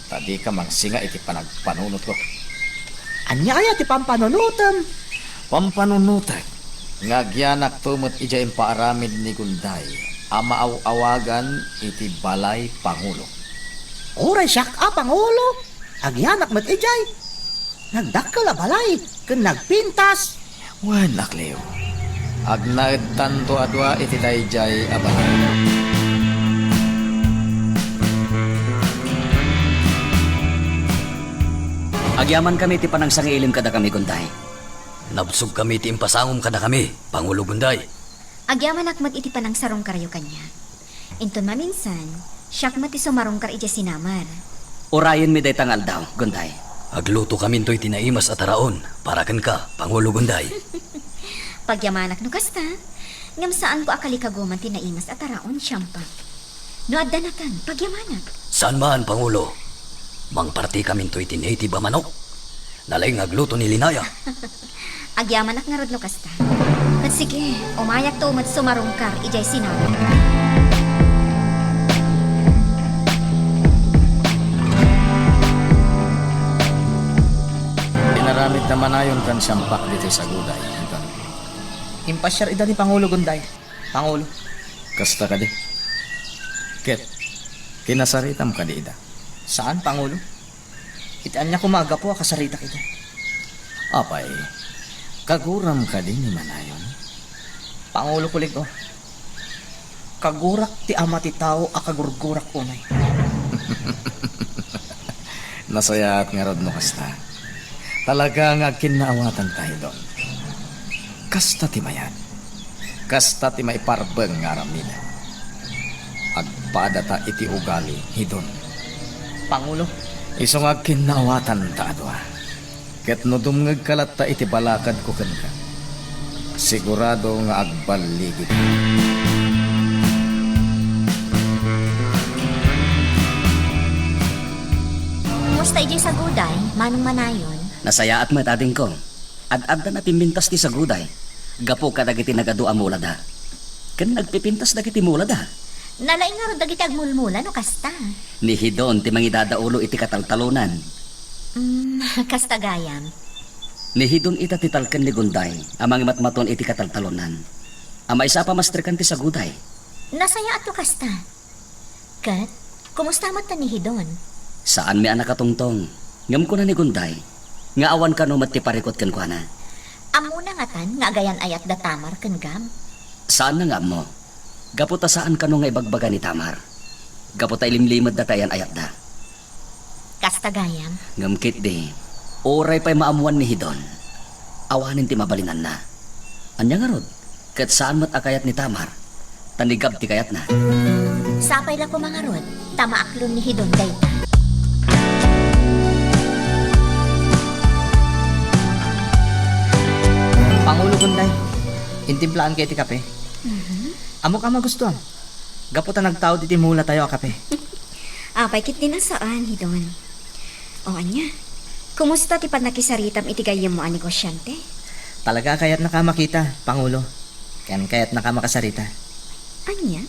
ta dika mangsinga iti panagpanunotko. Ania aya ti pampanunotem? Pampanunotek nga agyanakto met idiay impaaramid ni Gunday a maaw-awagan iti balay pangulo. Uray siak a pangulo, agyanak met idiay. Nagdakkel a balay ken nagpintas. Wen, Akliw, agnaedtanto a dua iti daydiay a balay. Agyamankami ti panangsangiilim kadakami, Gunday. Nabsogkami ti impasangom kadakami, Pangulo Gunday. Agyamanak met iti panangsarungkaryo kaniak. Inton maminsan, siak met ti sumarungkar idiay sinamar. Urayenmi dayta nga aldaw, Gunday. Aglutokamintoy ti naimas a taraon para kenka, Pangulo Gunday. Pagyamanak no kasta, ngem saanko a kalikaguman ti naimas a taraon, Siampak. No adda nakan, pagyamanak. Saan man, Pangulo. Mangpartikaminto iti native a manok. Nalaing nga agluto ni Linaya. Agyamanak ngarud no kasta. Ket sige, umayakto met sumarungkar idiay sinaro. Inaramid da Manayon ken Siampak ditoy Saguday, Hiton. Impasiar ida ni Pangulo Gunday, Pangulo. Kasta kadi? Ket kinasaritam kadi ida? Saan, Pangulo. Iti ania koma a gapu a kasaritak ida? Apay, kaguram kadi ni Manayon? Pangulo, kulig-o. Kagurak ti ama ti tao a kagurgurak unay. Nasayaat ngarud no kasta. Talaga nga agkinnaawatan ta, Hiton. Kasta ti mayat. Kasta ti maiparbeng nga aramidek. Agpadata iti ugali, Hiton. Pangulo. Isu nga agkinnaawatan ta a dua. Ket no dumngegka latta iti balakadko kenka, sigurado nga agballigik. Kumusta idiay Saguday, Manong Manayon? Nasayaat met, adingko. Ad-adda napimmintas ti Saguday gapu kadagiti nagadu a mulada. Ken nagpipintas dagiti mulada. Nalaing ngarud dagiti agmulmula no kasta. Ni Hidon ti mangidadaulo iti kataltalonan. Mm, kasta gayam. Ni Hidon ita ti talken ni Gunday a mangimatmaton iti kataltalonan a maisa a pamastrekan ti Saguday. Nasayaat no kasta. Ket, kumusta met ni Hidon? Saanmi a nakatungtong, ngem kuna ni Gunday nga awan kano met ti parikut kenkuana. Ammona ngatan nga agayan-ayatda Tamar ken Gab? Saanna nga ammo. Gapu ta saan kano nga ibagbaga ni Tamar. Gapu ta ilimlimedda ti ayan-ayatda. Kasta gayam. Ngem ketdi, uray pay maammoan ni Hidon, awanen ti mabalinanna. Ania ngarud? Ket saan met a kayat ni Tamar, ta ni Gab ti kayatna. Sapay la koma ngarud, ta maaklon ni Hidon dayta. Pangulo Gunday, intimplaanka iti kape. Mhm. Ammok a magustuam. Gapu ta nagtaud iti mulatayo a kape. Apay ketdin a saan, Hidon. O ania? Kumusta ti pannakisaritam iti gayyemmo a negosiante? Talaga a kayatnaka a makita, Pangulo. Ken kayatnaka a makasarita. Ania?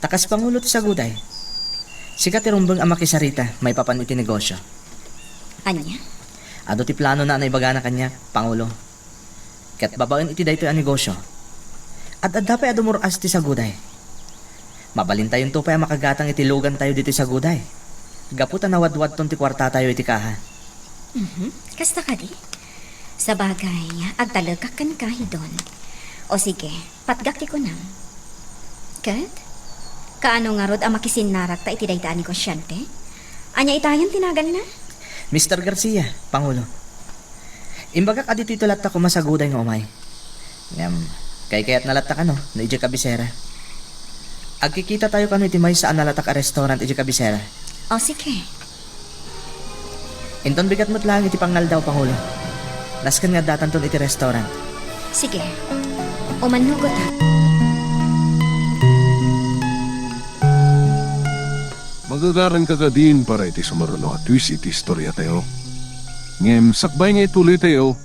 Ta kas Pangulo ti Saguday, sika ti rumbeng a makisarita maipapan iti negosio. Ania? Adu ti planona a naibagana kaniak, Pangulo. Ket babaen iti daytoy a negosio, ad-adda pay a dumur-as ti Saguday. Mabalintayonto pay a makagatang iti lugantayo ditoy Saguday, gapu ta nawadwadton ti kuartatayo iti kaha. Mhm. Kasta kadi? Sabagay, agtalekak kenka, Hidon. O sige, patgak ti kunam. Ket? Kaano ngarud a makisinnarakta iti dayta a negosiante? Ania itayon ti naganna? Mister Garcia, Pangulo. Imbagak a ditoyto latta koma Saguday nga umay. Ngem, kaykayatna latta kano no idiay kabisera. Agkikitatayo kano iti maysa a nalatak a restaurant idiay kabisera. O, sige. Inton bigat met laeng iti pangngaldaw, Pangulo. Nasken nga addatanton iti restaurant. Sige. Umannugotan. Magagaranka kadin para iti sumaruno a twist iti istoriatayo. Ngem sakbay nga ituloytayo,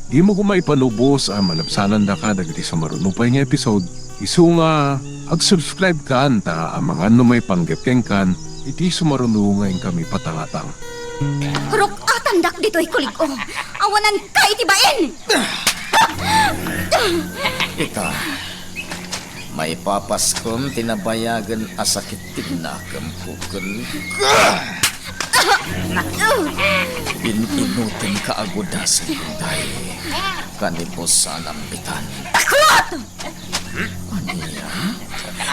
dimo koma ipanubos a malabsanandaka dagiti sumaruno pay nga episode, isu nga ag-subscribe kan ta amangan no maipanggep kenkan iti sumaruno nga inkami patangatang. Ruk-atandak ditoy kulig-o. Awananka iti bain! Ita, maipapaskom ti nabayagen a sakit ti nakemko ken in-inutenka a gudasen, Day. Kanibusanam bitan. Takot! Ania?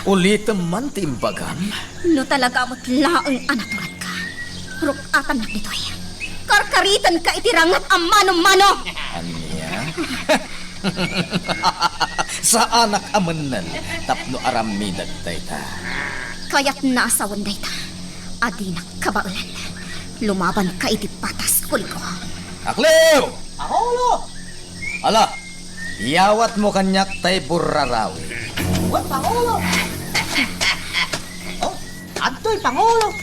Ulitem man ti imbagam? No talaga met laeng a naturedka, ruk-atannak ditoy. Karkaritenka iti ranget a mano-mano! Ania? Saanak a mennen tapno aramidek dayta. Kayatna a sawen dayta. Adinak kabaelan. Lumabanka iti batas, kuliko. Akliw! Pangulo! Ala, iyawatmo kaniak tay burrarawi. Wen, Pangulo! Oh, adtoy, Pangulo!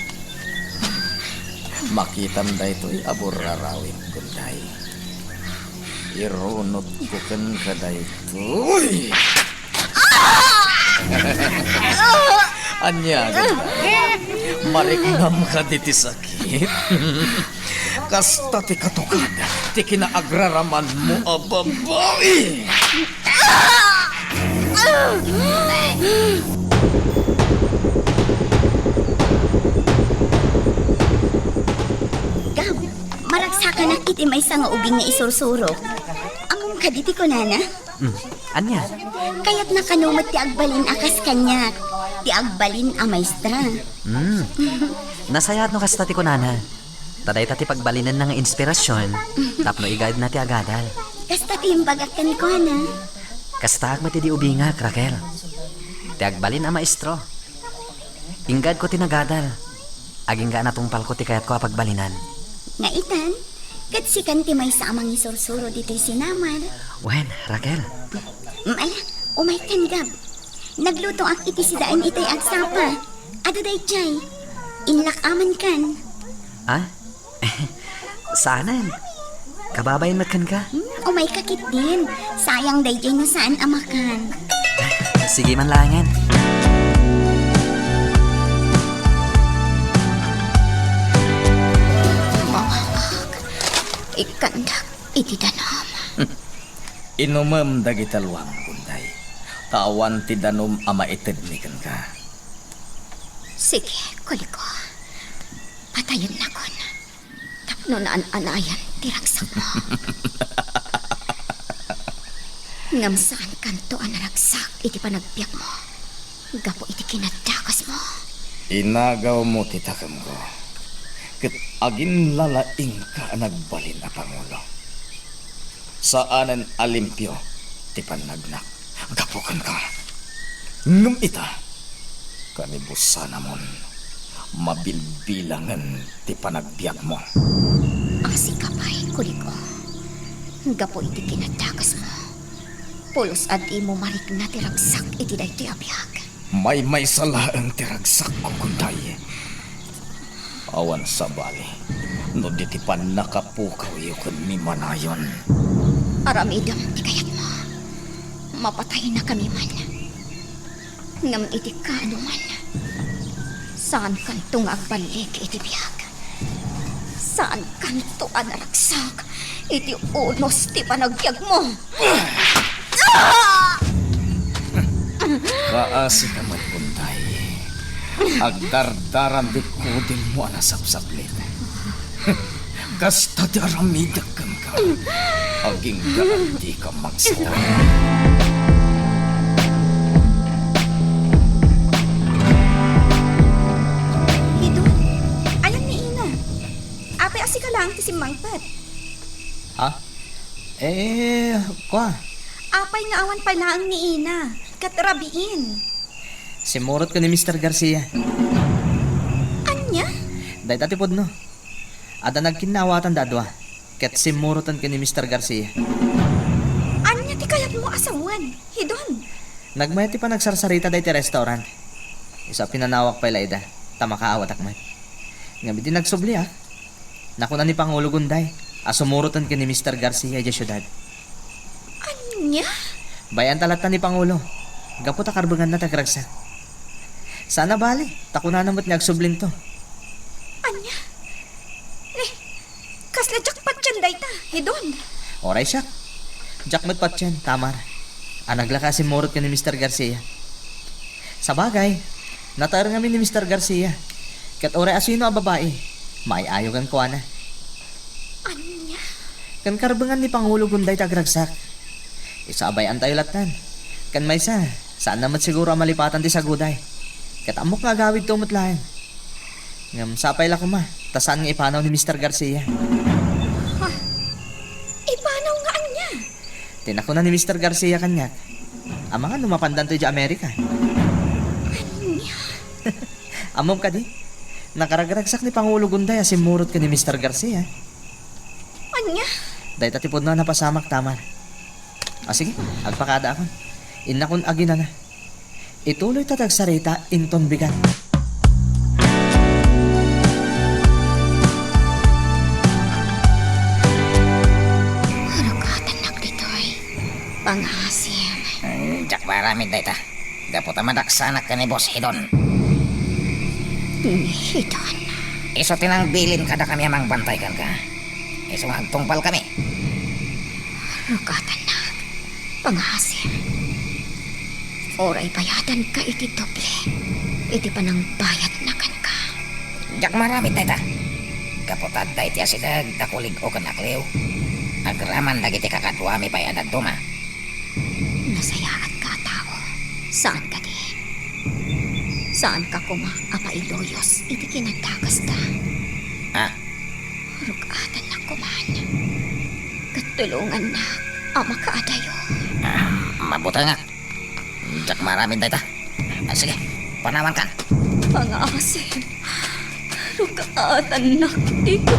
Makitam daytoy a burrarawim, Gunday. Irunotko kenka daytoy. Ania, Gunday? Mariknam kadi ti sakit? Kasta ti katukad ti kinaagraramanmo a babai. Gab, maragsakanak iti maysa nga ubing nga isursuro. Ammom kadi ti kunana? Hmm. Ania? Kayatna kano met ti agbalin a kas kaniak, ti agbalin a maestra. Hmm. Nasayaat no kasta ti kunana. Ta dayta ti pagbalinenna nga inspirasion tapno igaedna ti agadal. Kasta ti imbagak kenkuana. Kastaak met idi ubingak, Raquel. Ti agbalin a maestro. Inggad ko ti nagadal. Agingga a natungpalko ti kayatko a pagbalinan. Nga itan, ket sikan ti maysa a mangisursuro ditoy sinamar. Wen, Raquel. Mm, ala, umaykan, Gab. Naglutoak iti sidaen itay agsapa. Adu daydiay. Inlak-amankan. Ah? Saanen. Kababain met kenka? Hmm, umayka ketdin. Sayang daydiay no saan a makan. Sige man laengen. Maak, ikkandak iti danum. Inumem dagiti aluam, Gunday. Ta awan ti danum a maitedmi kenka. Sige, kuliko. Patayennakon. Tapno naan-anayan ti ragsakmo. Ngem saankanto a naragsak iti panagbiagmo gapu iti kinadakesmo. Inagawmo ti takemko, ket aginlalaingka a nagbalin a pangulo. Saanen a limpio ti pannagnak gapu kenka. Ngem ita, kanibusanamon, mabilbilangen ti panagbiagmo. Asika pay, kuliko, gapu iti kinadakesmo. Pulos a dimo marikna ti ragsak iti daytoy a biag. Maymaysa laeng ti ragsakko, Gunday. Awan sabali no di ti pannakapukawyo ken ni manayon. Aramidem ti kayatmo. Mapataynakami man. Ngem iti kaano man, saankanto nga agballik iti biag. Saankanto a naragsak iti unos ti panagbiagmo. Kaasika met, Gunday. Agdardaram ti kudilmo a nasapsaplit. Kasta ti aramidek kenka. Agingga a dika magsao. Hidon, ayan ni Ina. Apay a sika laeng ti simmangpet? Ha? Eh, kua. Apay nga awan pay laeng ni Ina, ket rabiin? Simmurot ken ni Mister Garcia. Ania? Dayta ti pudno. Adda nagkinnaawatan da a dua, ket simmuroten ken ni Mister Garcia. Ania ti kayatmo a sawen, Hidon? Nagmayat ti panagsarsarita daytoy restaurant. Isu a pinanawak pay la ida, ta makaawatak met. Ngem idi nagsubliak, nakuna ni Pangulo Gunday a sumuroten ken ni Mister Garcia idiay siudad. Ania? Bay-an ta latta ni Pangulo, gapu ta karbenganna ti agragsak. Saan a bali, ta kunana met nga agsublinto. Ania? Eh, kasla diak patien dayta, Hidon? Oray siak. Diak met patien, Tamar. A naglaka a simmurot ken ni Mister Garcia. Sabagay, nataer ngamin ni Mister Garcia. Ket uray asino a babai, maay-ayo kenkuana. Ania? Ken karbengan ni Pangulo Gunday ti agragsak. Isu a bay-antayo lattan. Ken maysa, saanna met siguro a malipatan ti saguday. Ket ammok nga agawidto met laeng. Ngem sapay la koma, ta saan nga ipanaw ni Mister Garcia. Ha? Ipanaw nga ania? Ti nakuna ni Mister Garcia kaniak, amangan no mapandanto idiay Amerika. Ania? Ammom kadi? Nakaragragsak ni Pangulo Gunday a simmurot ken ni Mister Garcia. Ania? Dayta ti pudno a napasamak, Tamar. A, sige, agpakadaakon. Innakon aginana. Ituloyta ti agsarita inton bigat. Pangasim. Hmm, diak maaramid dayta. Gapu ta madaksanak ken ni Boss Hidon. Ni Hidon. Isu ti nangbilin kadakami a mangbantay kenka. Isu nga agtungpalkami. Rugatannak, pangasim. Uray bayadanka iti doble iti panangbayadna kenka. Diak maaramid dayta. Gapu ta adda iti asideg da Kulig-o ken Akliw. Agraman dagiti kakaduami pay a dadduma. Nasayaatka a tao. Saan kadi? Saanka koma a pailuyos iti kinadakesda. Ah. Rugatannak koman. Ket tulongannak a makaadayo. Ah, mabutengak. Diak maaramid dayta. Ah, sige, panawankan. Pangasim. Rugatannak dito.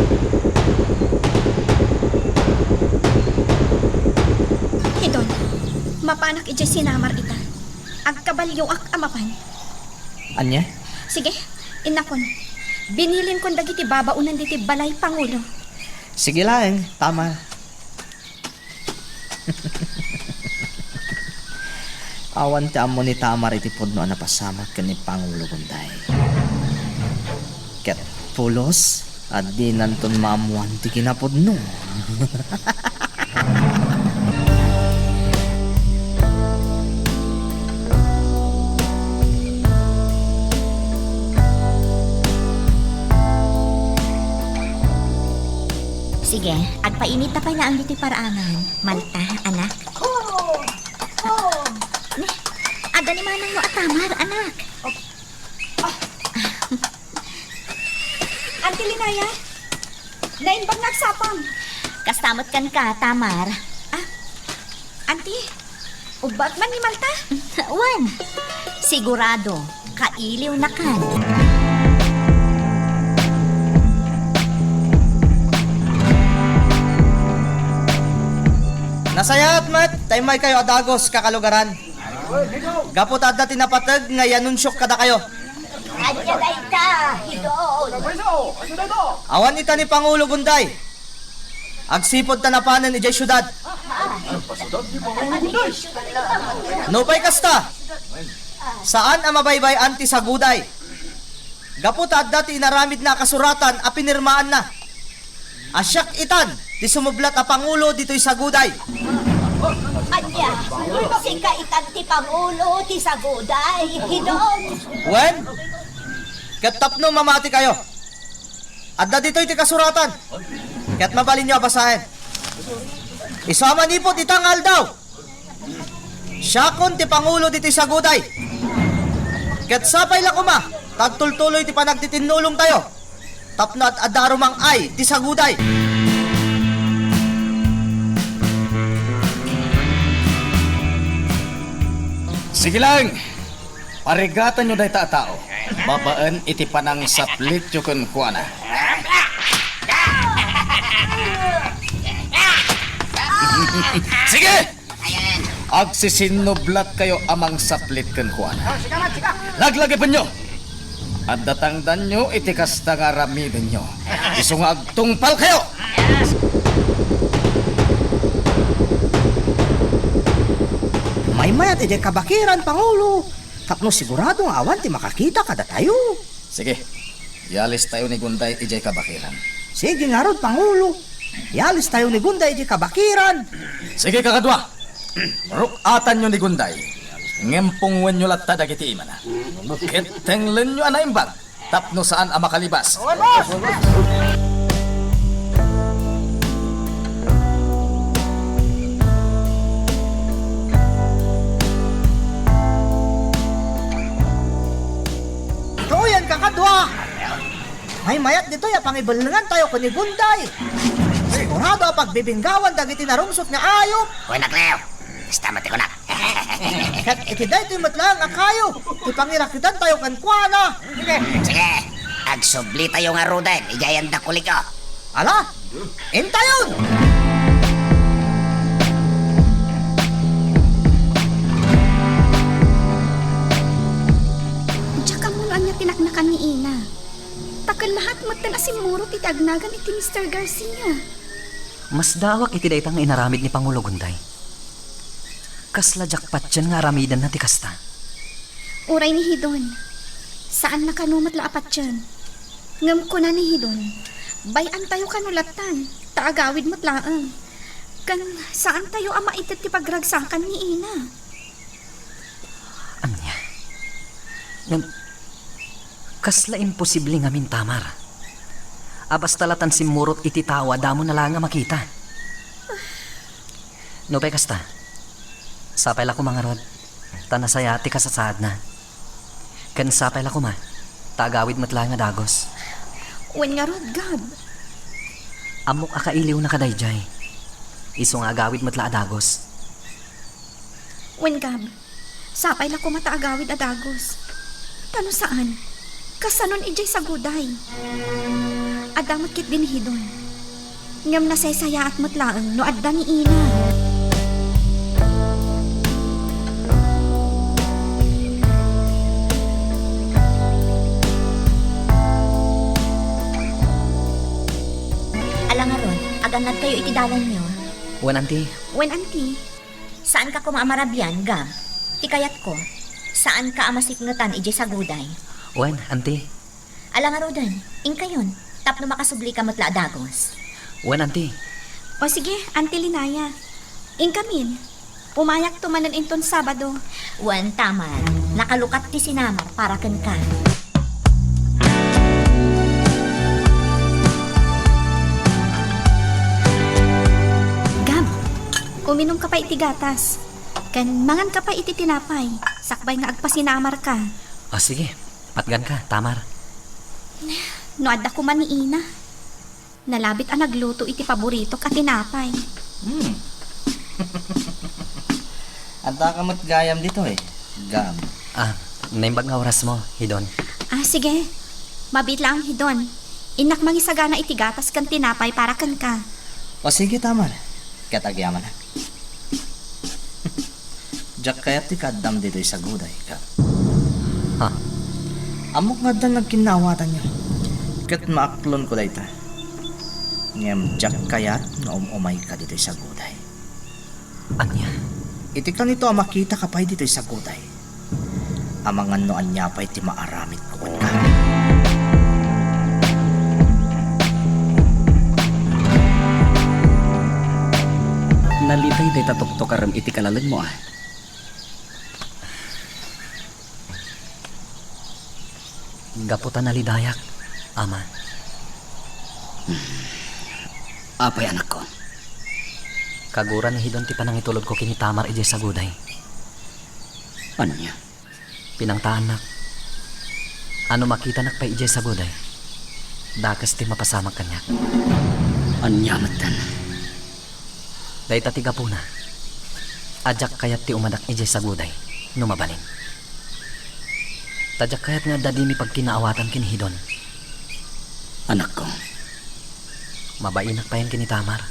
Hidon, mapanak idiay sinamar ita. Agkabalioak a mapan. Ania? Sige, innakon. Binilinkon dagiti babaonen diti balay, Pangulo. Sige laeng, Tamar. Awan ti ammo ni Tamar iti pudno a napasamak ken ni Pangulo Gunday. Ket pulos a dinanton maammoan ti kinapudno. Sige, agpainit ta pay laeng ditoy paraangan. Malta, anak. Oh! Oh! Ne, adda ni manangmo a Tamar, anak. Oh. Ah. Auntie Linaya, naimbag nga agsapam. Kasta met kenka, Tamar. Ah, Auntie, ubbak man ni Malta? Wen, sigurado, kailiwnakan. Nasayaat met ta immaykayo a dagus, kakalugaran. Gapu ta adda ti napateg nga ianunsiok kadakayo. Ania dayta, Hidon? Awan ita ni Pangulo Gunday. Agsipud ta napanen idiay siudad. Nupay kasta, saan a mabaybay-an ti saguday. Gapu ta adda ti inaramidna a kasuratan a pinirmaanna. A siak itan ti sumublat a pangulo ditoy saguday. Ania? Sika itan ti pangulo ti saguday, Hidon? Wen, ket tapno mamatikayo, adda ditoy ti kasuratan, ket mabalinyo a basaen. Isu a manipud ita nga aldaw, siakon ti pangulo ditoy saguday. Ket sapay la koma ta agtultuloy ti panagtitinnulongtayo tapno ad-adda a rumang-ay ti saguday. Sige laeng, parigatanyo dayta a tao babaen iti panangsaplityo kenkuana. Sige! Agsisinnublatkayo a mangsaplit kenkuana. Laglagipenyo! Adda tangdanyo iti kasta nga aramidenyo. Isu nga agtungpalkayo! Maymayat idiay kabakiran, Pangulo, tapno sigurado nga awan ti makakita kadatayo. Sige, ialistayo ni Gunday idiay kabakiran. Sige ngarud, Pangulo. Ialistayo ni Gunday idiay kabakiran. Sige, kakadua. Ruk-atanyo ni Gunday. Ngem pungoenyo latta dagiti imana. Ket tenglenyo a naimbag tapno saan a makalibas. Itoyen, kakadua. Maymayat ditoy a pangibelngantayo ken ni Gunday. Sigurado a pagbibinggawan dagiti narungsot nga ayup. Wen, Akliw, kasta met ti kunak. Ket iti daytoy met laeng a kayo ti pangirakidantayo kenkuana. Sige, agsublitayo ngaruden idiay anda Kulig-o. Ala, intayon! Diak ammo no ania ti naknakan ni Ina. Ta kellahat metten a simmurot iti agnagan iti Mister Garcia. Masdaawak iti dayta nga inaramid ni Pangulo Gunday. Kasla diak patien nga aramidenna ti kasta. Uray ni Hidon, saanna kano met la a patien. Ngem kuna ni Hidon, bay-antayo kano lattan, ta agawid met laeng. Ken saantayo a maited ti pagragsakan ni Ina. Ania? Ngem, kasla imposible ngamin, Tamar. A basta la tan simmurot iti tao a damona laeng a makita. Nupay kasta, sapay la koma ngarud, ta nasayaat ti kasasaadna. Ken sapay la koma, ta agawid met laeng a dagus. Wen ngarud, Gab. Ammok a kailiwna kadaydiay. Isu nga agawid met la a dagus. Wen, Gab, sapay la koma ta agawid a dagus. Ta no saan, kasanon idiay saguday? Adda met ketdi ni Hidon. Ngem nasaysayaat met laeng no adda ni Ina. Ala ngarud, agannadkayo iti dalanyo. Wen, anti. Wen, anti. Saanka koma a marabian, Gab. Ti kayatko, saanka a masikngetan idiay saguday. Wen, anti. Ala ngaruden, inkayon, tapno makasublika met la a dagus. Wen, anti. O sige, Anti Linaya. Inkamin, umayakto manen inton Sabado. Wen, Tamar, nakalukat ti sinamar para kenka. Gab, uminumka pay iti gatas. Ken manganka pay iti tinapay, sakbay nga agpasinamarka. Ah, sige. Patganka, Tamar. No adda koma ni Ina, nalabit a nagluto iti paboritok a tinapay. Hmm. Adda ka met gayam ditoy, Gab. Ah, naimbag nga orasmo, Hidon. Ah, sige. Mabiit laeng, Hidon. Innak mangisagana iti gatas ken tinapay para kenka. O sige, Tamar. Ket agyamanak. Diak kayat ti kaaddam ditoy saguday, Gab. Ha? Ammok nga addan nagkinnaawatanyo, ket maaklonko dayta. Ngem diak kayat nga um-umayka ditoy saguday. Ania? Iti kanito a makitaka pay ditoy saguday, amangan no ania pay ti maaramidko kenka. Nalitay dayta tuktukarem iti kalalengmo, a? Gapu ta nalidayak, Ama. Hmm. Apay, anakko? Kagura ni Hidon ti panangitulodko ken ni Tamar idiay saguday. Ania? Pinangtaannak a no makitanak pay idiay saguday, dakes ti mapasamak kaniak. Ania metten? Dayta ti gapuna a diak kayat ti umanak idiay saguday no mabalin. Ta diak kayat nga adda dimi pagkinnaawatan ken ni Hidon. Anakko. Mabainak payen ken ni Tamar.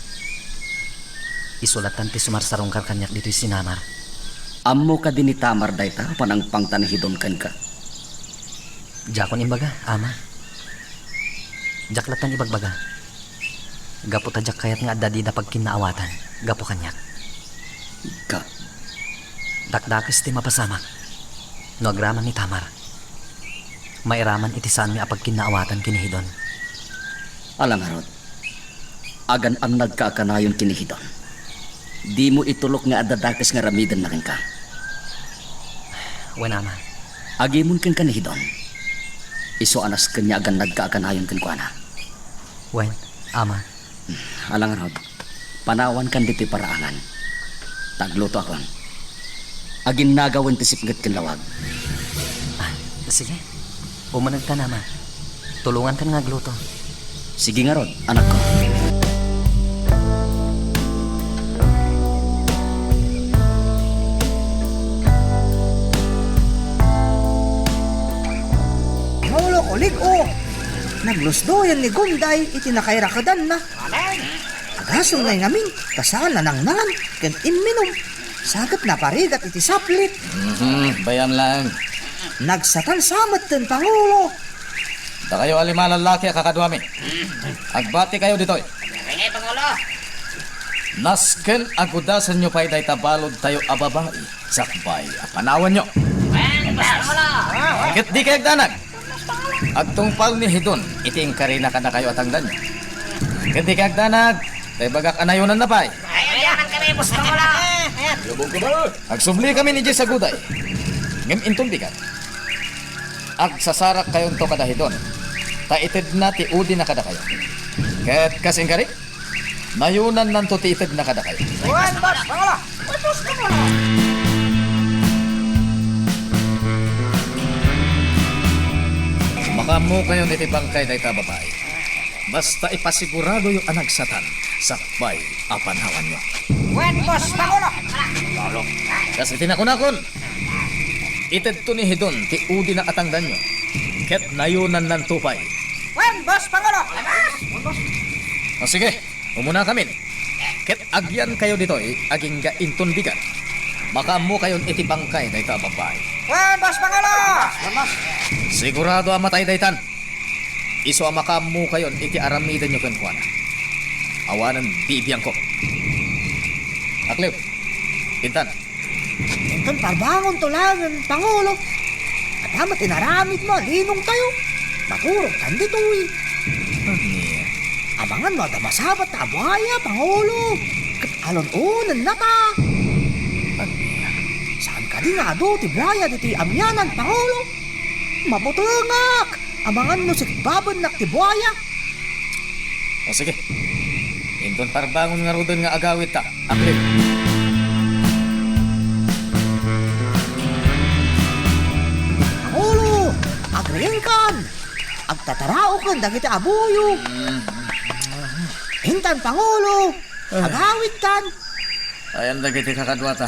Isu lattan ti sumarsarungkar kaniak ditoy sinamar. Ammo kadi ni Tamar dayta a panangpangta ni Hidon kenka? Diakon imbaga, Ama. Diak lattan ibagbaga. Gapu ta diak kayat nga adda dida pagkinnaawatan gapu kaniak. Ka- Dakdakes ti mapasamak no agraman ni Tamar. Mairaman iti saanmi a pagkinnaawatan ken ni Hidon. Ala ngarud, agan-annadka a kanayon ken ni Hidon. Dimo itulok nga adda dakes nga aramidenna kenka. Wen, Ama. Agimon kenka ni Hidon. Isu a nasken nga agannadka a kanayon kenkuana. Wen, Ama. Ala ngarud, panawankan ditoy paraangan. Ta aglutoakon. Aginnaga wen ti sipnget ken lawag. Ah, sige. Umanegkan, Ama. Tulongankan nga agluto. Sige ngarud, anakko. Pangulo, kulig-o. Naglusdoyen ni Gunday iti nakairakedanna. Agasem ngay ngamin, ta saan a nangnangan ken imminum. Sa ket naparigat iti saplit. Mhm, bay-am laeng. Nagsatan sa metten, Pangulo. Dakayo a lima a lallaki a kakaduami. Agbati kayo ditoy. Dagitoy, Pangulo. Nasken a gudasenyo pay dayta baludtayo a babai, sakbay a panawanyo. Ket dikay agdanag. Agtungpal ni Hidon iti inkarina kadakayo a tangdanyo. Ket dikay agdanag, ta ibagak a nayonanna pay. Ay, ayan, ang kami, Boss Pangulo. Agsublikamin idiay saguday. Ngem inton bigat, agsasarakayonto kada Hidon, ta itedna ti udina kadakayo. Ket kas inkari, nayonannanto ti itedna kadakayo. Wen, Boss Pangulo! Wen, Boss Pangulo! Makaammokayon iti bangkay dayta a babai. Basta ipasiguradoyo a nagsatan, sakbay a panawanyo. Wen, Boss Pangulo! Kas iti nakunakon, itedto ni Hidon ti udina a tangdanyo, ket nayonannanto pay. Wen, Boss Pangulo! O sige, umunakamin. Ket agyankayo ditoy, agingga inton bigat, makaammokayon iti bangkay dayta a babai. Wen, Boss Pangulo! Sigurado a matay daytan. Isu a makaammokayon iti aramidenyo kenkuana. Awanen bibiangko. Akliw, intan. Inton parbangonto laengen, Pangulo. Adda met inaramidmo a linongtayo. Maturogtan ditoy. Ania? Amangan no adda masabat a buaya, Pangulo. Ket alon-onennata. Ania? Saan kadi nga adu ti buaya ditoy amianan, Pangulo? Mabutengak! Amangan no sikbabennak ti buaya. O sige. Inton parbangon ngaruden nga agawidta, akliw. Pangulo, agriingkan! Agtataraoken dagiti abuyo. Intan, Pangulo, agawidtan. Ayan dagiti kakaduata.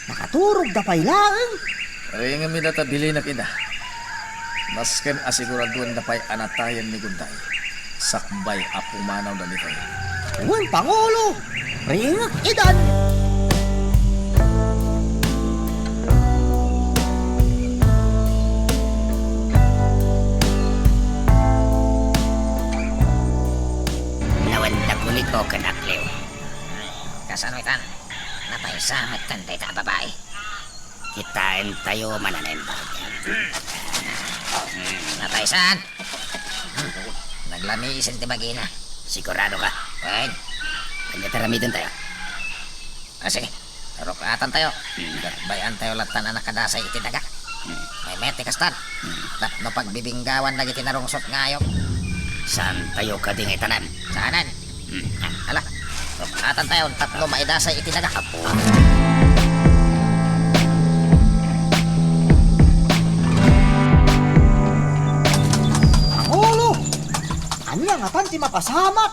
Nakaturogda pay laeng. Ringem ida ta bilinak ida. Nasken a siguraduenda pay a natayen ni Gunday. Sakbay a pumanawda ditoy. Wen, Pangulo, ringek idan. Nawen da kunito ken akliw. Kasano itan? Napaysa met kan dayta a babai. Kitaentayo manen, Barker. Napaysan. Naglamisen ti bagina. Sigurado ka? Wen. Ania ti aramidentayo? Ah, sige. Ruk-atantayo. Ket bay-antayo lattan a nakadasay iti daga. Maymayat ti kastan. Tapno pagbibinggawan dagiti narungsot nga ayup. Saantayo kadi nga itanem? Saanen. Hmm. Ala, ruk-atantayon tapno maidasay iti daga. Apo. Pangulo! Ania ngatan ti mapasamak?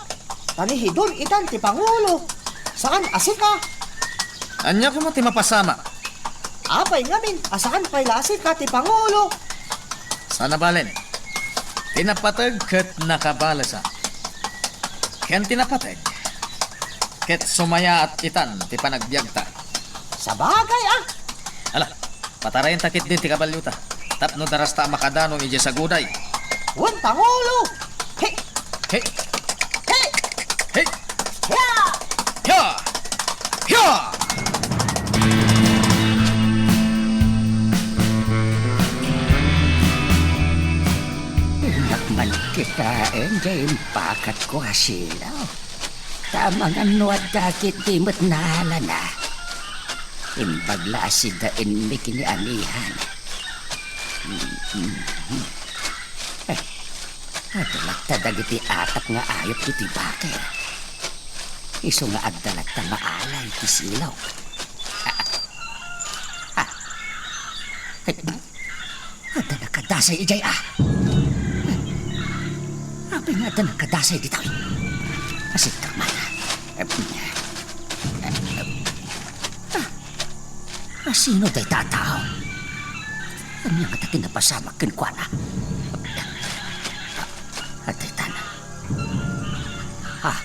Ta ni Hidon itan ti Pangulo. Saan a sika? Ania koma ti mapasamak? Apay ngamin a saan pay la a sika ti Pangulo? Saan a balen. Ti napateg ket nakabalesan. Ken ti napateg ket sumayaat itan ti panagbiagta. Sabagay a. Ala, patarayenta ketdin ti kabaliota tapno darasta a makadanon idiay saguday. Wen, Pangulo! He! He! He! He! Hia! Hia! Hia! Innak man kitaen diay impakatko a silaw. Ta amangan no adda ketdi met naalana. Imbag la a sidaenmi ken ni amihan. Eh, adda latta dagiti atap nga ayup ditoy baker. Isu nga adda latta nga alay ti silaw. Ah, ah. Eh, adda nakadasay idiay, a. Apay nga adda nakadasay ditoy? Asintak man. Eh, ah, asino dayta a tao? Ania ngata ti napasamak kenkuana? Adda itan. Ah.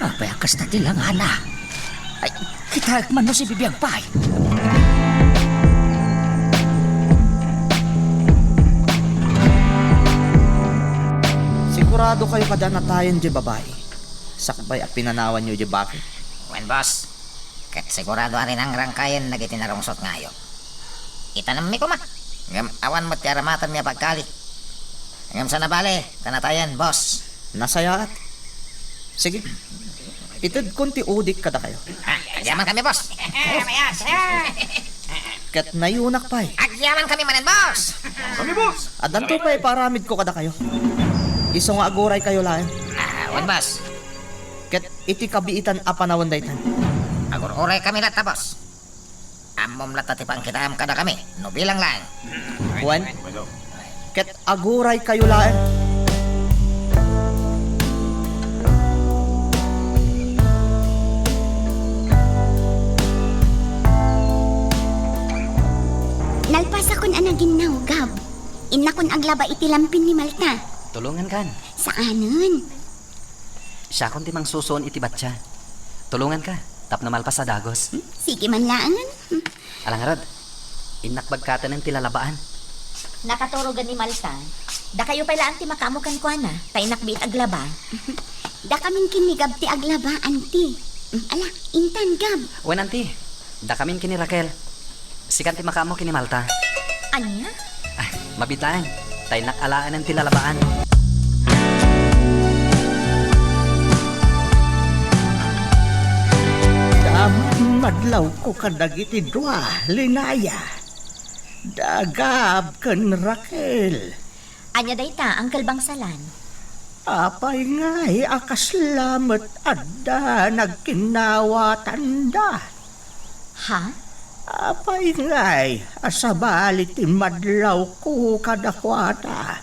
Apay a kasta ti langana? Ay, kitaek man no sibibiag pay. Sigurado kayo kada natayen diay babai? sakbay a pinanawanyo idiay baki. Wen, boss. Ket sigurado a rinangrangkayen dagiti narungsot nga ayup. Itanammi koma. Ngem awan met ti aramatenmi a pagkali. Ngem saan a bale, ta natayen, boss. Nasayaat. Sige. Itedkon ti udik kadakayo. Ah, agyaman kami, boss. Ket nayunak pay. Agyaman kami manen, boss. Kami, boss. Addanto pay ipaaramidko kadakayo. Isu nga aguraykayo laeng. Ah, wen, boss. Ket iti kabiitan a panawen dayta. Agur-uray kami latta, boss. Ammom latta ti pangkitaem kadakami, no bilang laeng. Wen, ket aguraykayo laeng. Nalpasakon a naginnaw, Gab. Innakon aglaba iti lampin ni Malta. Tulongankan. Saanen. Siakon ti mangsusuon iti batsia. Tulonganka, tapno malpas a dagus. Hmm? Sige man laengen. Hmm. Ala ngarud, innak bagkaten ti lalabaan. Nakaturogen ni Malta. Dakayo pay laeng ti makaammo kenkuana, ta innak biit aglaba. Dakamin ken ni Gab ti aglaba, anti. Hmm, ala, intan, Gab. Wen, anti. Dakamin ken ni Raquel. Sikan ti makaammo ken ni Malta. Ania? Ah, mabiit laeng. Ta innak alaenen ti lalabaan. Dama ti madlawko kadagiti dua, Linaya. Da Gab ken Raquel. Ania dayta, Uncle Bangsalan? Apay ngay a kasla met adda nagkinnawatanda? Ha? Apay ngay a sabali ti madlawko kadakuada?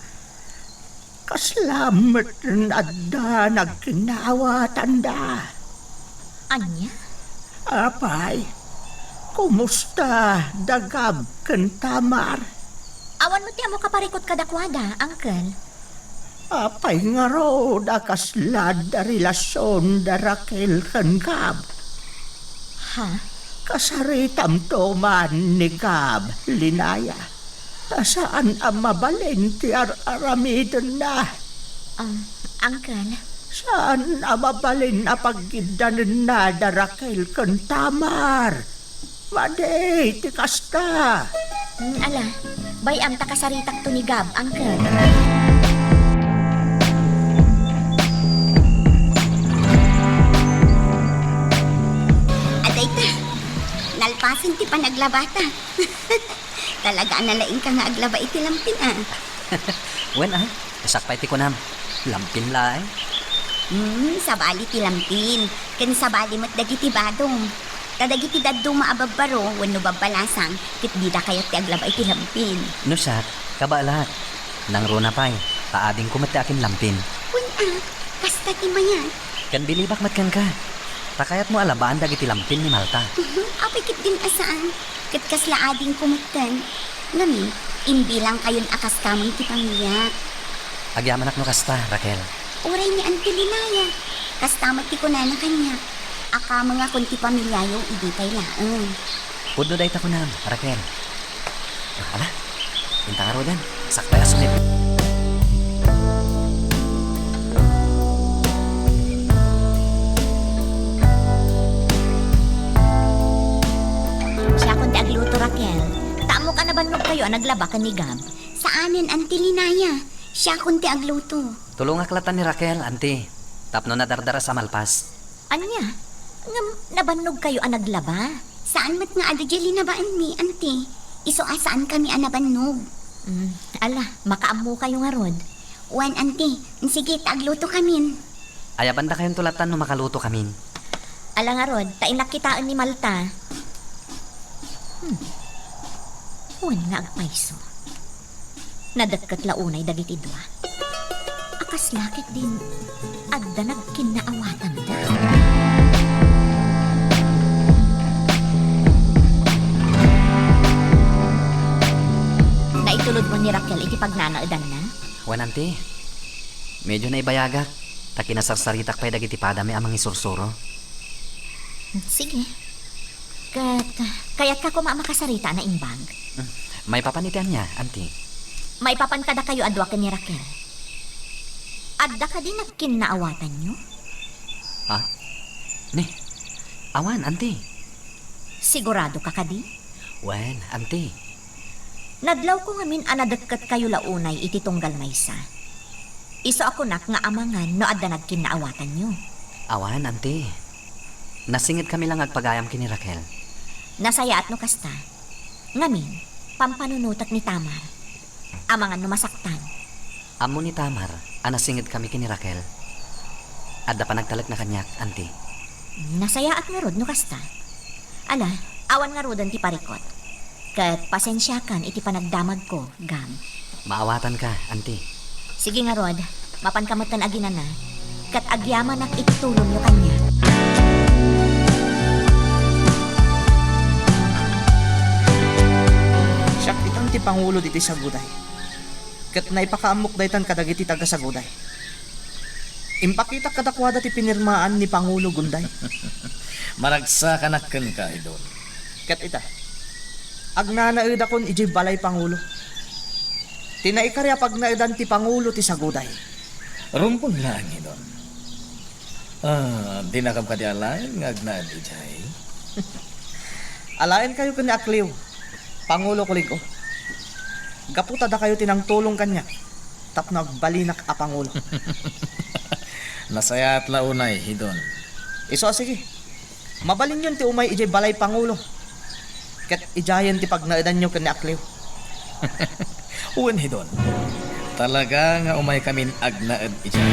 Kasla met adda nagkinnawatanda? Ania? Apay, kumusta da Gab ken Tamar? Awan met ti ammo kaparikut kadakuada, Uncle. Apay ngarud a kasla adda relasion da Raquel ken Gab? Ha? Kasaritamto man ni Gab, Linaya. Ta saan a mabalin ti ar-aramidenna. Ah, Uncle. Saan a mabalin a pagiddanenna da Raquel ken Tamar. Madi ti kasta. Hmm, ala, bay-am ta kasaritakto ni Gab, Uncle. Adayta, nalpasen ti panaglabata. Talaga a nalaingka nga aglaba iti lampin, a. Wen, a, siak pay ti kunam, lampin laeng. Hmm, sabali ti lampin, ken sabali met dagiti badong. Ta dagiti dadduma a babbaro wenno babbalasang, ket dida kayat ti aglaba iti lampin. No siak, kabaelak. Nangruna pay, ta adingko met ti akinlampin. Wen, a, kasta ti mayat. Ken bilibak met kenka, ta kayatmo a labaan dagiti lampin ni Malta. Mhm, apay ketdin a saan? Ket kasla adingko metten. Ngamin, imbilangkayon a kaskamon ti pamiliak. Agyamanak no kasta, Raquel. Uray ni Auntie Linaya. Kasta met ti kunana kaniak. Akamengakon ti pamiliayo idi pay laeng. Pudno dayta kunam, Raquel. Ah, ala, inta ngaruden, sakbay a sumip. Siakon ti agluto, Raquel. Ta ammok a nabannogkayo a naglaba ken ni Gab. Saanen, Auntie Linaya. Siakon ti agluto. Tulongak latta ni Raquel, Auntie, tapno nadardaras a malpas. Ania? Ngem nabannogkayo a naglaba? Saan met nga adu diay linabaanmi, Auntie. Isu a saankami a nabannog. Mm, ala, makaammokayo ngarud. Wen, Auntie, sige, ta aglutokamin. Ayabandakayonto latta no makalutokamin. Ala ngarud, ta innak kitaen ni Malta. Hmm. Wen nga agpayso. Nadekket la unay dagiti dua. A kasla ketdin adda nagkinnaawatanda. Naitulod man ni Raquel iti pagnanaedanna? Wen, Auntie. Medyo naibayagak, ta kinasarsaritak pay dagiti padami a mangisursuro. Sige. Ket, kayatka koma a makasarita a naimbag? Hmm. Maipapan iti ania, Auntie? Maipapan kadakayo a dua ken ni Raquel. Adda kadi nagkinnaawatanyo? Ha? Ni? Awan, anti. Sigurado ka kadi? Wen, anti. Nadlawko ngamin a nadekket kayo la unay iti tunggal maysa. Isu a kunak nga amangan no adda nagkinnaawatanyo. Awan, anti. Nasinged kami la nga agpagayam ken ni Raquel. Nasayaat no kasta. Ngamin, pampanunotek ni Tamar. Amangan no masaktan. Ammo ni Tamar a nasinged kami ken ni Raquel. Adda panagtalekna kaniak, anti. Nasayaat ngarud no kasta. Ala, awan ngaruden ti parikut. Ket pasensiakan iti panagdamagko, Gab. Maawatanka, anti. Sige ngarud, mapanka metten aginana, ket agyamanak iti tulongyo kaniak. Siak itan ti pangulo ditoy saguday. Ket naipakaammok daytan kadagiti taga-Saguday. Impakitak kadakuada ti pinirmaan ni Pangulo Gunday. Managsakanak kenka, Hidon. Ket ita, agnanaedakon idiay balay Pangulo. Ti naikari a pagnaedan ti Pangulo ti Saguday. Rumbeng laeng, Hidon. Ah, dinakam kadi alaen nga agnaed idiay? Alaenkayo ken ni Akleo, Pangulo Kulig-o. Gapu ta dakayo ti nangtulong kaniak tapno agbalinak a pangulo. Nasayaat la unay, Hidon. Isu a sige. Mabalinyon ti umay idiay balay Pangulo. Ket idiayen ti pagnaedanyo ken ni Akleo. Wen, Hidon. Talaga nga umaykamin agnaed idiay.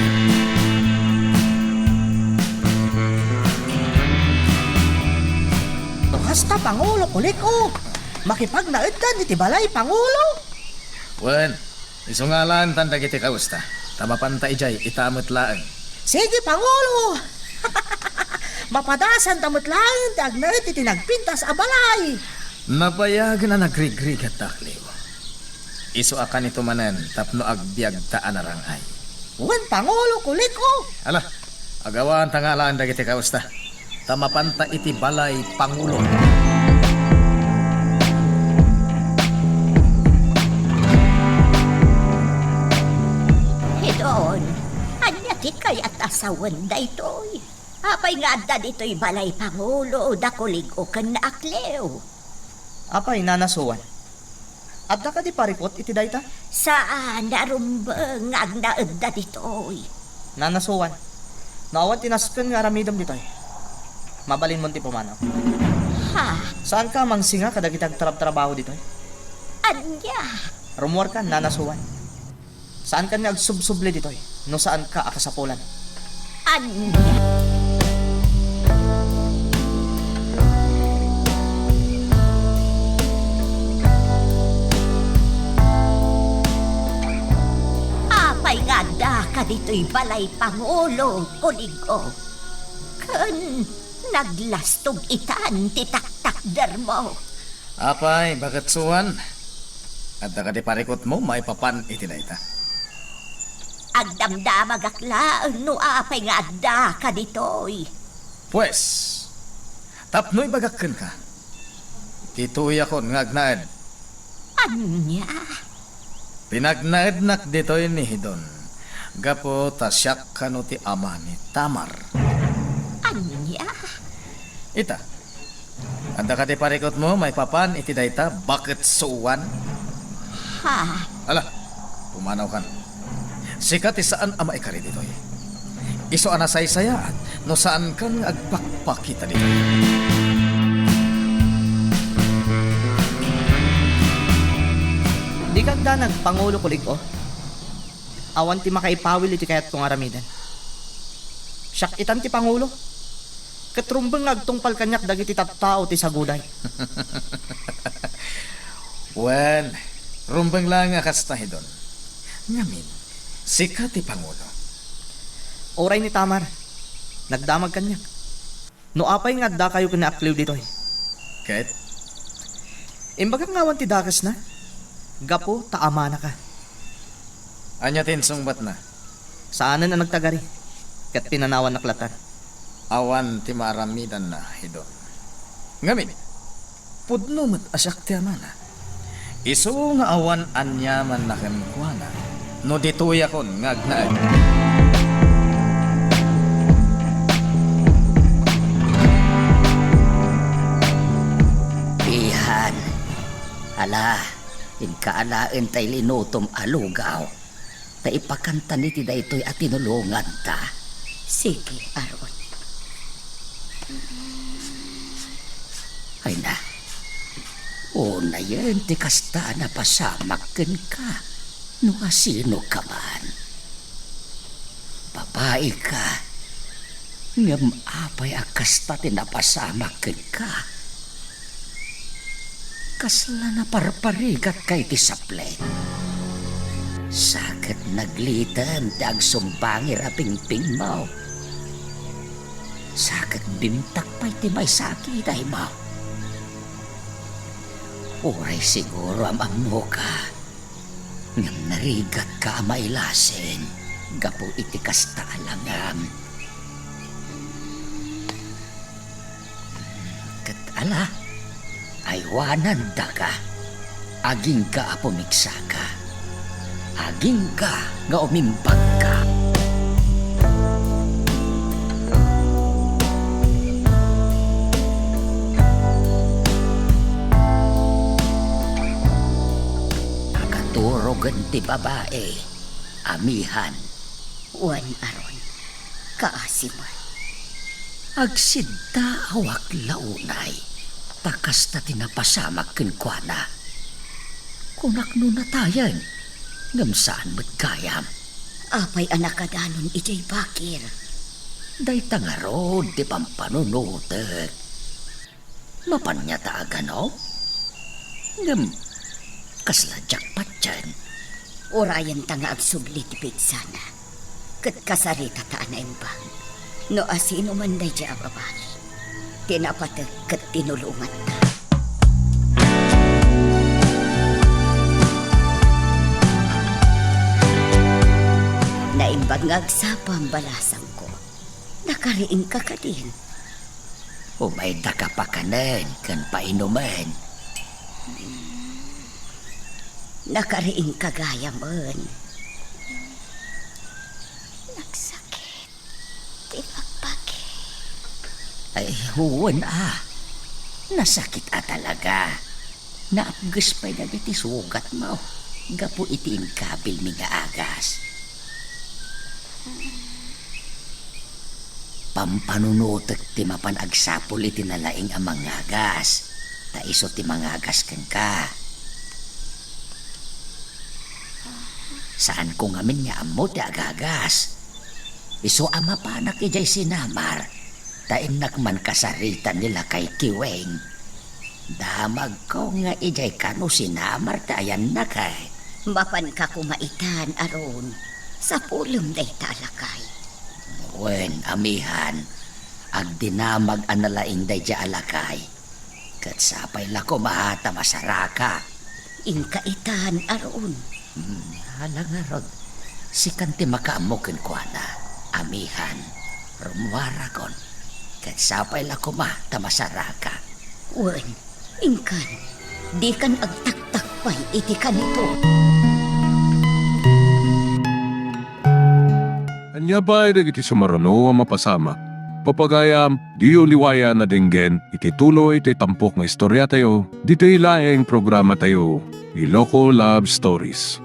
No kasta, Pangulo Kulik-o, makipagnaedtan iti balay Pangulo? Wen, isu nga alaentan dagiti kawesta, ta mapanta idiay ita met laeng. Sige, Pangulo! Mapadasanta met laeng ti agnaed iti nagpintas a balay. Nabayagen a nagrigrigat, Akleo. Isu a kanito manen tapno agbiagta a narang-ay. Wen, Pangulo Kulik-o! Ala, agawanta nga alaen dagiti kawesta, ta mapanta iti balay Pangulo. Hidon, ania ti kayat a sawen daytoy? Apay nga adda ditoy balay Pangulo da Kulig-o ken Akleo? Apay, Nana Suan? Adda kadi parikut iti dayta? Saan a rumbeng nga agnaedda ditoy. Nana Suan, no awan ti nasken nga aramidem ditoy, mabalinmon ti pumanaw. Ha? Saanka a mangsinga kadagiti agtrabtrabaho ditoy? Ania? Rummuarkan, Nana Suan. Saankan nga agsubsubli ditoy no saanka a kasapulan. Ania? Apay nga addaka ditoy balay Pangulo, Kulig-o? Ken naglastog itan ti taktakdermo. Apay, baket Suan? Adda kadi parikutmo maipapan iti dayta? Agdamdamagak laeng no apay nga addaka ditoy. Pues, tapno ibagak kenka, ditoyakon nga agnaed. Ania? Pinagnaednak ditoy ni Hidon, gapu ta siak kano ti ama ni Tamar. Ania? Ita, adda kadi parikutmo maipapan iti dayta, baket Suan? Ha? Ala, pumanawkan. Sika ti saan a maikari ditoy. Isu a nasaysayaat no saankan nga agpakpakita ditoy. Dika agdanag, Pangulo Kulig-o. Awan ti makaipawil iti kayatko nga aramiden. Siak itan ti Pangulo, ket rumbeng nga agtungpal kaniak dagiti tattao ti Saguday. Wen, rumbeng laeng a kasta, Hidon. Ngamin, sika ti Pangulo. Uray ni Tamar, nagdamag kaniak. No apay nga addakayo ken ni Akleo ditoy? Ket? Imbagak nga awan ti dakesna, gapu ta amanaka. Ania ti insungbatna? Saanen a nagtagari, ket pinanawannak latta. Awan ti maaramidanna, Hidon. Ngamin, pudno met a siak ti amana. Isu nga awan aniamanna kenkuana no ditoyakon nga agnaed. Ala, inka alaen tay linutom a lugaw, ta ipakantan iti daytoy a tinulonganta. Sige, Aaron. Ay na, unayen ti kasta a napasamak kenka, no asino ka man. Babai ka, ngem apay a kasta ti napasamak kenka? Kasla naparparigatka iti saplet. Sa ket naglitem ti agsumbangir a pingpingmo. Sa ket bimtak pay ti maysa a kidaymo. Uray siguro am-ammoka, ngem narigatka a mailasin gapu iti kasta a langam. Ket ala, aywanandaka, agingga a pumigsaka, agingga nga umimbagka. Nakaturogen ti babai, amihan. Wen, Aaron, kaasi met. Agsiddaawak la unay, ta kasta ti napasamak kenkuana. Kunak no natayen, ngem saan met gayam. Apay a nakadanon idiay bakir? Dayta ngarud ti pampanunotek. Mapan ngata a gano? Ngem, kasla diak patien. Urayenta nga agsubli ti pigsana, ket kasaritata a naimbag. No asino man daydiay a babai, ti napatek ket tinulonganta. Naimbag nga agsapam, balasangko. Nakariingka kadin? Umaydaka pakanen ken painumen. Nakariingka gayamen? Nagsakit ti pakpaki. Ay, wen a. Nasakit a talaga. Naapges pay dagiti sugatmo gapu iti inkabilmi nga agas. Pampanunotek ti mapan agsapul iti nalaing a mangagas, ta isu ti mangagas kenka. Saanko ngamin nga ammo ti agagas. Isu a mapanak idiay sinamar, ta innak man kasaritan ni Lakay Kiweng. Damagko nga idiay kano sinamar ti ayannak, eh. Mapanka koma itan, Aaron. Sapulem dayta a lakay. Wen, amihan, agdinamag a nalaing daydiay a lakay. Ket sapay la koma ta masaraka. Inka itan, Aaron. Hmm, ala ngarud, sikan ti makaammo kenkuana, amihan, rummuarakon, ket sapay la koma ta masaraka. Wen, inkan, dikan agtaktak pay iti kanito. Ania pay dagiti sumaruno a mapasamak? Pagayam, diyo liwayan a denggen iti tuloy ti tampok nga istoriatayo, ditoy laeng programatayo, Iloko Love Stories.